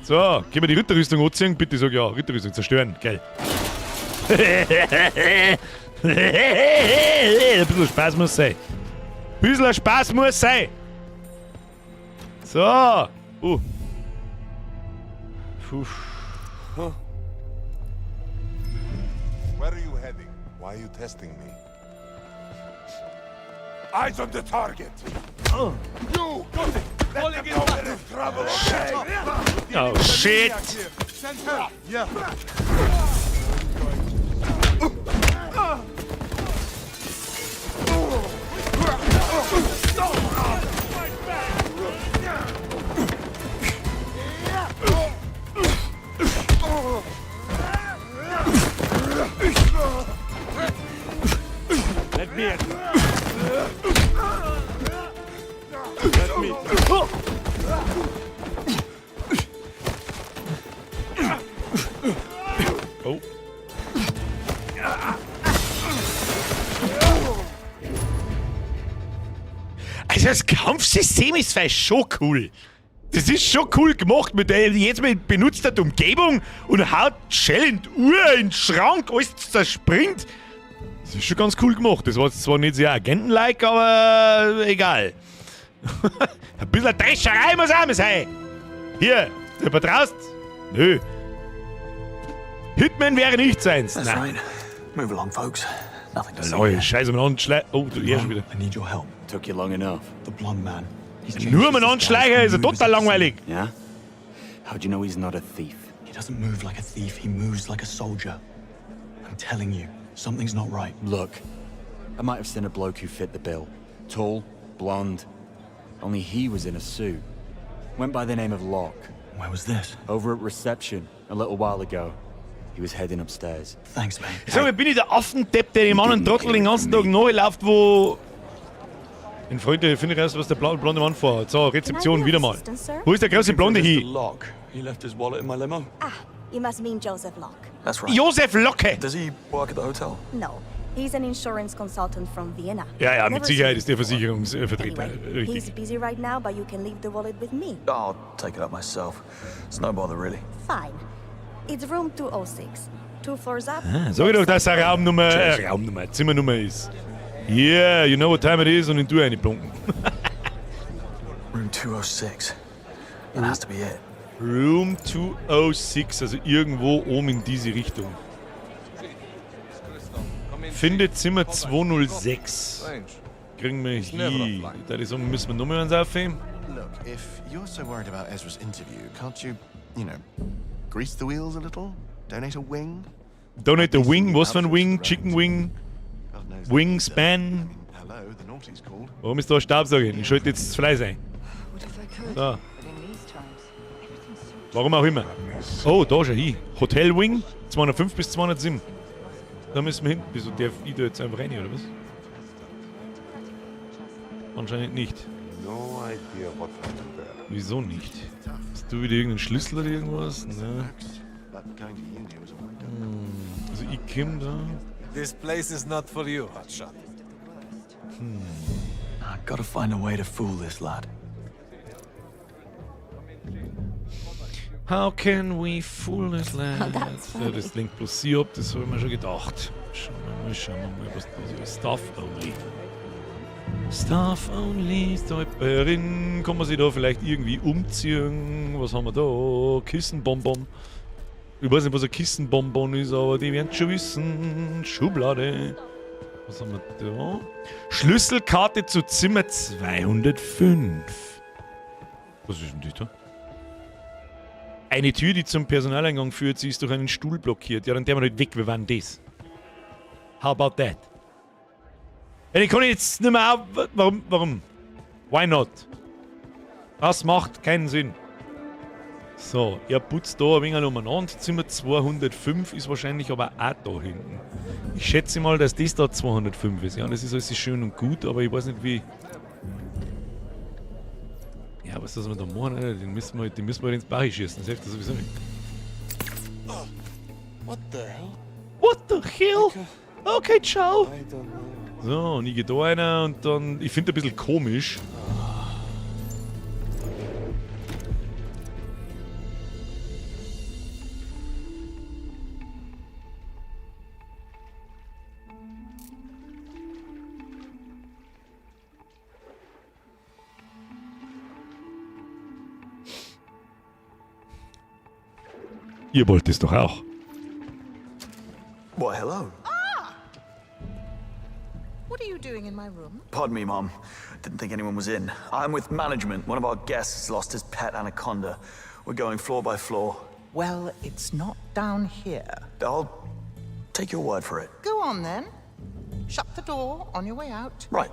So, können wir die Ritterrüstung anziehen? Bitte sag ja, Ritterrüstung zerstören, geil. Ein bisschen Spaß muss sein. Ein bisschen Spaß muss sein. So. Puh. Huh? Where are you heading? Why are you testing me? Eyes on the target! You got it! Let them know we're in trouble, okay? Oh, shit! Send her! Yeah. Let me at Let me. Oh. Also das Kampfsystem ist vielleicht schon cool. Das ist schon cool gemacht, mit der jetzt mal benutzt hat Umgebung und haut schellend Uhr in den Schrank, alles zerspringt. Das ist schon ganz cool gemacht. Das war zwar nicht sehr agentenlike, aber egal. Ein bisschen Drescherei muss auch mal sein. Hier, du vertraust? Nö. Hitman wäre nicht seins. That's Nein. right. Move along, folks. Nothing to see. Leute, Scheiße, umeinander schlei. Oh, du, er schon wieder. I need your help. Took you long enough. The blonde man. Nur umeinander schleichen ist ja total langweilig. Yeah? How do you know he's not a thief? He doesn't move like a thief, he moves like a soldier. I'm telling you, something's not right. Look, I might have seen a bloke who fit the bill. Tall, blonde. Only he was in a suit. Went by the name of Locke. Where was this? Over at reception, a little while ago. He was heading upstairs. Thanks, mate. Sag mal, bin ich der Affendepp, der dem anderen Trottel den ganzen Tag nachläuft, wo... Ein Freund, der findet raus, was der blonde Mann vorhat. So, Rezeption wieder mal. Wo ist der große Blonde hin? Locke. He left his wallet in my limo. Ah, you must mean Joseph Locke. That's right. Josef Locke! Does he work at the hotel? No, he's an insurance consultant from Vienna. Ja, ja, mit Never Sicherheit seen ist der him before. Versicherungsvertreter. Anyway, he's Richtig. busy right now, but you can leave the wallet with me. I'll take it up myself. It's no bother, really. Fine. It's room 206. Two floors up. Ah, sag ich doch, dass er Raumnummer, Zimmernummer ist. Yeah, you know what time it is und in die Tür reinplunken. Room 206. That has to be it. Room 206, also irgendwo oben in diese Richtung. Finde Zimmer 206. Kriegen wir hier. Da ist sagen, müssen wir nochmal eins aufheben. Look, if you're so worried about Ezra's interview, can't you, grease the wheels a little? Donate a wing? Donate a wing, was für ein Wing? Chicken Wing? Wingspan? Hello, the naughty's called. Warum ist da ein Staubsauger? Ich schalte jetzt das Fleisch ein. So. Warum auch immer. Oh, da schon hin. Hotel Wing, 205 bis 207. Da müssen wir hin. Wieso darf ich da jetzt einfach rein, oder was? Anscheinend nicht. No idea what happened there. Wieso nicht? Hast du wieder irgendeinen Schlüssel oder irgendwas? Ne. But going to uni was a wake-up. Also ich komm da. This place is not for you, Hotshot. I gotta find a way to fool this lad. How can we fool this lad? That's So, das lenkt bloß sie ab, das habe ich mir schon gedacht. Schauen wir mal, was das ist. Staff only. Staff only, Stolperin. Kann man sich da vielleicht irgendwie umziehen? Was haben wir da? Kissenbonbon. Ich weiß nicht, was ein Kissenbonbon ist, aber die werden schon wissen. Schublade. Was haben wir da? Schlüsselkarte zu Zimmer 205. Was ist denn das da? Eine Tür, die zum Personaleingang führt, sie ist durch einen Stuhl blockiert. Ja, dann der wir halt weg, wir waren das. How about that? Ja, ich kann jetzt nicht mehr auf. Warum? Warum? Why not? Das macht keinen Sinn. So, er putzt da ein wenig umeinander. Zimmer 205 ist wahrscheinlich aber auch da hinten. Ich schätze mal, dass das da 205 ist. Ja, das ist alles schön und gut, aber ich weiß nicht wie. Ja, was soll man da machen? Alter? Den müssen wir halt ins Bach schießen. Das hilft sowieso nicht. What the hell? What the hell? Okay, ciao. So, und ich gehe da rein und dann. Ich finde ein bisschen komisch. Ihr wollt es doch auch. Why, hello. Ah! What are you doing in my room? Pardon me, Mom. Didn't think anyone was in. I'm with management. One of our guests lost his pet anaconda. We're going floor by floor. Well, it's not down here. I'll take your word for it. Go on then. Shut the door on your way out. Right.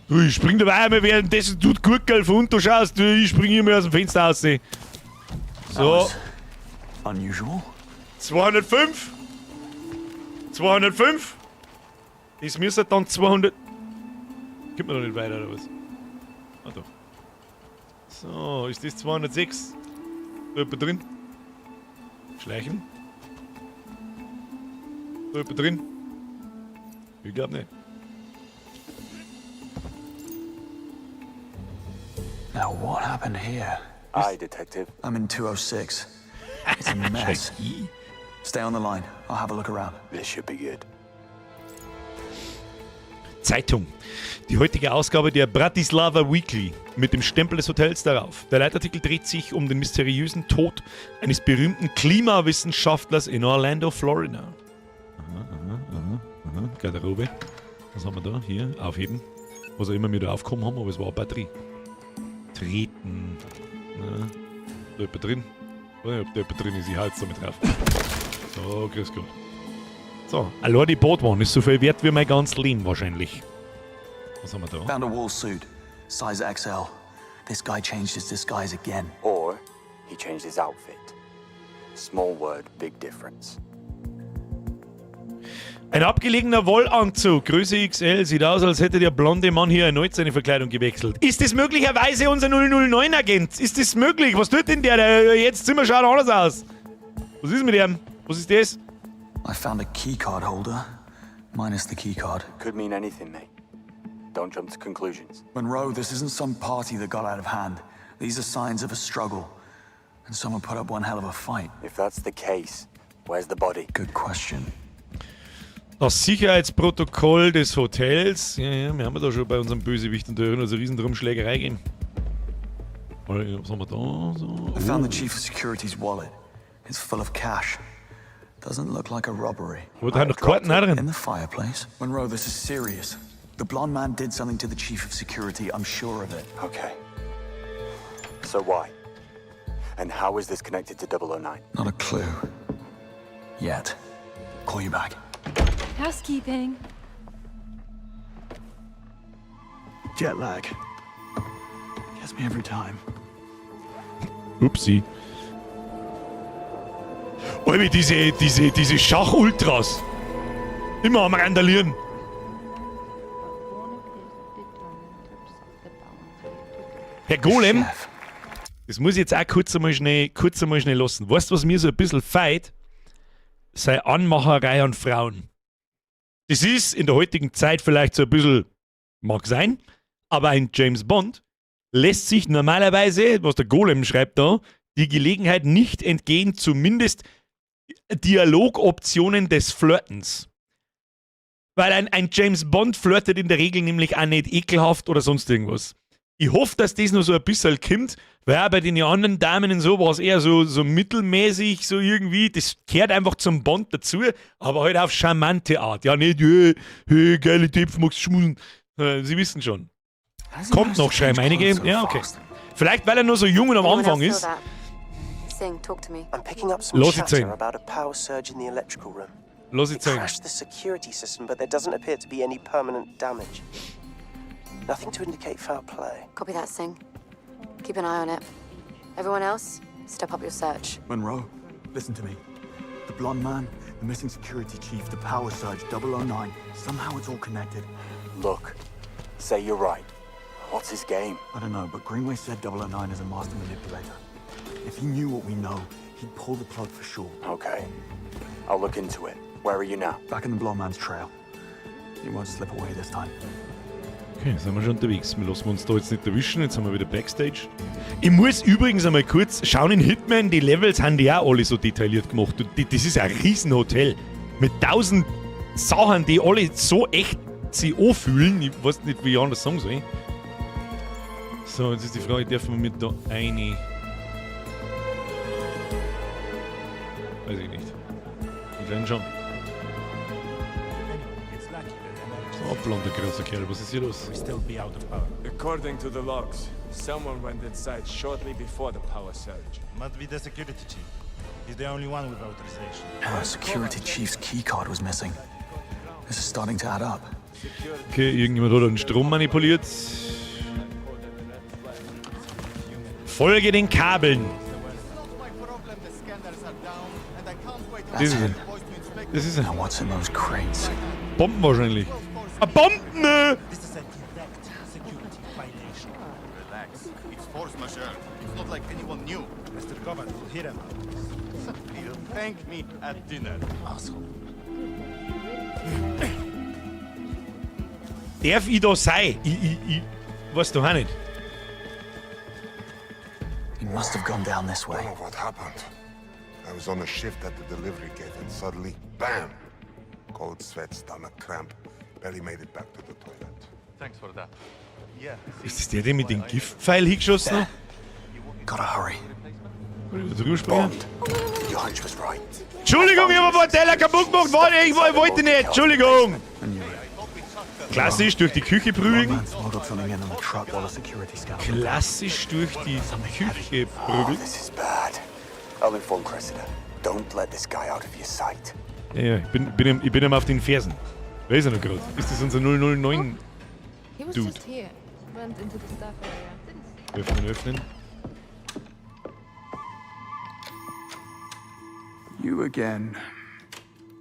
Du, ich spring dabei einmal währenddessen du die Gurkel von unten schaust. Du, ich spring immer aus dem Fenster raus. So. Unusual. 205. 205. Das müsste dann 200. Kommt man noch nicht weiter, oder was? Ah, doch. So, ist das 206? Da jemand drin? Schleichen? Da jemand drin? Ich glaub nicht. Now, what happened here? Aye, Detective. I'm in 206. It's a mess. Stay on the line. I'll have a look around. This should be good. Zeitung. Die heutige Ausgabe der Bratislava Weekly mit dem Stempel des Hotels darauf. Der Leitartikel dreht sich um den mysteriösen Tod eines berühmten Klimawissenschaftlers in Orlando, Florida. Aha, aha, aha, aha. Garderobe. Was haben wir da? Hier, aufheben. Was auch immer wir da aufgekommen haben, aber es war eine Batterie. Treten. Na, da jemand drin? Ich weiß nicht, ob da jemand drin ist. Ich halte es damit drauf. So, grüß Gott. So, allein die Botwand ist so viel wert wie mein ganzes Leben wahrscheinlich. Was haben wir da? Found a wool suit, size XL. This guy changed his disguise again. Or he changed his outfit. Small word, big difference. Ein abgelegener Wollanzug, Größe XL, sieht aus, als hätte der blonde Mann hier erneut seine Verkleidung gewechselt. Ist das möglicherweise unser 009-Agent? Ist das möglich? Was tut denn der? Der jetzt Zimmer schaut anders aus. Was ist mit ihm? Was ist das? I found a keycard holder, minus the keycard. Could mean anything, mate. Don't jump to conclusions. Monroe, this isn't some party that got out of hand. These are signs of a struggle. And someone put up one hell of a fight. If that's the case, where's the body? Good question. Das Sicherheitsprotokoll des Hotels. Ja, ja, wir haben ja da schon bei unserem Bösewicht und der also riesen drum Schlägerei gehen. Was haben wir da? So. I found the chief of security's wallet. It's full of cash. Doesn't look like a robbery. Wo da noch Karten auch drin? In the fireplace. Monroe, this is serious. The blonde man did something to the chief of security. I'm sure of it. Okay. So why? And how is this connected to 009? Not a clue. Yet. Call you back. Housekeeping. Jet lag. Gets me every time. Upsi. Alter, diese Schach-Ultras. Immer am Randalieren. Herr Golem, das muss ich jetzt auch kurz einmal schnell lassen. Weißt du, was mir so ein bisschen feit? Sei Anmacherei an Frauen. Das ist in der heutigen Zeit vielleicht so ein bisschen, mag sein, aber ein James Bond lässt sich normalerweise, was der Golem schreibt da, die Gelegenheit nicht entgehen, zumindest Dialogoptionen des Flirtens. Weil ein James Bond flirtet in der Regel nämlich auch nicht ekelhaft oder sonst irgendwas. Ich hoffe, dass das noch so ein bisschen kommt, weil auch bei den anderen Damen und so war es eher so, so mittelmäßig, so irgendwie. Das gehört einfach zum Bond dazu, aber halt auf charmante Art. Ja, nicht, hey, hey, geile Typ, magst du schmusen. Sie wissen schon. Kommt noch, schreiben einige. Ja, okay. Vielleicht, weil er nur so jung und am Anyone Anfang else ist. feel that? Singh, talk to me. I'm picking up some Lass ich chatter sehen. about a power surge in the electrical room. Lass ich It zeigen. crashed the security system, but there doesn't appear to be any permanent damage. Nothing to indicate foul play. Copy that, Singh. Keep an eye on it. Everyone else, step up your search. Monroe, listen to me. The blonde man, the missing security chief, the power surge, 009. Somehow it's all connected. Look, say you're right. What's his game? I don't know, but Greenway said 009 is a master manipulator. If he knew what we know, he'd pull the plug for sure. Okay. I'll look into it. Where are you now? Back in the blonde man's trail. He won't slip away this time. Okay, sind wir schon unterwegs. Wir lassen uns da jetzt nicht erwischen. Jetzt haben wir wieder Backstage. Ich muss übrigens einmal kurz schauen, in Hitman, die Levels haben die auch alle so detailliert gemacht. Und die, das ist ein Riesenhotel. Mit tausend Sachen, die alle so echt sich anfühlen. Ich weiß nicht, wie ich anders sagen soll. So, jetzt ist die Frage, dürfen wir mit da eine... Weiß ich nicht. Anscheinend schon. So, blonder großer Kerl, was ist hier los? We still be out of power. According to the logs, someone went inside shortly before the power surge. Must be the security chief. He's the only one with authorization. Our security chief's keycard was missing. This is starting to add up. Okay, irgendjemand hat den Strom manipuliert. Folge den Kabeln. Das ist er. Das ist er. Now what's in those crates? Bomben wahrscheinlich. Ah, Bomben! ne? This is a direct security violation. Relax. It's force majeure. It's not like anyone knew. Mr. Kovac will hear about this. He'll thank me at dinner. Asshole. Darf ich da sein? Ich weiß doch auch nicht. He must have gone down this way. I don't know what happened. I was on a shift at the delivery gate and suddenly, bam! Cold sweat, stomach cramp. Barely made it back to the toilet. Thanks for that. Yeah. Ist das der, der mit dem Giftpfeil hingeschossen hat? Gotta hurry. Oder drüber springen? Your hunch was right. Entschuldigung, ich hab ein paar Teller kaputt gemacht. Warte, ich wollte nicht. Entschuldigung. Klassisch durch die Küche prügeln. Man smuggled something in on the truck while the security scanner. Klassisch durch die Küche prügeln. This is bad. I'll inform Cressida. Don't let this guy out of your sight. Ja, ja, ich bin ihm auf den Fersen. Wer ist er noch gerade? Ist das unser 009? He was Dude. just here. Went into the staff area. Öffnen, öffnen. You again.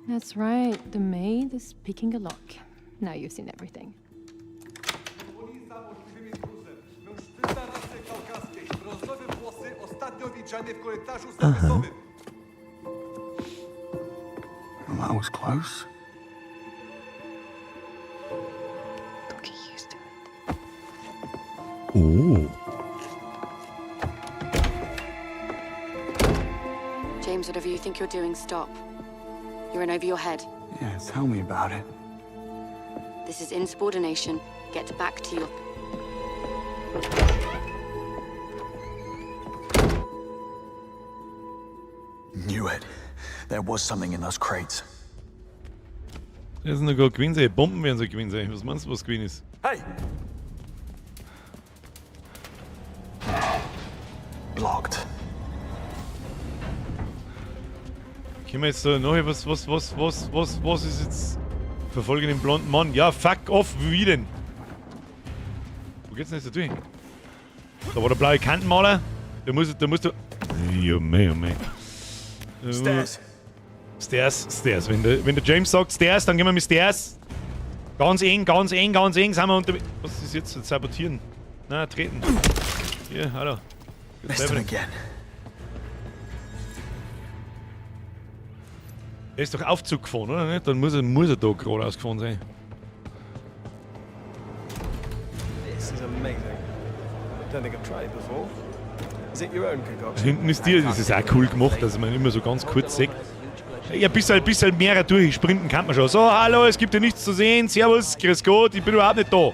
That's right. The maid is picking a lock. Now you've seen everything. Aha. Well, that was close. Oh. James, whatever you think you're doing, stop. You're in over your head. Yeah, tell me about it. This is insubordination. Get back to your. Knew it. There was something in those crates. Das ist noch gar gewesen sein. Bomben werden so gewesen sein. Was meinst du, was gewesen ist? Hey! Locked. Können wir jetzt da noch was ist jetzt? Verfolge den blonden Mann. Ja, fuck off, wie denn? Wo geht's denn jetzt da durch? Da war der blaue Kantenmaler. Da muss du. Ja, mei, oh mei. Stairs. Stairs, Stairs. Wenn der James sagt Stairs, dann gehen wir mit Stairs. Ganz eng, ganz eng, ganz eng sind wir unterwegs. Was ist jetzt? Sabotieren. Na, treten. Hier, hallo. Missed him again. Er ist doch Aufzug gefahren, oder nicht? Dann muss er da geradeaus gefahren sein. This is amazing. Don't think I've tried it before. Is it your own concoction? Hinten ist die, das ist auch cool gemacht, dass man immer so ganz kurz sieht. Ja, ein bisschen mehr durchsprinten kann man schon. So, hallo, es gibt ja nichts zu sehen. Servus, grüß Gott, ich bin überhaupt nicht da.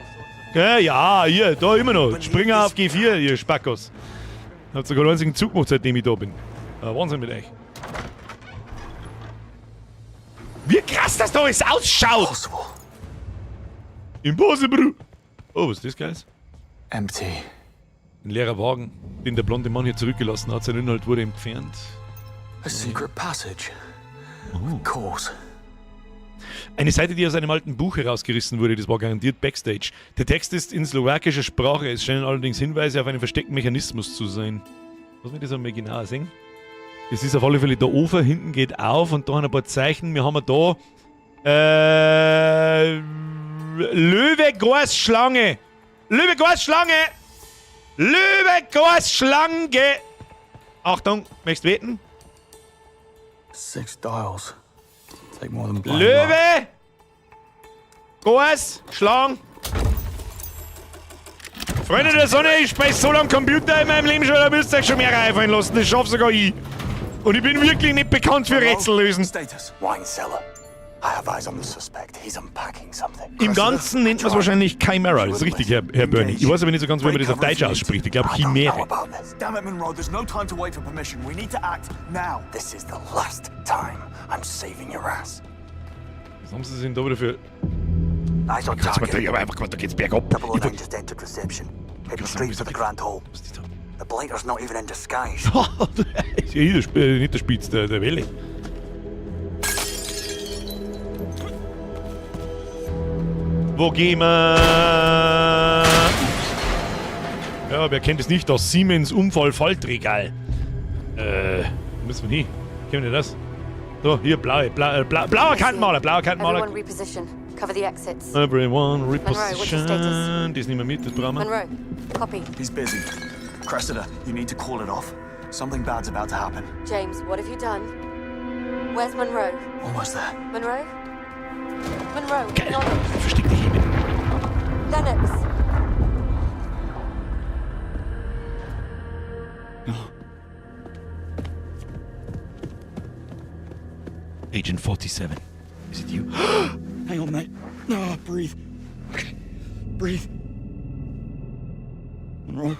Ja, ja, hier, da immer noch. Springer auf G4, ihr Spackos. Habt sogar einen einzigen Zug gemacht, seitdem ich da bin. Ja, Wahnsinn mit euch. Wie krass das da alles ausschaut! Impossible! Oh, was ist das, Geiles? Empty. Ein leerer Wagen, den der blonde Mann hier zurückgelassen hat. Sein Inhalt wurde entfernt. A secret passage. Of course. Eine Seite, die aus einem alten Buch herausgerissen wurde, das war garantiert Backstage. Der Text ist in slowakischer Sprache, es scheinen allerdings Hinweise auf einen versteckten Mechanismus zu sein. Lass mich das einmal genauer sehen. Das ist auf alle Fälle der Ofer, hinten geht auf und da haben ein paar Zeichen. Wir haben da Löwe, Gors, Schlange. Löwe, Gors, Schlange. Löwe, Gors, Schlange. Achtung, möchtest du wetten? Six dials. Take more than blind luck. Löwe! Gors, Schlang. Freunde der Sonne, ich spiele so lange Computer in meinem Leben schon, da müsst ihr euch schon mehr einfallen lassen. Das schaff sogar ich. Und ich bin wirklich nicht bekannt für Rätsel lösen. Status. Wine cellar. I have eyes on the suspect. He's unpacking something. Im Ganzen nennt man es wahrscheinlich Chimera. Das ist richtig, Herr Bernie. Ich weiß aber nicht so ganz, wie man das auf Deutsch ausspricht. Ich glaube Chimäre. Damn it, Monroe, there's no time to wait for permission. We need to act now. This is the last time I'm saving your ass. Was haben sie denn da wieder für. Eyes on Kannst du target. mir aber einfach, da geht's bergab. 009 just entered reception. Heading straight for the Grand Hall. The blighter's not even in disguise. Ist ja hier der nicht der Spitz, der Welle. Wo gehen wir? Ja, wer kennt es nicht? Das Siemens Unfall-Faltregal. Wo müssen wir hin? Kennen wir das? So, hier, blaue, bla, bla, blauer Kantenmaler, blauer Kantenmaler. Everyone reposition. Cover the exits. Everyone Monroe, what's your status? reposition. Das nehmen wir mit, das brauchen wir. Monroe, copy. He's busy. Cressida, you need to call it off. Something bad's about to happen. James, what have you done? Where's Monroe? Almost there. Monroe? Monroe, acknowledge. Versteck dich hier mit. Lennox. Agent 47. Is it you? Hang on, mate. No, breathe. Okay. Breathe. Monroe.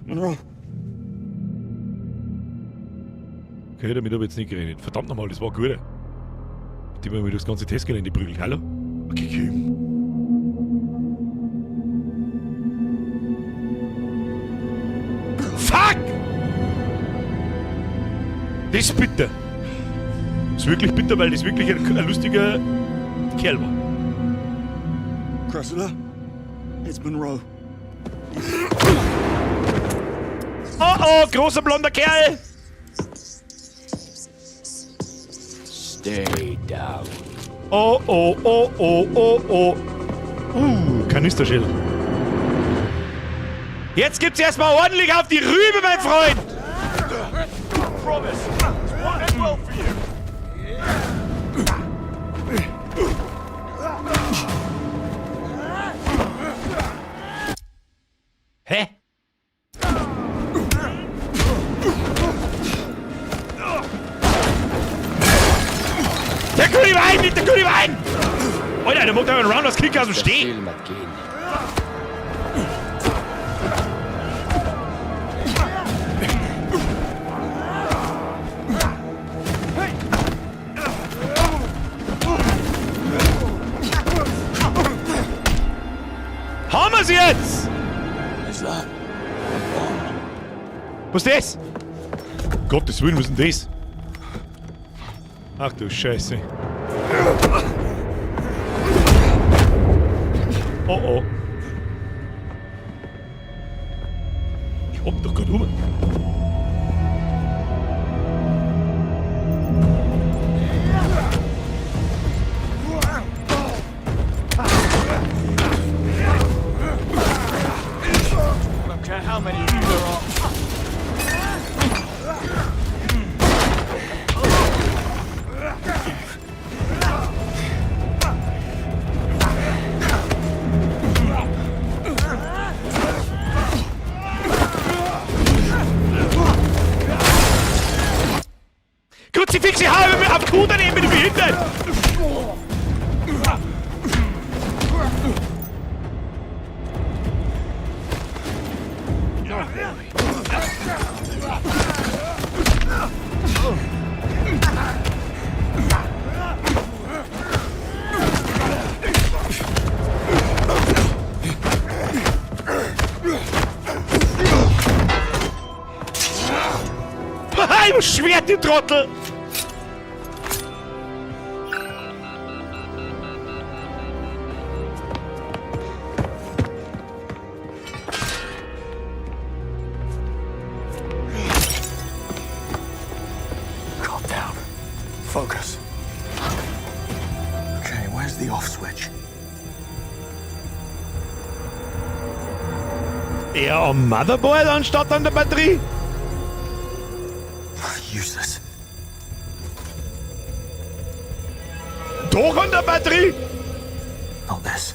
Monroe. Okay, damit habe ich jetzt nicht geredet. Verdammt nochmal, das war gut. Mit dem haben wir durchs ganze Testgelände prügelt. Hallo? Okay, okay. Fuck! Das ist bitter. Das ist wirklich bitter, weil das wirklich ein lustiger Kerl war. Cressida, it's Monroe. Oh oh, großer blonder Kerl! Stay down. Oh oh oh oh oh oh. Kanisterschädel. Jetzt gibt's erstmal ordentlich auf die Rübe, mein Freund! Promise. It won't end well for you. Hä? Der gute Wein, nicht der gute Wein! Alter, der macht einen Roundhouse Kick aus dem Stehen. Haben wir's jetzt? Is that? Was ist das? Gottes Willen, was ist denn das? Ach du Scheiße. Oh oh. Ich hopp doch grad um. I don't care how many of you there are. Kruzifixe, habe mir auf Q daneben, bin ich behindert! Haha, ich Schwert, du Trottel! Calm down. Focus. Okay, where's the off switch? Eher am Motherboard anstatt an der Batterie? Useless. Doch an der Batterie? Not this.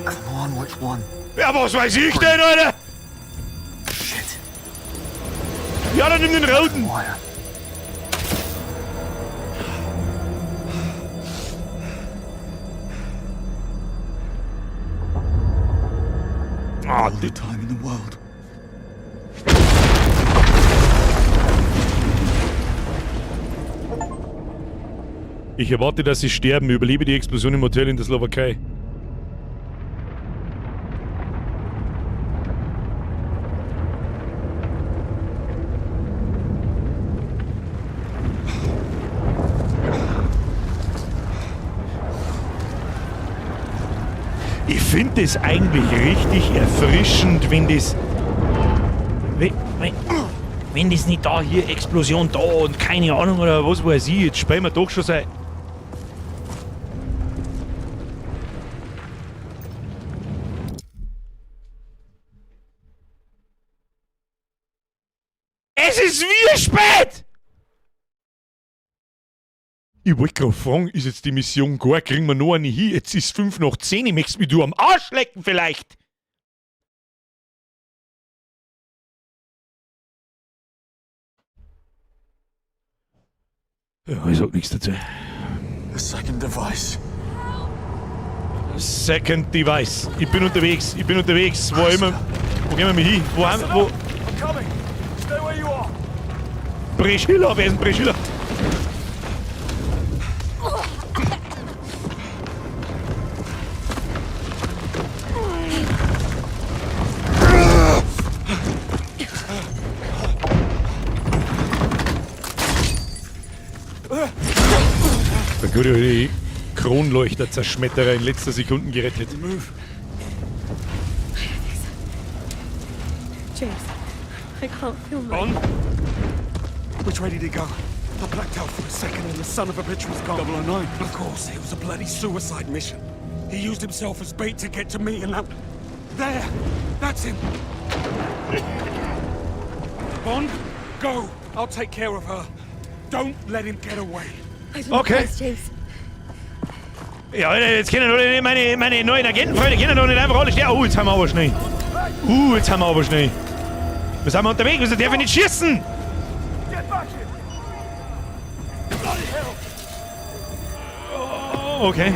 Come on, which one? Ja, was weiß ich denn, Alter? Shit. Ja, dann nimm den roten. Wire. Ah, All the time in the world. Ich erwarte, dass sie sterben. Überlebe die Explosion im Hotel in der Slowakei. Ich finde es eigentlich richtig erfrischend, wenn das. Wenn das nicht da hier Explosion da und keine Ahnung oder was weiß ich, jetzt spielen wir doch schon seit. Es ist wie spät! Ich wollte gerade fragen, ist jetzt die Mission gar, kriegen wir noch eine hin? Jetzt ist 10:05, ich möchte mich du am Arsch lecken vielleicht! Ja, ich sag nichts dazu. The second device. Second Device. Ich bin unterwegs, ich bin unterwegs. Wo immer. Wo gehen wir hin? Wo haben wo? I'm coming. Stay where you are. Priscilla, wer ist denn Priscilla? Der gute alte Kronleuchter-Zerschmetterer in letzter Sekunde gerettet. James, I can't feel my. On. Which way did he go? I blacked out for a second and the son of a bitch was gone. 009. Of course, it was a bloody suicide mission. He used himself as bait to get to me and now... There! That's him! Bond, go! I'll take care of her. Don't let him get away. I don't Okay. know, James. Ja, Alter, jetzt können doch nicht meine neuen Agentenfreunde können doch nicht einfach alle sterben. Oh, jetzt haben wir aber schnell. Jetzt haben wir aber schnell. Wir sind wir unterwegs, wieso darf ich nicht schießen? Get back here! Bloody hell! Oh, okay.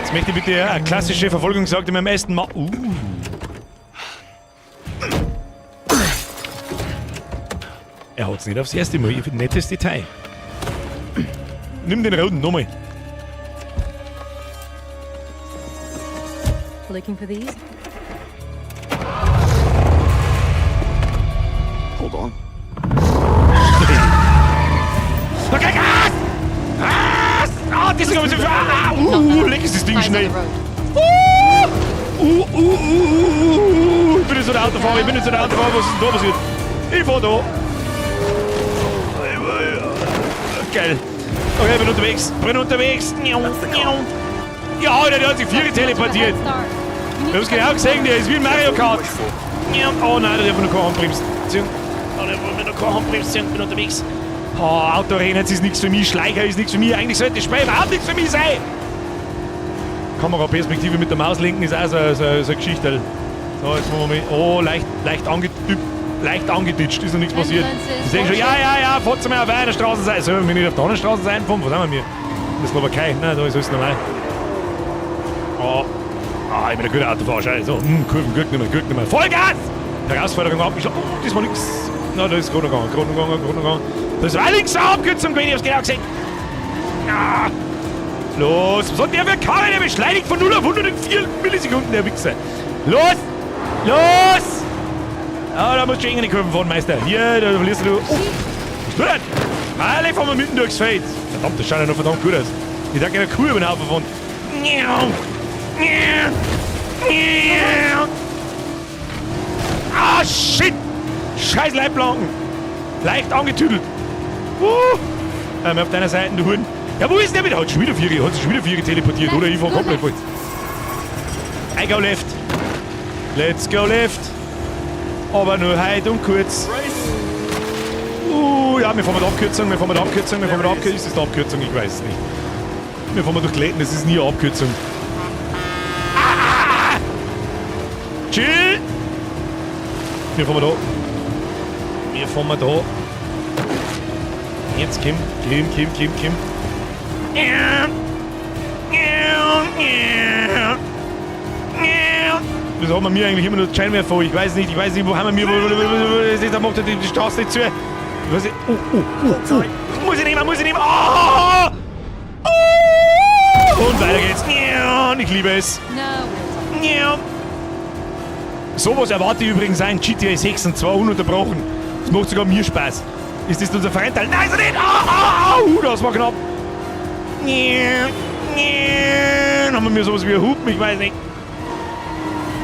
Jetzt möchte ich bitte eine klassische Verfolgungsjagd in meinem ersten Mal. Er hat's nicht aufs erste Mal. Nettes Detail. Nimm den roten nochmal. Looking for these? Hold on. Okay, Gas! Gas! Ah, das ist aber so. Ah, leck ist das Ding schnell. Ich bin jetzt so der Autofahrer, ich bin jetzt so der Autofahrer. Was ist denn da passiert? Ich fahr da. Geil. Okay, ich bin unterwegs. Bin unterwegs. Ja, Alter, der hat sich vier teleportiert. Wir haben es genau gesehen, der ist wie ein Mario Kart. Oh nein, der darf noch keine Handbremse ziehen. Oh, der darf noch keine Handbremse ziehen. Bin unterwegs. Oh, Autorennen ist nichts für mich, Schleicher ist nichts für mich. Eigentlich sollte das Spiel überhaupt nichts für mich sein. Kameraperspektive mit der Maus lenken ist auch so eine Geschichte. So, jetzt machen wir mal. Oh, leicht angeditscht, ist noch nichts passiert. Ich sehe schon, ja, fahrt mal auf einer Straße sein. Sollen wir nicht auf der anderen Straße sein? Wo sind wir? In der Slowakei. Nein, da ist alles normal. Oh. Ah, ich bin ein guter Autofahrer. So, Kurven, Gurken nicht mehr, Gurken nicht mehr. Vollgas! Herausforderung abgeschlossen. Oh, das war nix. Na, da ist gerade noch gegangen, gerade noch gegangen, gerade noch gegangen. Das war links eine Abkürzung gewesen, ich hab's genau gesehen. Ah. Los, was hat der für Karre? Der beschleunigt von 0 auf 100 in 4 Millisekunden, der Wichser. Los! Los! Ah, da musst du eng in die Kurven fahren, Meister. Hier, da verlierst du. Oh, was tut das? Alle fahren wir mitten durchs Feld. Verdammt, das schaut ja noch verdammt gut aus. Ich darf gerne eine Kuh über den Haufen fahren. Ah, shit! Scheiß Leitplanken! Leicht angetüdelt. Auf deiner Seite, du Huren. Ja, wo ist der wieder? Hat schon wieder vier, hat sich schon wieder vier teleportiert, oder? Ich fahr komplett voll. I go left. Let's go left. Aber nur heute und kurz. Ja, wir fahren mit Abkürzung, wir fahren mit Abkürzung, wir fahren mit Abkürzung. Ist das die Abkürzung? Ich weiß es nicht. Wir fahren durch Läden, das ist nie eine Abkürzung. Ah! Chill! Wir fahren da. Wir fahren da. Jetzt komm, komm, komm, komm, komm. Wieso haben wir mir eigentlich immer nur Scheinwerfer? Ich weiß nicht, wo haben wir mir, wo, da macht er die Straße nicht zu. Ich weiß nicht, oh. Muss ich nehmen, muss ich nehmen. Oh! Oh! Und weiter geht's. Ich liebe es. Sowas erwarte ich übrigens auch in GTA 6 und zwar ununterbrochen. Das macht sogar mir Spaß. Ist das unser Freund? Nein, ist er nicht! Au, au, au! Das war knapp. Haben wir mir sowas wie einen Hupen? Ich weiß nicht.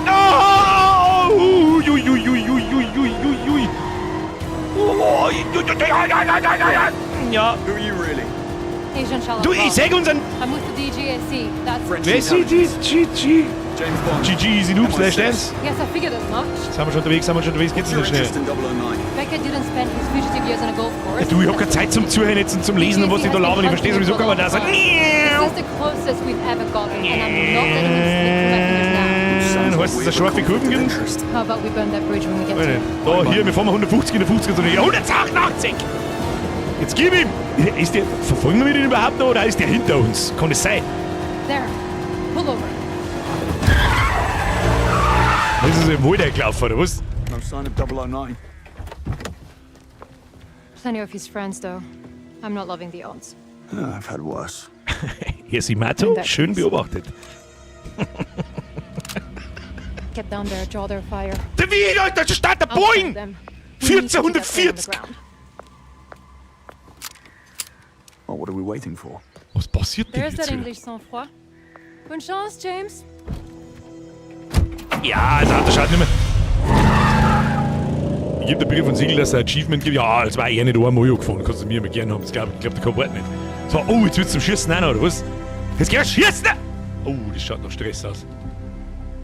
Oh, ui, ui, ui, ui, ui, ui, ui, ui. Oh, ja. Who are you really? Du, ich sag unseren. I'm with the DGSE. That's Wer ist die GG? James Bond. GG Easy Noob slash Dance. Yes, I figured as much. Sind wir schon unterwegs, sind wir schon unterwegs, geht's nicht schnell. Becker didn't spend his fugitive years on a golf course. Du, ich hab keine Zeit zum Zuhören jetzt und zum Lesen und was die da labern. Ich verstehe sowieso gar nicht. Also, This is the closest we've ever gotten, and I'm not letting him slip through my fingers now. Heißt das, dass scharfe Kurven gibt? How about we burn that bridge when we get to it? Da, hier, wir fahren 150 in der 50er Zone. 188! Jetzt gib ihm! Ist der, verfolgen wir den überhaupt noch oder ist der hinter uns? Kann es sein? There. Pull over. Das ist im Wald gelaufen, oder was? No sign of 009. Plenty of his friends, though. I'm not loving the odds. I've had worse. Hier ist Simato, schön beobachtet. Get down there, draw their fire. Der wie, Alter, da steht der Boeing! 1440! Well, what are we waiting for? Was passiert denn There's jetzt that wieder? English sang-froid. Bonne chance, James. Ja, das Auto schaut nicht mehr. Ich gebe der Brief und Siegel, dass es ein Achievement gibt. Ja, das war eher nicht einmal gefahren. Kannst du mir immer gerne haben. Ich glaube, der kann warten nicht. So, oh, jetzt wird's zum Schießen auch noch, oder was? Jetzt geht's Schießen! Oh, das schaut nach Stress aus.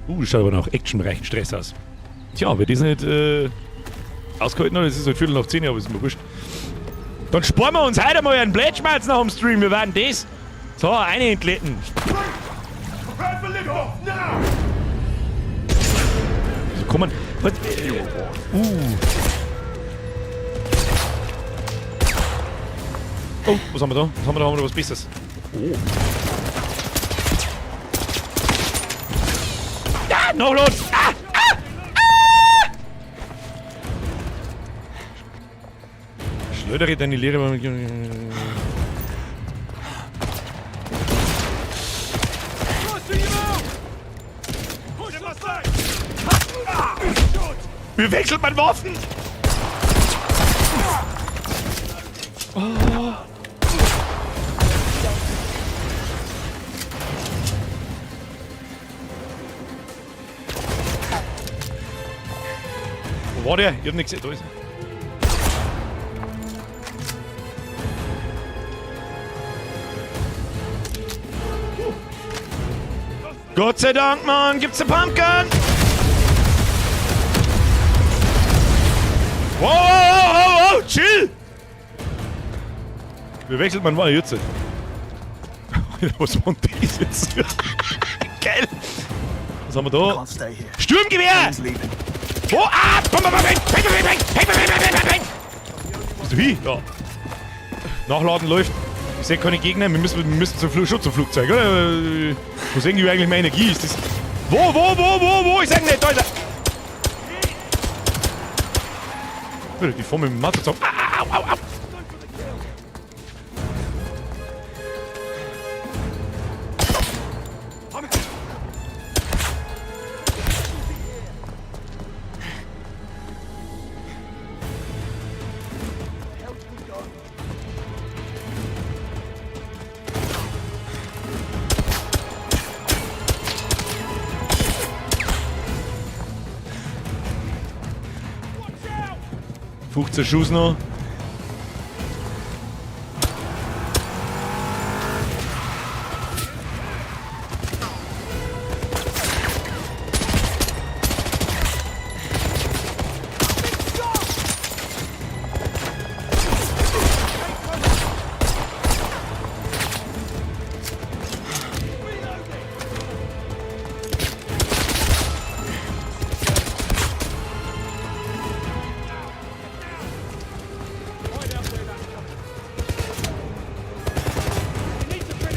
Das schaut aber nach actionreichen Stress aus. Tja, wer das nicht ausgehalten hat, das ist halt 10:15, aber ist mir wurscht. Dann sparen wir uns heute mal einen Blätschmerz nach dem Stream. Wir werden das. So, eine entletten. So, komm man. Was? Oh, was haben wir da? Was haben wir da? Haben wir da was Besseres? Oh. Ah, Nachladen! Ah! Ah! Ah! Schleudere deine Lehre. Wie wechselt man Waffen? Oh. Wo war der? Ich hab nichts gesehen. Da ist er. Gott sei Dank, Mann, gibt's eine Pumpgun? Wow, wow, wow, wow, chill! Wie wechselt man mal jetzt? Was war denn das jetzt? Geil! Was haben wir da? Sturmgewehr! Oh, ah! Bam, bam, bam, bang, bang, bang, bang, bang, bang, bang, bang, bang. Bist du hin? Ja. Nachladen läuft. Ich sehe keine Gegner, wir müssen zum schon zum Flugzeug, oder? Wo ist irgendwie eigentlich meine Energie? Ist das. Wo? Ich sag nicht, Alter! Die Form mit dem Mathe zusammen. Au, au, au! Schuss noch.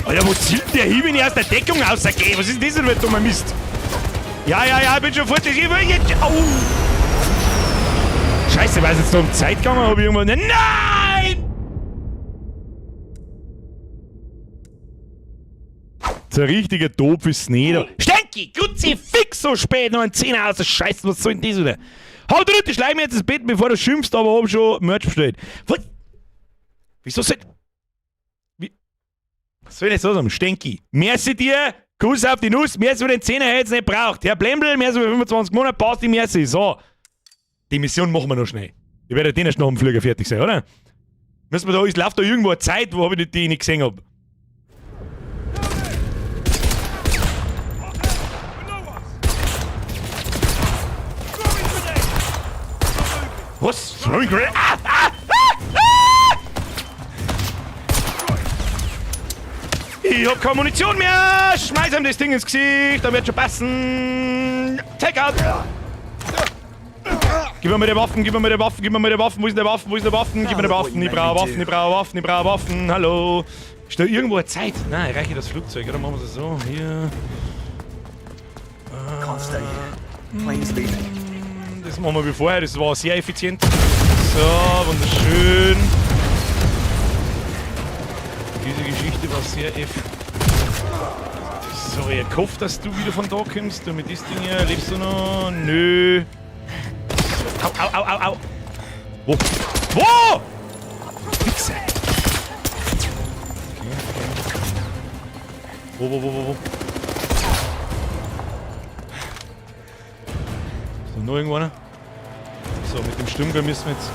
Alter, wo zielt der hin, wenn ich aus der Deckung rausgehe? Was ist denn das denn für ein dummer Mist? Ja, ich bin schon fort. Ich will jetzt. Au! Scheiße, war es jetzt noch um Zeit gegangen? Hab ich irgendwann. Nein! So ein richtiger Dope ist nicht. Stenki, Kruzifix, so spät, noch ein Zehner aus der Scheiße, was soll denn das wieder? Hau drüber, schleim mir jetzt ins Bett, bevor du schimpfst, aber hab schon Merch bestellt. Was? Wieso soll. Was soll ich jetzt so sagen? Stenki, merci dir, Kuss auf die Nuss, merci für den Zehner, hätte es nicht braucht. Herr Blembel, merci für 25 Monate, passt die merci. So, die Mission machen wir noch schnell. Ich werde den erst noch am Flüger fertig sein, oder? Müssen wir da, es läuft da irgendwo eine Zeit, wo ich die nicht gesehen hab. Was? Throwing grenade? Ah! Ah! Ah! Ah! Ich hab keine Munition mehr! Schmeiß ihm das Ding ins Gesicht, dann wird schon passen! Take out! Gib mir mal die Waffen, gib mir mal die Waffen, gib mir mal die Waffen, wo ist denn die Waffen, wo ist die Waffen? Gib mir die Waffen, ich brauche Waffen, ich brauche Waffen, ich brauche Waffen, hallo! Ist da irgendwo eine Zeit? Nein, reiche das Flugzeug, oder? Machen wir es so, hier. Can't stay here. Plane's leaving. Das machen wir wie vorher, das war sehr effizient. So, wunderschön. Diese Geschichte war sehr effizient. Sorry, ich hoffe, dass du wieder von da kommst. Du mit diesem Ding hier, lebst du noch? Nö. Au, au, au, au, au. Wo? Wo? Wichser. Okay, okay. Wo? Ist da noch irgendwo einer? So, mit dem Sturmgewehr müssen wir jetzt...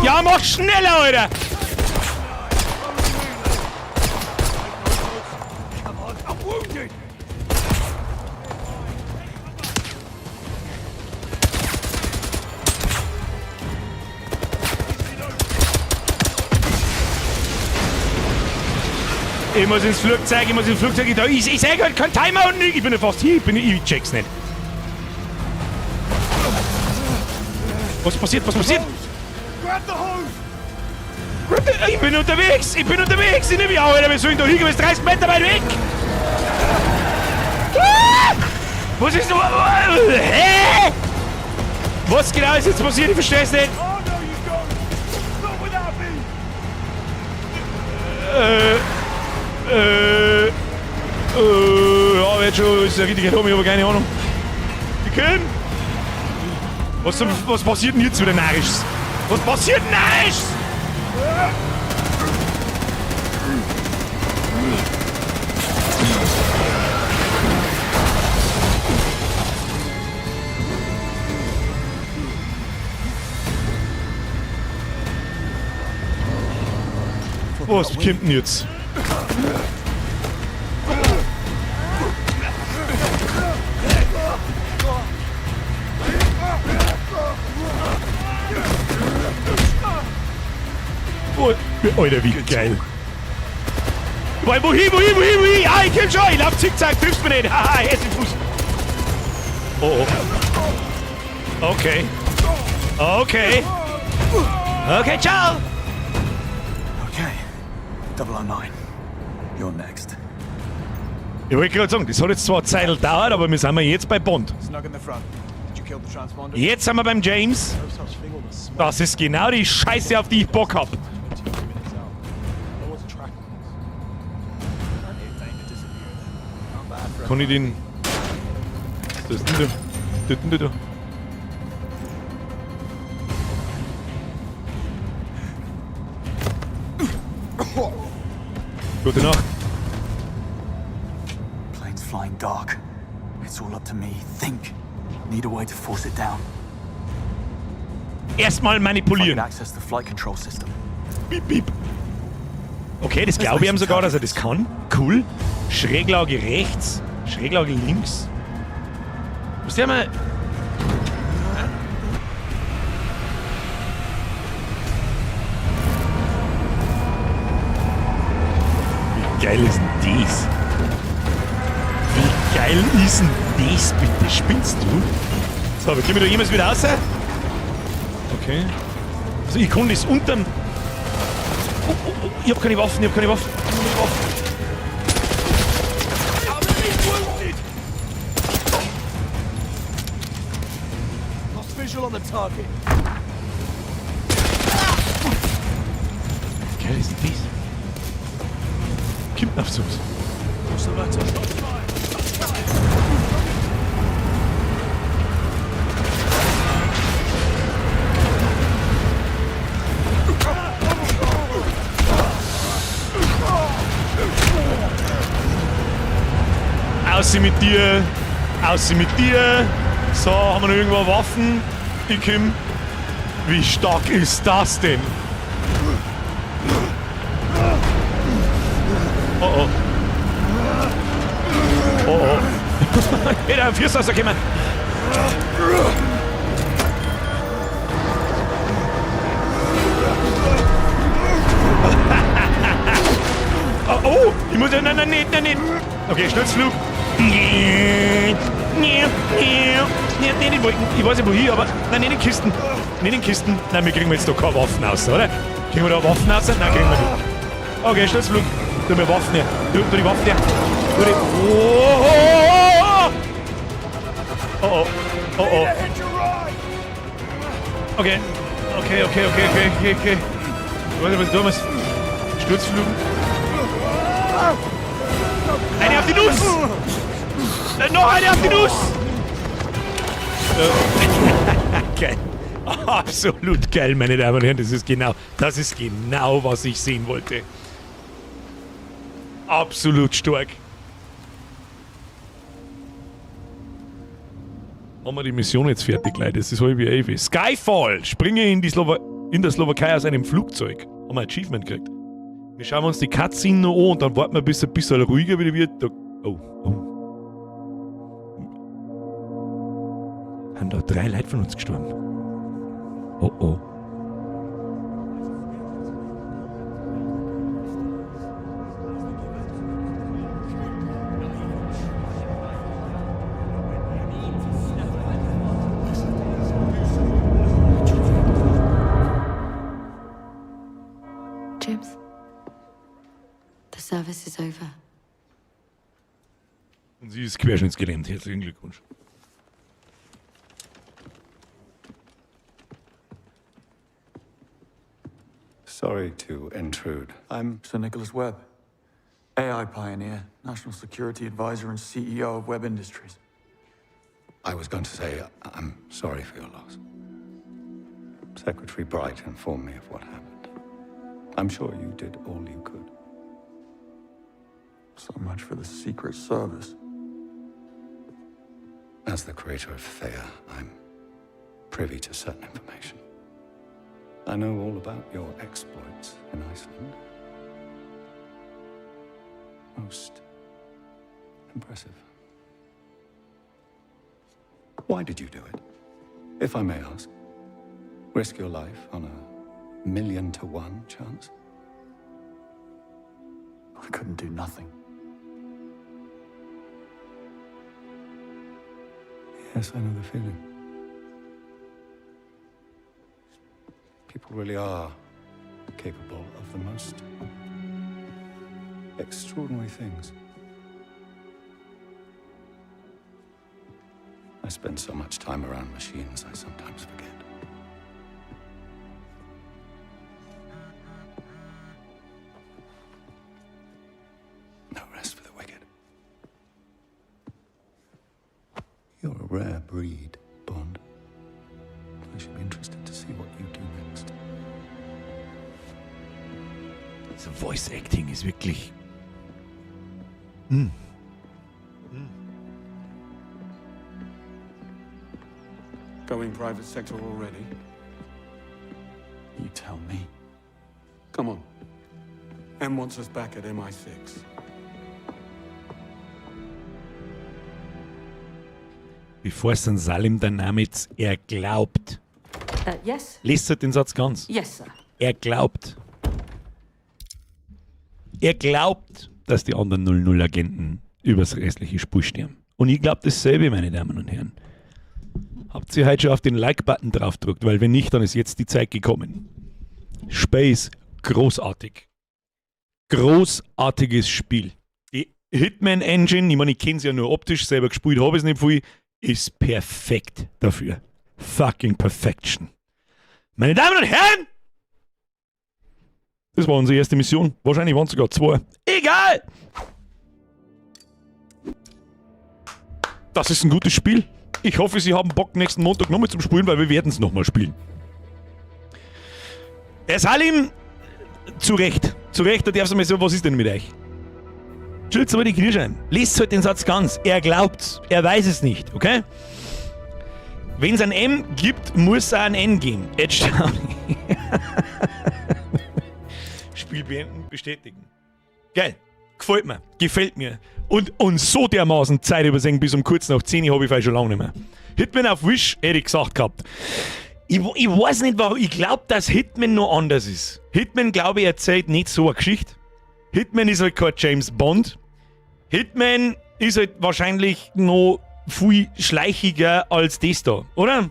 Ja, mach schneller, Alter! Ich muss ins Flugzeug, ich muss ins Flugzeug. Ich sag halt kein Timer und ich bin ja fast hier, ich check's nicht. Was passiert? Was passiert? Grab the hose! Grab the, ich bin unterwegs! Ich bin unterwegs! Ich nehme mich auch, Alter! Wir sollen da hingehen, wir sind 30 Meter weit weg! Ah! Was ist denn? Hä? Was genau ist jetzt passiert? Ich verstehe es nicht! Oh no, you don't! Not without me! Ja, wird schon, ist ja richtig dumm, ich habe keine Ahnung. Die killen? Was passiert denn jetzt wieder Narrisches? Was passiert Narrisches? Was kommt denn jetzt? Oh, Alter, wie geil. Wohin, wohin, wohin, wohin? Ah, ich komm schon, ich lauf zickzack, triffst mich nicht. Haha, herzlichen Fuß. Oh, oh. Okay. Okay. Okay, ciao. Okay. 009. You're next. Ich wollte gerade sagen, das hat jetzt zwar eine Zeit gedauert, aber wir sind jetzt bei Bond. Snug in the front. Did you kill the transponder? Jetzt sind wir beim James. Das ist genau die Scheiße, auf die ich Bock hab. Kann ich den... Was ist denn da? Was ist denn da? Gute Nacht. Plane's flying dark. It's all up to me. Think. Need a way to force it down. Erstmal manipulieren. Access the flight control system. Piep, piep. Okay, das glaube ich ihm sogar, dass er das kann. Cool. Schräglage rechts, Schräglage links. Muss der mal. Wie geil ist denn das? Wie geil ist denn das bitte? Spinnst du? So, aber kriegen wir da jemals wieder raus? Okay. Also ich kann das unterm... Oh, oh, oh, ich hab keine Waffen, ich hab keine Waffen. Ich hab keine Waffen. Lost visual on the target. Wie geil ist denn das? Kommt auf uns. What's the matter? Aussie mit dir! Aussie mit dir! So, haben wir noch irgendwo Waffen? Ich komm. Wie stark ist das denn? Oh oh. Oh oh. Hey, da Füße rausgekommen. Oh, oh, ich muss ja. Nein, nein, nein, nein, nein. Okay, Sturzflug. Nee, nee, nee, nee, die Wolken. Ich weiß nicht wohin, aber. Nein, nicht in den Kisten. Nicht in den Kisten. Nein, wir kriegen jetzt da keine Waffen raus, oder? Kriegen wir da Waffen raus? Nein, kriegen wir nicht. Okay, Sturzflug. Tu mir Waffen her. Tu die Waffen her. Tu die. Oh, oh, oh, oh. Oh, oh. Oh, oh. Okay. Okay, okay, okay, okay, okay, okay. Ich weiß nicht, was ich tun muss. Sturzflug. Eine auf die Nuss! Noch eine auf die Nuss! Geil. Absolut geil, meine Damen und Herren. Das ist genau, was ich sehen wollte. Absolut stark. Haben wir die Mission jetzt fertig, Leute? Das ist halb elf. Skyfall! Springe in, in der Slowakei aus einem Flugzeug. Haben wir ein Achievement gekriegt. Wir schauen uns die Cutscene noch an und dann warten wir, bis es ein bisschen ruhiger wieder wird. Da, oh, oh. Haben da 3 Leute von uns gestorben? Oh, oh. James. The service is over. Und sie ist querschnittsgelähmt. Herzlichen Glückwunsch. Sorry to intrude. I'm Sir Nicholas Webb, AI pioneer, national security advisor, and CEO of Webb Industries. I was going to say I'm sorry for your loss. Secretary Bright informed me of what happened. I'm sure you did all you could. So much for the Secret Service. As the creator of Theia, I'm privy to certain information. I know all about your exploits in Iceland. Most impressive. Why did you do it? If I may ask. Risk your life on a 1,000,000 to 1 chance? I couldn't do nothing. Yes, I know the feeling. People really are capable of the most extraordinary things. I spend so much time around machines, I sometimes forget. No rest for the wicked. You're a rare breed, Bond. I should be interested to see what you do next. Das Voice Acting ist wirklich. Going private sector already? You tell me. Come on. M wants us back at MI6. Bevor es dann Salim der Name jetzt, er glaubt. Yes? Lest halt den Satz ganz. Yes, sir. Er glaubt. Er glaubt, dass die anderen 00-Agenten übers restliche Spiel sterben. Und ich glaub dasselbe, meine Damen und Herren. Habt ihr heute schon auf den Like-Button drauf gedrückt? Weil wenn nicht, dann ist jetzt die Zeit gekommen. Space, großartig. Großartiges Spiel. Die Hitman Engine, ich meine, ich kenne sie ja nur optisch, selber gespielt habe ich es nicht viel, ist perfekt dafür. Fucking perfection. Meine Damen und Herren! Das war unsere erste Mission. Wahrscheinlich waren es sogar zwei. Egal! Das ist ein gutes Spiel. Ich hoffe, Sie haben Bock, nächsten Montag nochmal zum Spielen, weil wir werden es nochmal spielen. Der Salim, zu Recht. Zu Recht, da darfst du mal sagen, was ist denn mit euch? Chillt's aber die Kniescheiben. Lest halt den Satz ganz. Er glaubt's. Er weiß es nicht, okay? Wenn es ein M gibt, muss es auch ein N geben. Edge Downey. Spiel beenden, bestätigen. Geil. Gefällt mir. Gefällt mir. Und so dermaßen Zeit übersehen bis um kurz nach 10 habe ich vielleicht schon lange nicht mehr. Hitman auf Wish, hätte ich gesagt gehabt. Ich weiß nicht warum. Ich glaub, dass Hitman noch anders ist. Hitman, glaube ich, erzählt nicht so eine Geschichte. Hitman ist halt kein James Bond. Hitman ist halt wahrscheinlich noch viel schleichiger als das da, oder?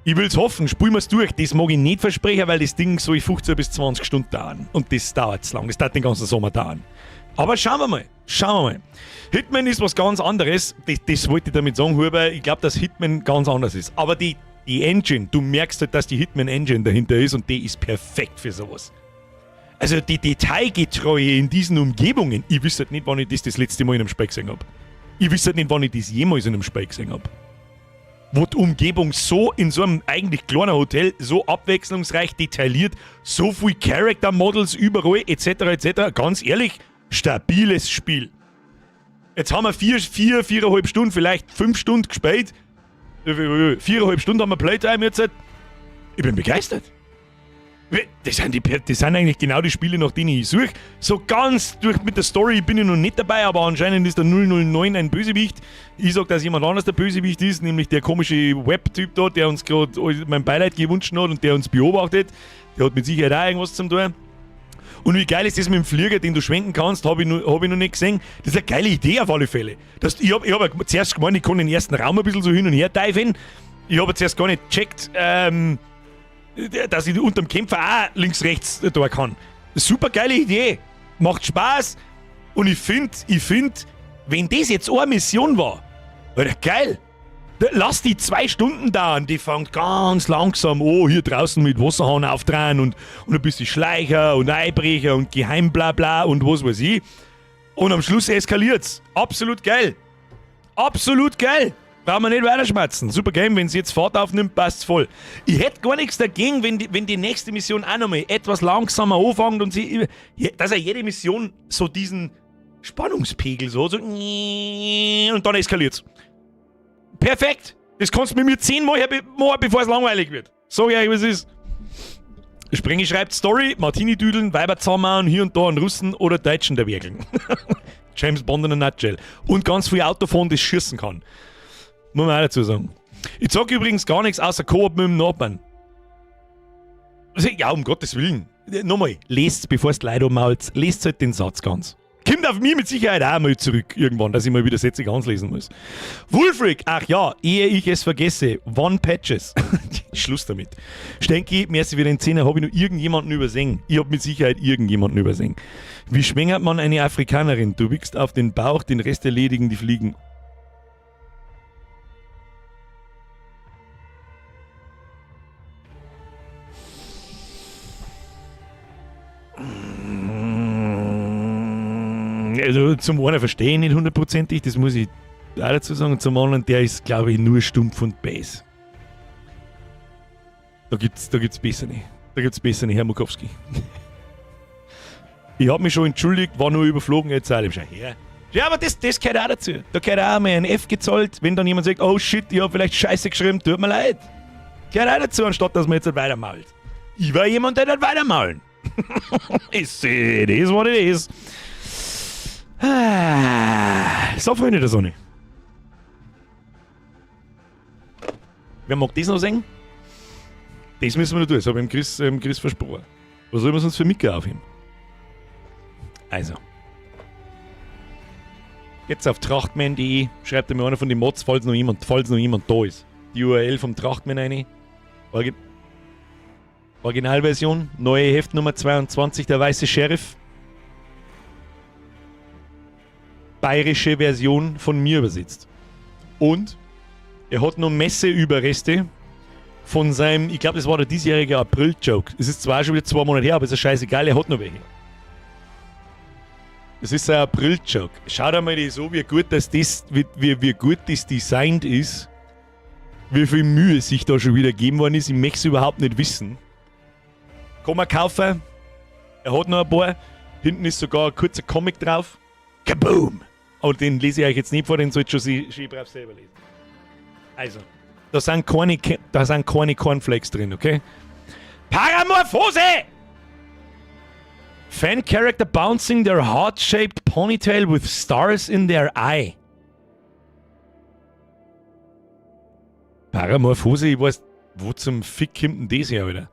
Ich will's hoffen, spielen wir's durch. Das mag ich nicht versprechen, weil das Ding soll 15 bis 20 Stunden dauern. Und das dauert zu lang. Das dauert den ganzen Sommer dauern. Aber schauen wir mal. Schauen wir mal. Hitman ist was ganz anderes. Das wollte ich damit sagen, Huber. Ich glaub, dass Hitman ganz anders ist. Aber die Engine, du merkst halt, dass die Hitman Engine dahinter ist und die ist perfekt für sowas. Also die Detailgetreue in diesen Umgebungen, ich wüsste halt nicht, wann ich das letzte Mal in einem Spiel gesehen hab. Ich wüsste halt nicht, wann ich das jemals in einem Spiel gesehen hab. Wo die Umgebung so in so einem eigentlich kleinen Hotel so abwechslungsreich detailliert, so viel Character Models überall, et cetera, et cetera. Ganz ehrlich, stabiles Spiel. Jetzt haben wir viereinhalb Stunden, vielleicht 5 Stunden gespielt. 4,5 Stunden haben wir Playtime jetzt. Ich bin begeistert. Das sind eigentlich genau die Spiele, nach denen ich suche. So ganz durch mit der Story bin ich noch nicht dabei, aber anscheinend ist der 009 ein Bösewicht. Ich sag, dass jemand anders der Bösewicht ist, nämlich der komische Web-Typ da, der uns grad mein Beileid gewünscht hat und der uns beobachtet. Der hat mit Sicherheit auch irgendwas zum tun. Und wie geil ist das mit dem Flieger, den du schwenken kannst, hab ich noch nicht gesehen. Das ist eine geile Idee auf alle Fälle. Ich hab ja zuerst gemeint, ich kann den ersten Raum ein bisschen so hin und her teifen. Ich hab zuerst gar nicht gecheckt, dass ich unterm Kämpfer auch links, rechts da kann. Super geile Idee. Macht Spaß. Und ich find, wenn das jetzt eine Mission war, Alter, geil. Lass die 2 Stunden dauern, die fängt ganz langsam an, hier draußen mit Wasserhahn aufdrehen und ein bisschen Schleicher und Einbrecher und Geheimblabla und was weiß ich. Und am Schluss eskaliert's. Absolut geil. Absolut geil. Brauchen wir nicht weiterschmerzen. Super Game, wenn's jetzt Fahrt aufnimmt, passt's voll. Ich hätte gar nichts dagegen, wenn die nächste Mission auch nochmal etwas langsamer anfängt und sie, ja, dass er jede Mission so diesen Spannungspegel so, so und dann eskaliert's. Perfekt! Das kannst du mit mir 10-mal machen, bevor es langweilig wird. Sag ich euch, was es ist. Der Sprengi schreibt Story, Martini-Düdeln, Weiber zusammenhauen, hier und da einen Russen oder Deutschen der Werkeln. James Bond in a nutshell. Und ganz viel Autofahren, das schießen kann. Muss man auch dazu sagen. Ich sag übrigens gar nichts außer Koop mit dem Nachbarn. Also, ja, um Gottes Willen. Nochmal, lest, bevor es Leute mault, lest halt den Satz ganz. Kommt auf mich mit Sicherheit auch mal zurück irgendwann, dass ich mal wieder Sätze ganz lesen muss. Wulfric, ach ja, ehe ich es vergesse, One Patches. Schluss damit. Stenki, merci für den Zehner, habe ich noch irgendjemanden übersehen? Ich habe mit Sicherheit irgendjemanden übersehen. Wie schwängert man eine Afrikanerin? Du wickst auf den Bauch, den Rest erledigen die Fliegen. Also zum einen verstehe ich nicht hundertprozentig, das muss ich auch dazu sagen. Zum anderen, der ist, glaube ich, nur stumpf und bass. Da gibt's besser nicht. Da gibt's besser nicht, Herr Mukowski. Ich habe mich schon entschuldigt, war nur überflogen, jetzt auch. Schau her. Ja, aber das gehört auch dazu. Da gehört auch mal ein F gezahlt, wenn dann jemand sagt, oh shit, ich habe vielleicht Scheiße geschrieben, tut mir leid. Gehört auch dazu, anstatt dass man jetzt halt weitermault. Ich war jemand, der nicht weitermaulen. It is what it is. So, Freunde der Sonne. Wer mag das noch sehen? Das müssen wir noch tun, das habe ich dem Chris versprochen. Was sollen wir sonst für Mika aufheben? Also. Jetzt auf trachtman.de schreibt mir einer von den Mods, falls noch jemand da ist. Die URL vom Trachtman rein. Originalversion, neue Heft Nummer 22, der weiße Sheriff. Bayerische Version von mir übersetzt. Und er hat noch Messeüberreste von seinem, ich glaube, das war der diesjährige April-Joke. Es ist zwar schon wieder 2 Monate her, aber es ist ja scheißegal, er hat noch welche. Das ist ein April-Joke. Schaut einmal das so, wie gut das, wie gut das designt ist, wie viel Mühe sich da schon wieder gegeben worden ist. Ich möchte es überhaupt nicht wissen. Kann man kaufen. Er hat noch ein paar. Hinten ist sogar ein kurzer Comic drauf. Kaboom! Aber den lese ich euch jetzt nicht vor, den sollt ihr schon schön brav selber lesen. Also, da sind keine Cornflakes drin, okay? Paramorphose! Fan character bouncing their heart-shaped ponytail with stars in their eye. Paramorphose, ich weiß, wo zum Fick kommt denn das her, Alter?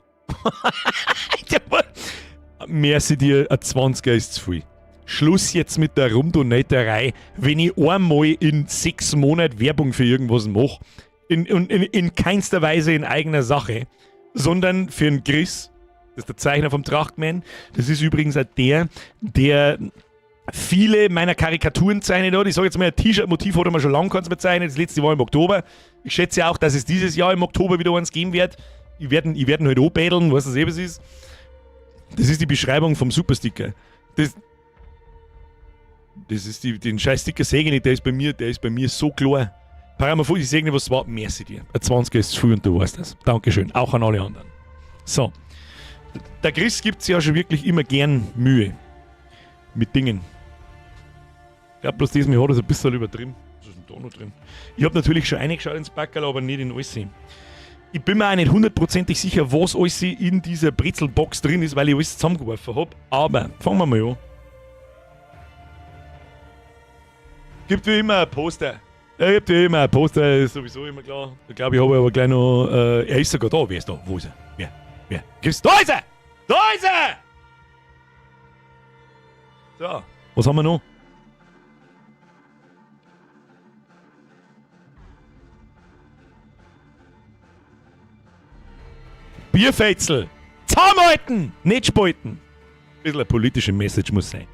Merci dir, ein 20er ist zu viel. Schluss jetzt mit der Rumdonaterei, wenn ich einmal in 6 Monaten Werbung für irgendwas mache, in keinster Weise in eigener Sache, sondern für den Chris, das ist der Zeichner vom Trachtman, das ist übrigens auch der, der viele meiner Karikaturen zeichnet hat. Ich sage jetzt mal, ein T-Shirt-Motiv hat er mir schon lange keins mehr zeichnet, das letzte war im Oktober. Ich schätze auch, dass es dieses Jahr im Oktober wieder eins geben wird. Ich werde ihn halt anbädeln, weißt du, was es ist. Das ist die Beschreibung vom Supersticker. Das ist den scheiß Sticker sehe ich nicht, der ist bei mir so klar. Paramorphose, ich sehe nicht, was es war. Merci dir. Ein 20er ist zu früh und du weißt das. Dankeschön, auch an alle anderen. So. Der Chris gibt sich ja schon wirklich immer gern Mühe. Mit Dingen. Ich glaube bloß diesmal hat er es ein bisschen übertrieben. Was ist denn da noch drin? Ich habe natürlich schon reingeschaut ins Backerl, aber nicht in alles. Ich bin mir auch nicht hundertprozentig sicher, was alles in dieser Brezelbox drin ist, weil ich alles zusammengeworfen habe. Aber fangen wir mal an. Gibt wie immer ein Poster. Ja, gibt wie immer ein Poster, ist sowieso immer klar. Ich glaube, ich habe aber gleich noch. Er ist sogar da. Wer ist da? Wo ist er? Wer? Wer? Gibt's? Da ist er! Da ist er! So, was haben wir noch? Bierfetzel! Zusammenhalten! Nicht spalten! Ein bisschen eine politische Message muss sein.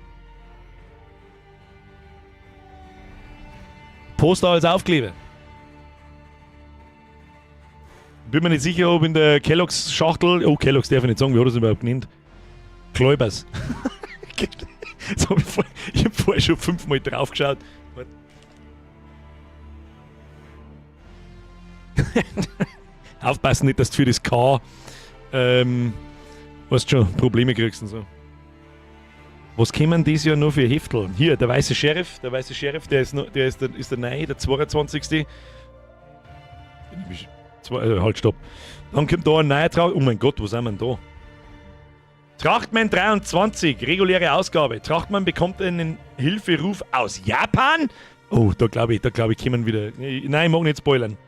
Poster als Aufkleber. Bin mir nicht sicher, ob in der Kellogg's Schachtel. Oh, Kellogg's darf ich nicht sagen, wie hat er es überhaupt genannt? Kleubers. Ich hab vorher schon 5-mal drauf geschaut. Aufpassen nicht, dass du für das K weißt schon, Probleme kriegst und so. Was kämen dieses Jahr noch für Heftel? Hier, der weiße Sheriff, der ist, noch, der ist der neue, der 22. Halt, stopp. Dann kommt da ein neuer drauf. Oh mein Gott, wo sind wir denn da? Trachtmann 23, reguläre Ausgabe. Trachtmann bekommt einen Hilferuf aus Japan. Oh, da glaube ich, kommen wieder. Nein, ich mag nicht spoilern.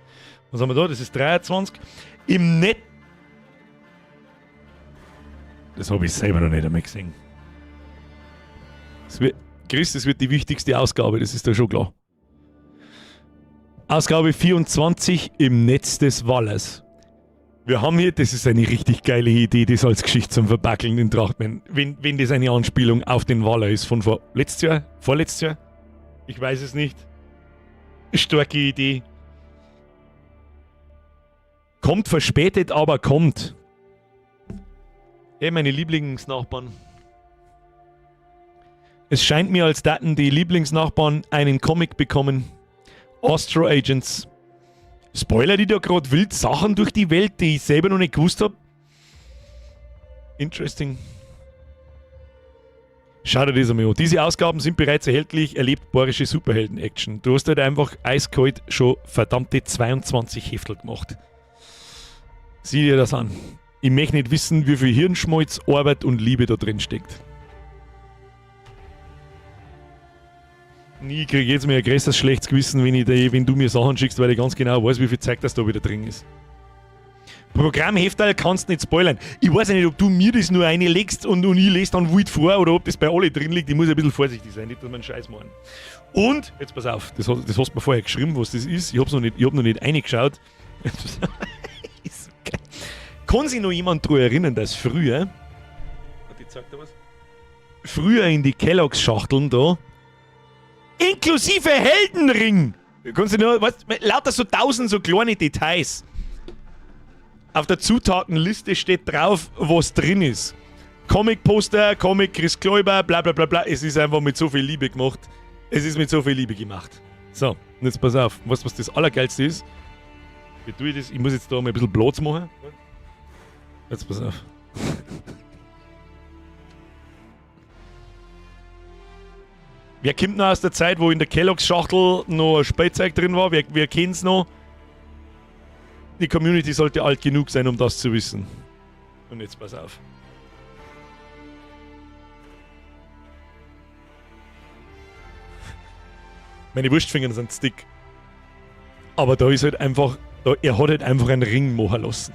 Was haben wir da? Das ist 23. Im Net. Das habe ich selber noch nicht einmal gesehen. Das wird, Chris, das wird die wichtigste Ausgabe, das ist da schon klar. Ausgabe 24 im Netz des Wallers. Wir haben hier, das ist eine richtig geile Idee, das als Geschichte zum Verbackeln in Trachtmann. Wenn das eine Anspielung auf den Waller ist von vor letztes Jahr, vorletztes Jahr, ich weiß es nicht. Starke Idee. Kommt verspätet, aber kommt. Hey, meine Lieblingsnachbarn. Es scheint mir, als täten die Lieblingsnachbarn einen Comic bekommen. Astro Agents. Spoiler die da gerade wild Sachen durch die Welt, die ich selber noch nicht gewusst habe? Interesting. Schau dir das einmal an. Diese Ausgaben sind bereits erhältlich, erlebt bayerische Superhelden-Action. Du hast halt einfach eiskalt schon verdammte 22 Heftel gemacht. Sieh dir das an. Ich möchte nicht wissen, wie viel Hirnschmalz, Arbeit und Liebe da drin steckt. Ich kriege jetzt mir ein größeres schlechtes Gewissen, wenn du mir Sachen schickst, weil ich ganz genau weiß, wie viel Zeug das da wieder drin ist. Programmhefterl kannst nicht spoilern. Ich weiß ja nicht, ob du mir das nur reinlegst und ich lese dann wild vor oder ob das bei alle drin liegt. Ich muss ein bisschen vorsichtig sein, nicht, dass wir einen Scheiß machen. Und, jetzt pass auf, das hast du mir vorher geschrieben, was das ist. Ich hab's noch nicht, ich hab noch nicht reingeschaut. Ist so geil. Kann sich noch jemand daran erinnern, dass früher, warte, ich zeig dir was, früher in die Kelloggs-Schachteln da, inklusive Heldenring, kannst du noch, weißt, lauter so 1000 so kleine Details. Auf der Zutatenliste steht drauf, was drin ist. Comic-Poster, Comic Chris Kläuber, bla bla bla bla. Es ist einfach mit so viel Liebe gemacht. Es ist mit so viel Liebe gemacht. So, und jetzt pass auf. Weißt du, was das Allergeilste ist? Wie tue ich das? Ich muss jetzt da mal ein bisschen Platz machen. Jetzt pass auf. Wer kommt noch aus der Zeit, wo in der Kelloggs-Schachtel noch ein Spielzeug drin war? Wer kennt's noch? Die Community sollte alt genug sein, um das zu wissen. Und jetzt pass auf. Meine Wurstfinger sind dick. Aber da ist halt einfach, da, er hat halt einfach einen Ring machen lassen.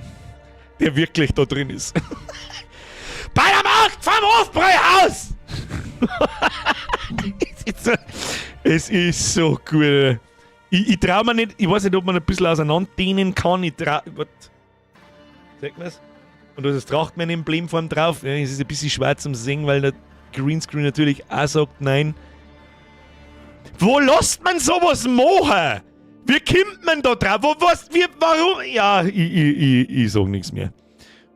Der wirklich da drin ist. Bei der Macht vom Hofbräuhaus! Es ist so gut. Ich trau mir nicht, ich weiß nicht, ob man ein bisschen auseinanderdehnen kann. Ich trau. Warte. Zeig mir's. Und da ist das Trachtmann-Emblem vorne drauf. Ja, es ist ein bisschen schwer zum Sehen, weil der Greenscreen natürlich auch sagt, nein. Wo lässt man sowas machen? Wie kommt man da drauf? Wo, was, wie, warum? Ja, ich sag nichts mehr.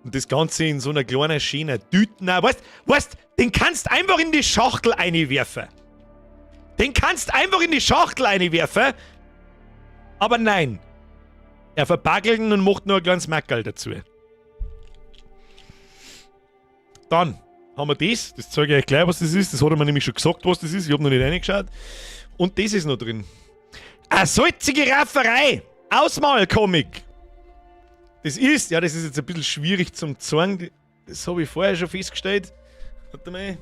Und das Ganze in so einer kleinen, schönen Tüte. Weißt, den kannst einfach in die Schachtel einwerfen. Den kannst einfach in die Schachtel einwerfen. Aber nein. Er verpackelt ihn und macht nur ein kleines Mackerl dazu. Dann haben wir das. Das zeige ich euch gleich, was das ist. Das hat er mir nämlich schon gesagt, was das ist. Ich habe noch nicht reingeschaut. Und das ist noch drin. Eine salzige Rafferei. Ausmalcomic. Das ist, ja, das ist jetzt ein bisschen schwierig zum zeigen. Das habe ich vorher schon festgestellt. Warte mal.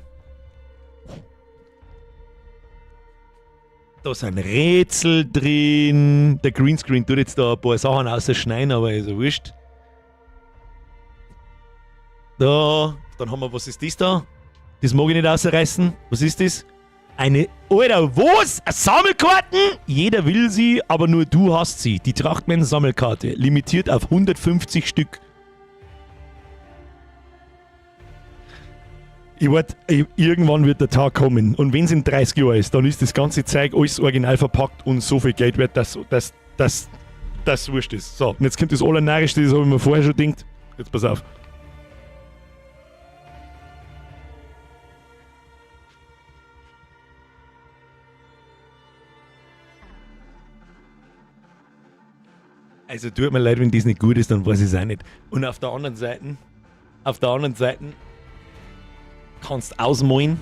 Da sind Rätsel drin. Der Greenscreen tut jetzt da ein paar Sachen rausschneiden, aber ist ja wurscht. Da, dann haben wir, was ist das da? Das mag ich nicht rausreißen. Was ist das? Eine, Alter, was? Eine Sammelkarten? Jeder will sie, aber nur du hast sie. Die Trachtmann-Sammelkarte, limitiert auf 150 Stück. Ich wart, irgendwann wird der Tag kommen. Und wenn es in 30 Jahren ist, dann ist das ganze Zeug alles original verpackt und so viel Geld wert, dass das wurscht ist. So, und jetzt kommt das Allernarrischste, das habe ich mir vorher schon gedacht. Jetzt pass auf. Also tut mir leid, wenn das nicht gut ist, dann weiß ich es auch nicht. Und auf der anderen Seite, kannst ausmalen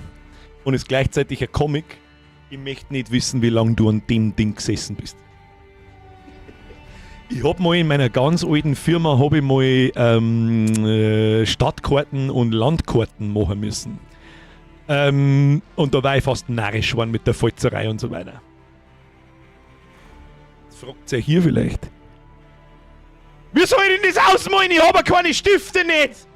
und ist gleichzeitig ein Comic. Ich möchte nicht wissen, wie lange du an dem Ding gesessen bist. Ich hab mal in meiner ganz alten Firma hab ich mal Stadtkarten und Landkarten machen müssen. Und da war ich fast narrisch geworden mit der Falzerei und so weiter. Jetzt fragt ihr hier vielleicht. Wie soll ich denn das ausmalen? Ich hab ja keine Stifte nicht!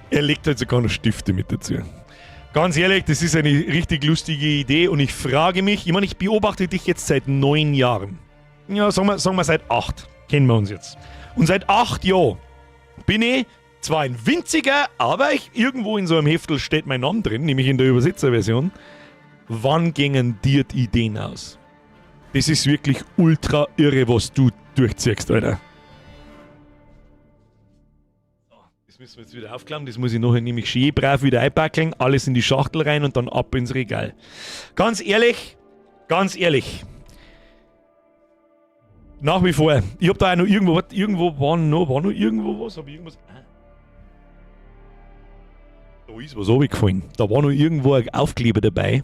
Er legt halt sogar noch Stifte mit dazu. Ganz ehrlich, das ist eine richtig lustige Idee und ich frage mich, ich meine, ich beobachte dich jetzt seit 9 Jahren. Ja, sagen wir seit 8 kennen wir uns jetzt. Und seit 8 Jahren bin ich zwar ein winziger, aber irgendwo in so einem Heftel steht mein Name drin, nämlich in der Übersetzerversion. Wann gingen dir die Ideen aus? Das ist wirklich ultra irre, was du durchziehst, Alter. Das müssen wir jetzt wieder aufklappen, das muss ich nachher nämlich schön brav wieder einpacken, alles in die Schachtel rein und dann ab ins Regal. Ganz ehrlich, ganz ehrlich. Nach wie vor, ich hab da auch noch irgendwo, warte, irgendwo war noch, war noch irgendwo was, hab ich irgendwas? Ah. Da ist was runtergefallen. Da war noch irgendwo ein Aufkleber dabei.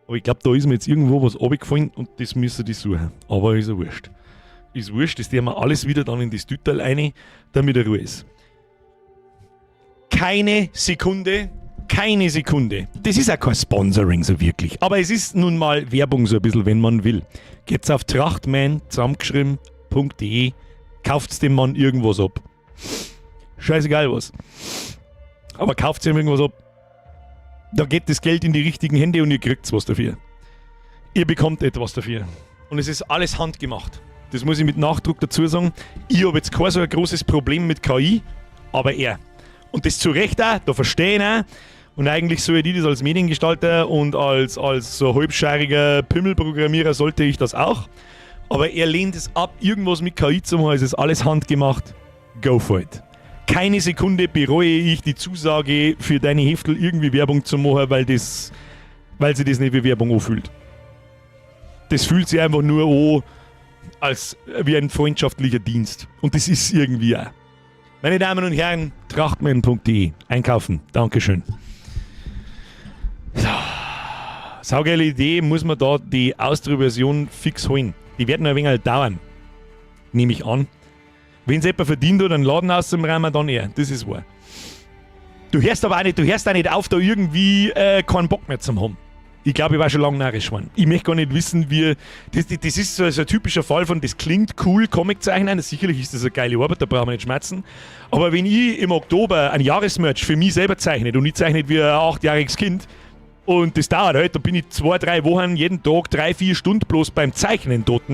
Aber ich glaub, da ist mir jetzt irgendwo was runtergefallen und das müssen die suchen. Aber ist ja wurscht. Ist wurscht, das tun wir alles wieder dann in das Tüterl rein, damit er Ruhe ist. Keine Sekunde, keine Sekunde. Das ist auch kein Sponsoring so wirklich. Aber es ist nun mal Werbung so ein bisschen, wenn man will. Geht's auf trachtman, zusammengeschrieben, punkt de, kauft's dem Mann irgendwas ab. Scheißegal was. Aber kauft's ihm irgendwas ab. Da geht das Geld in die richtigen Hände und ihr kriegt's was dafür. Ihr bekommt etwas dafür. Und es ist alles handgemacht. Das muss ich mit Nachdruck dazu sagen. Ich hab jetzt kein so ein großes Problem mit KI, aber er. Und das zu Recht auch, da verstehe ich ihn auch. Und eigentlich soll ich das als Mediengestalter und als so halbscheiriger Pimmelprogrammierer sollte ich das auch. Aber er lehnt es ab, irgendwas mit KI zu machen, es ist alles handgemacht. Go for it. Keine Sekunde bereue ich die Zusage, für deine Heftel irgendwie Werbung zu machen, weil sich das nicht wie Werbung anfühlt. Das fühlt sich einfach nur an, als wie ein freundschaftlicher Dienst. Und das ist irgendwie auch. Meine Damen und Herren, trachtman punkt de. Einkaufen. Dankeschön. So. Saugeile Idee, muss man da die Austro-Version fix holen. Die werden ein wenig dauern. Nehme ich an. Wenn's jemand verdient hat, einen Laden aus dem Rahmen, dann er. Das ist wahr. Du hörst aber auch nicht, du hörst auch nicht auf, da irgendwie keinen Bock mehr zu haben. Ich glaube, ich war schon lange narrisch geworden. Ich möchte gar nicht wissen, wie. Das ist so ein typischer Fall von, das klingt cool, Comic zeichnen. Sicherlich ist das eine geile Arbeit, da brauchen wir nicht schmerzen. Aber wenn ich im Oktober ein Jahresmerch für mich selber zeichne und ich zeichne wie ein 8-jähriges Kind und das dauert halt, da bin ich 2, 3 Wochen jeden Tag 3, 4 Stunden bloß beim Zeichnen dort.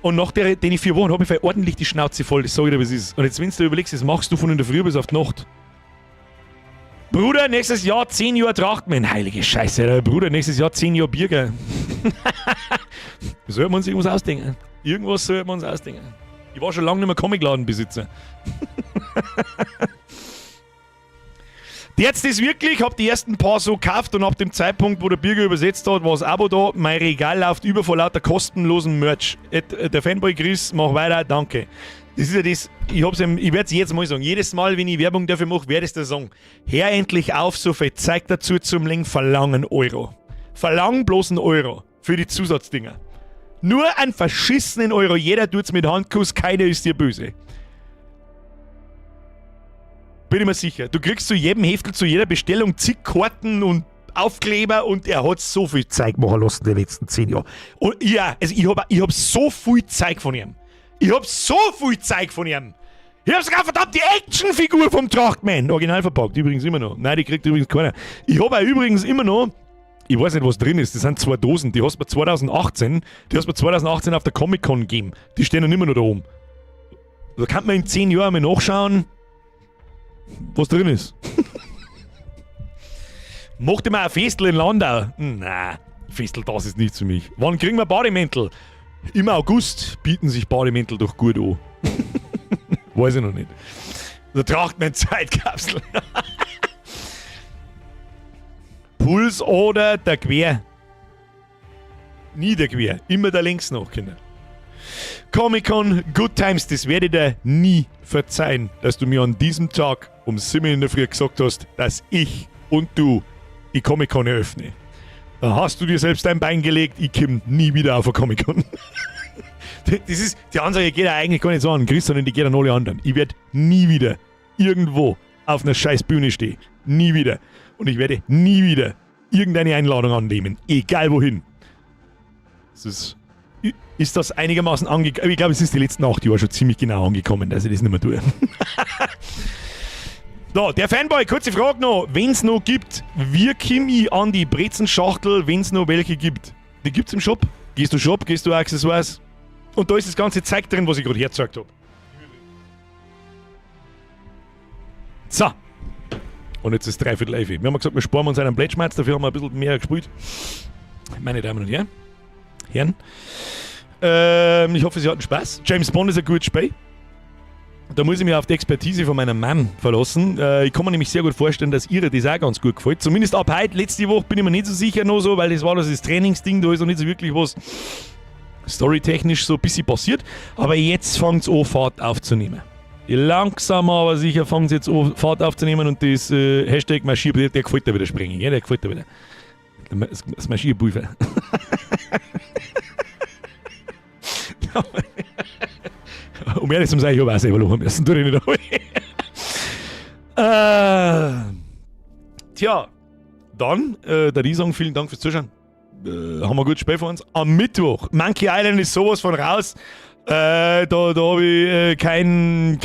Und nach den 4 Wochen hab ich ordentlich die Schnauze voll, das sag ich dir, was ist. Und jetzt, wenn du dir überlegst, das machst du von in der Früh bis auf die Nacht. Bruder, nächstes Jahr 10 Jahre Trachtman. Heilige Scheiße, Alter. Bruder, nächstes Jahr 10 Jahre Birger. Sollten wir uns irgendwas ausdenken? Irgendwas sollten wir uns ausdenken. Ich war schon lange nicht mehr Comicladenbesitzer. Jetzt ist wirklich, hab die ersten paar so gekauft und ab dem Zeitpunkt, wo der Birger übersetzt hat, war's Abo da. Mein Regal läuft über vor lauter kostenlosen Merch. Der Fanboy Chris, mach weiter, danke. Das ist ja das, ich hab's ihm, ich werd's jedes Mal sagen, jedes Mal, wenn ich Werbung dafür mach, werd ich's dir sagen. Hör endlich auf, so viel Zeug dazu zum Legen, verlang einen Euro. Verlang bloß einen Euro für die Zusatzdinger. Nur einen verschissenen Euro, jeder tut's mit Handkuss, keiner ist dir böse. Bin ich mir sicher. Du kriegst zu jedem Heftel, zu jeder Bestellung zig Karten und Aufkleber und er hat so viel Zeug machen lassen in den letzten 10 Jahren. Und ja, also ich hab so viel Zeug von ihm. Ich hab so viel Zeug von ihm. Ich hab sogar verdammt die Actionfigur vom Trachtman. Original verpackt, übrigens immer noch. Nein, die kriegt übrigens keiner. Ich hab auch übrigens immer noch, ich weiß nicht, was drin ist, das sind 2 Dosen, die hast du mir 2018, die hast du mir 2018 auf der Comic-Con gegeben. Die stehen dann immer noch da oben. Da kann man in 10 Jahren mal nachschauen, was drin ist. Macht immer ein Festel in Landau? Nein, Festel, das ist nichts für mich. Wann kriegen wir Bademäntel? Im August bieten sich Bademäntel doch gut an. Weiß ich noch nicht. Da tracht man Zeitkapsel. Puls oder der Quer? Nie der Quer. Immer der Längs noch, Kinder. Comic-Con Good Times, das werde ich dir nie verzeihen, dass du mir an diesem Tag um 7 in der Früh gesagt hast, dass ich und du die Comic-Con eröffne. Da hast du dir selbst ein Bein gelegt, ich komm nie wieder auf eine Comic-Con. Das ist, die Ansage geht ja eigentlich gar nicht so an Chris, sondern die geht an alle anderen. Ich werde nie wieder irgendwo auf einer scheiß Bühne stehen. Nie wieder. Und ich werde nie wieder irgendeine Einladung annehmen. Egal wohin. Das ist das einigermaßen angekommen? Ich glaube, es ist die letzten 8 Jahre schon ziemlich genau angekommen, dass ich das nicht mehr tue. So, der Fanboy, kurze Frage noch. Wenn es noch gibt, wie komme ich an die Brezenschachtel, wenn es noch welche gibt? Die gibt's im Shop? Gehst du Shop, gehst du Accessoires? Und da ist das ganze Zeug drin, was ich gerade hergezeigt habe. So. Und jetzt ist 10:45. Wir haben gesagt, wir sparen uns einen Plätschmerz, dafür haben wir ein bisschen mehr gespielt. Meine Damen und Herren. Herren. Ich hoffe, Sie hatten Spaß. James Bond ist ein gutes Spiel. Da muss ich mich auf die Expertise von meiner Mom verlassen. Ich kann mir nämlich sehr gut vorstellen, dass ihr das auch ganz gut gefällt. Zumindest ab heute, letzte Woche bin ich mir nicht so sicher noch so, weil das war das Trainingsding, da ist noch nicht so wirklich was storytechnisch so ein bisschen passiert. Aber jetzt fängt es an, Fahrt aufzunehmen. Langsam aber sicher fängt es jetzt an, Fahrt aufzunehmen und das Hashtag Marschierpulver, der gefällt dir wieder springen, gell? Der gefällt dir wieder. Das Marschierpulver. Um ehrlich zu sein, ich habe auch selber lachen müssen. Tu ich nicht. Tja, dann, der ich sagen, vielen Dank fürs Zuschauen. Haben wir ein gutes Spiel vor uns. Am Mittwoch, Monkey Island ist sowas von raus. Da habe ich keinen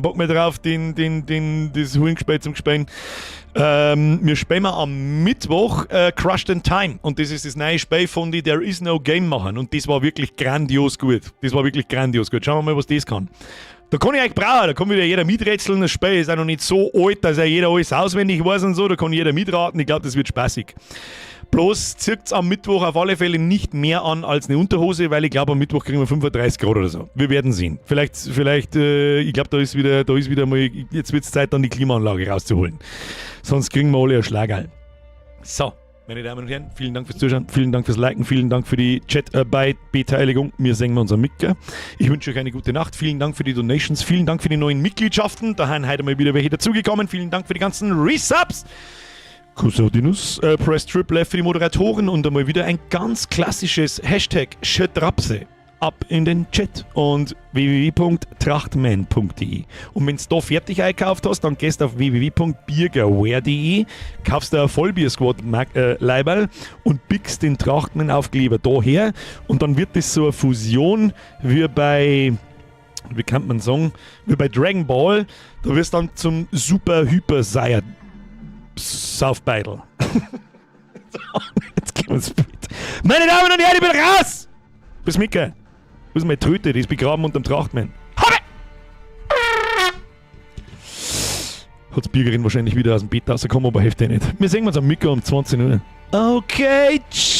Bock mehr drauf, das Hurengespiel zum Spielen. Wir spielen am Mittwoch Crushed in Time. Und das ist das neue Spiel von die There Is No Game machen. Und das war wirklich grandios gut. Das war wirklich grandios gut. Schauen wir mal, was das kann. Da kann ich euch brauchen, da kann wieder jeder miträtseln. Das Spiel ist auch noch nicht so alt, dass ja jeder alles auswendig weiß und so. Da kann jeder mitraten. Ich glaube, das wird spaßig. Bloß zirkt's am Mittwoch auf alle Fälle nicht mehr an als eine Unterhose, weil ich glaube, am Mittwoch kriegen wir 35 Grad oder so. Wir werden sehen. Vielleicht, ich glaube, da ist wieder mal, jetzt wird's Zeit, dann die Klimaanlage rauszuholen. Sonst kriegen wir alle einen Schlagerl. So, meine Damen und Herren, vielen Dank fürs Zuschauen, vielen Dank fürs Liken, vielen Dank für die Chat-Beteiligung. Wir sehen uns am Micker. Ich wünsche euch eine gute Nacht. Vielen Dank für die Donations, vielen Dank für die neuen Mitgliedschaften. Da sind heute mal wieder welche dazugekommen. Vielen Dank für die ganzen Resubs. Kuss auf die Nuss, Press Triple F für die Moderatoren und einmal wieder ein ganz klassisches Hashtag Schötrapse ab in den Chat und www.trachtman.de. Und wenn du da fertig einkauft hast, dann gehst du auf www.biergerware.de, kaufst dir ein Vollbier-Squad Leiberl und biegst den Trachtman-Aufkleber da her und dann wird das so eine Fusion wie bei, wie kann man sagen, wie bei Dragon Ball, da wirst du dann zum Super Hyper Saiyan Saufbeidel. Jetzt gehen wir ins Bett. Meine Damen und Herren, ich bin raus! Bis Micke. Wo ist meine Tröte? Die ist begraben unterm Trachtmann. Habe! Hat's Bürgerin wahrscheinlich wieder aus dem Bett rausgekommen, aber hilft eh nicht. Wir sehen uns am Micke um 20 Uhr. Okay, tschüss!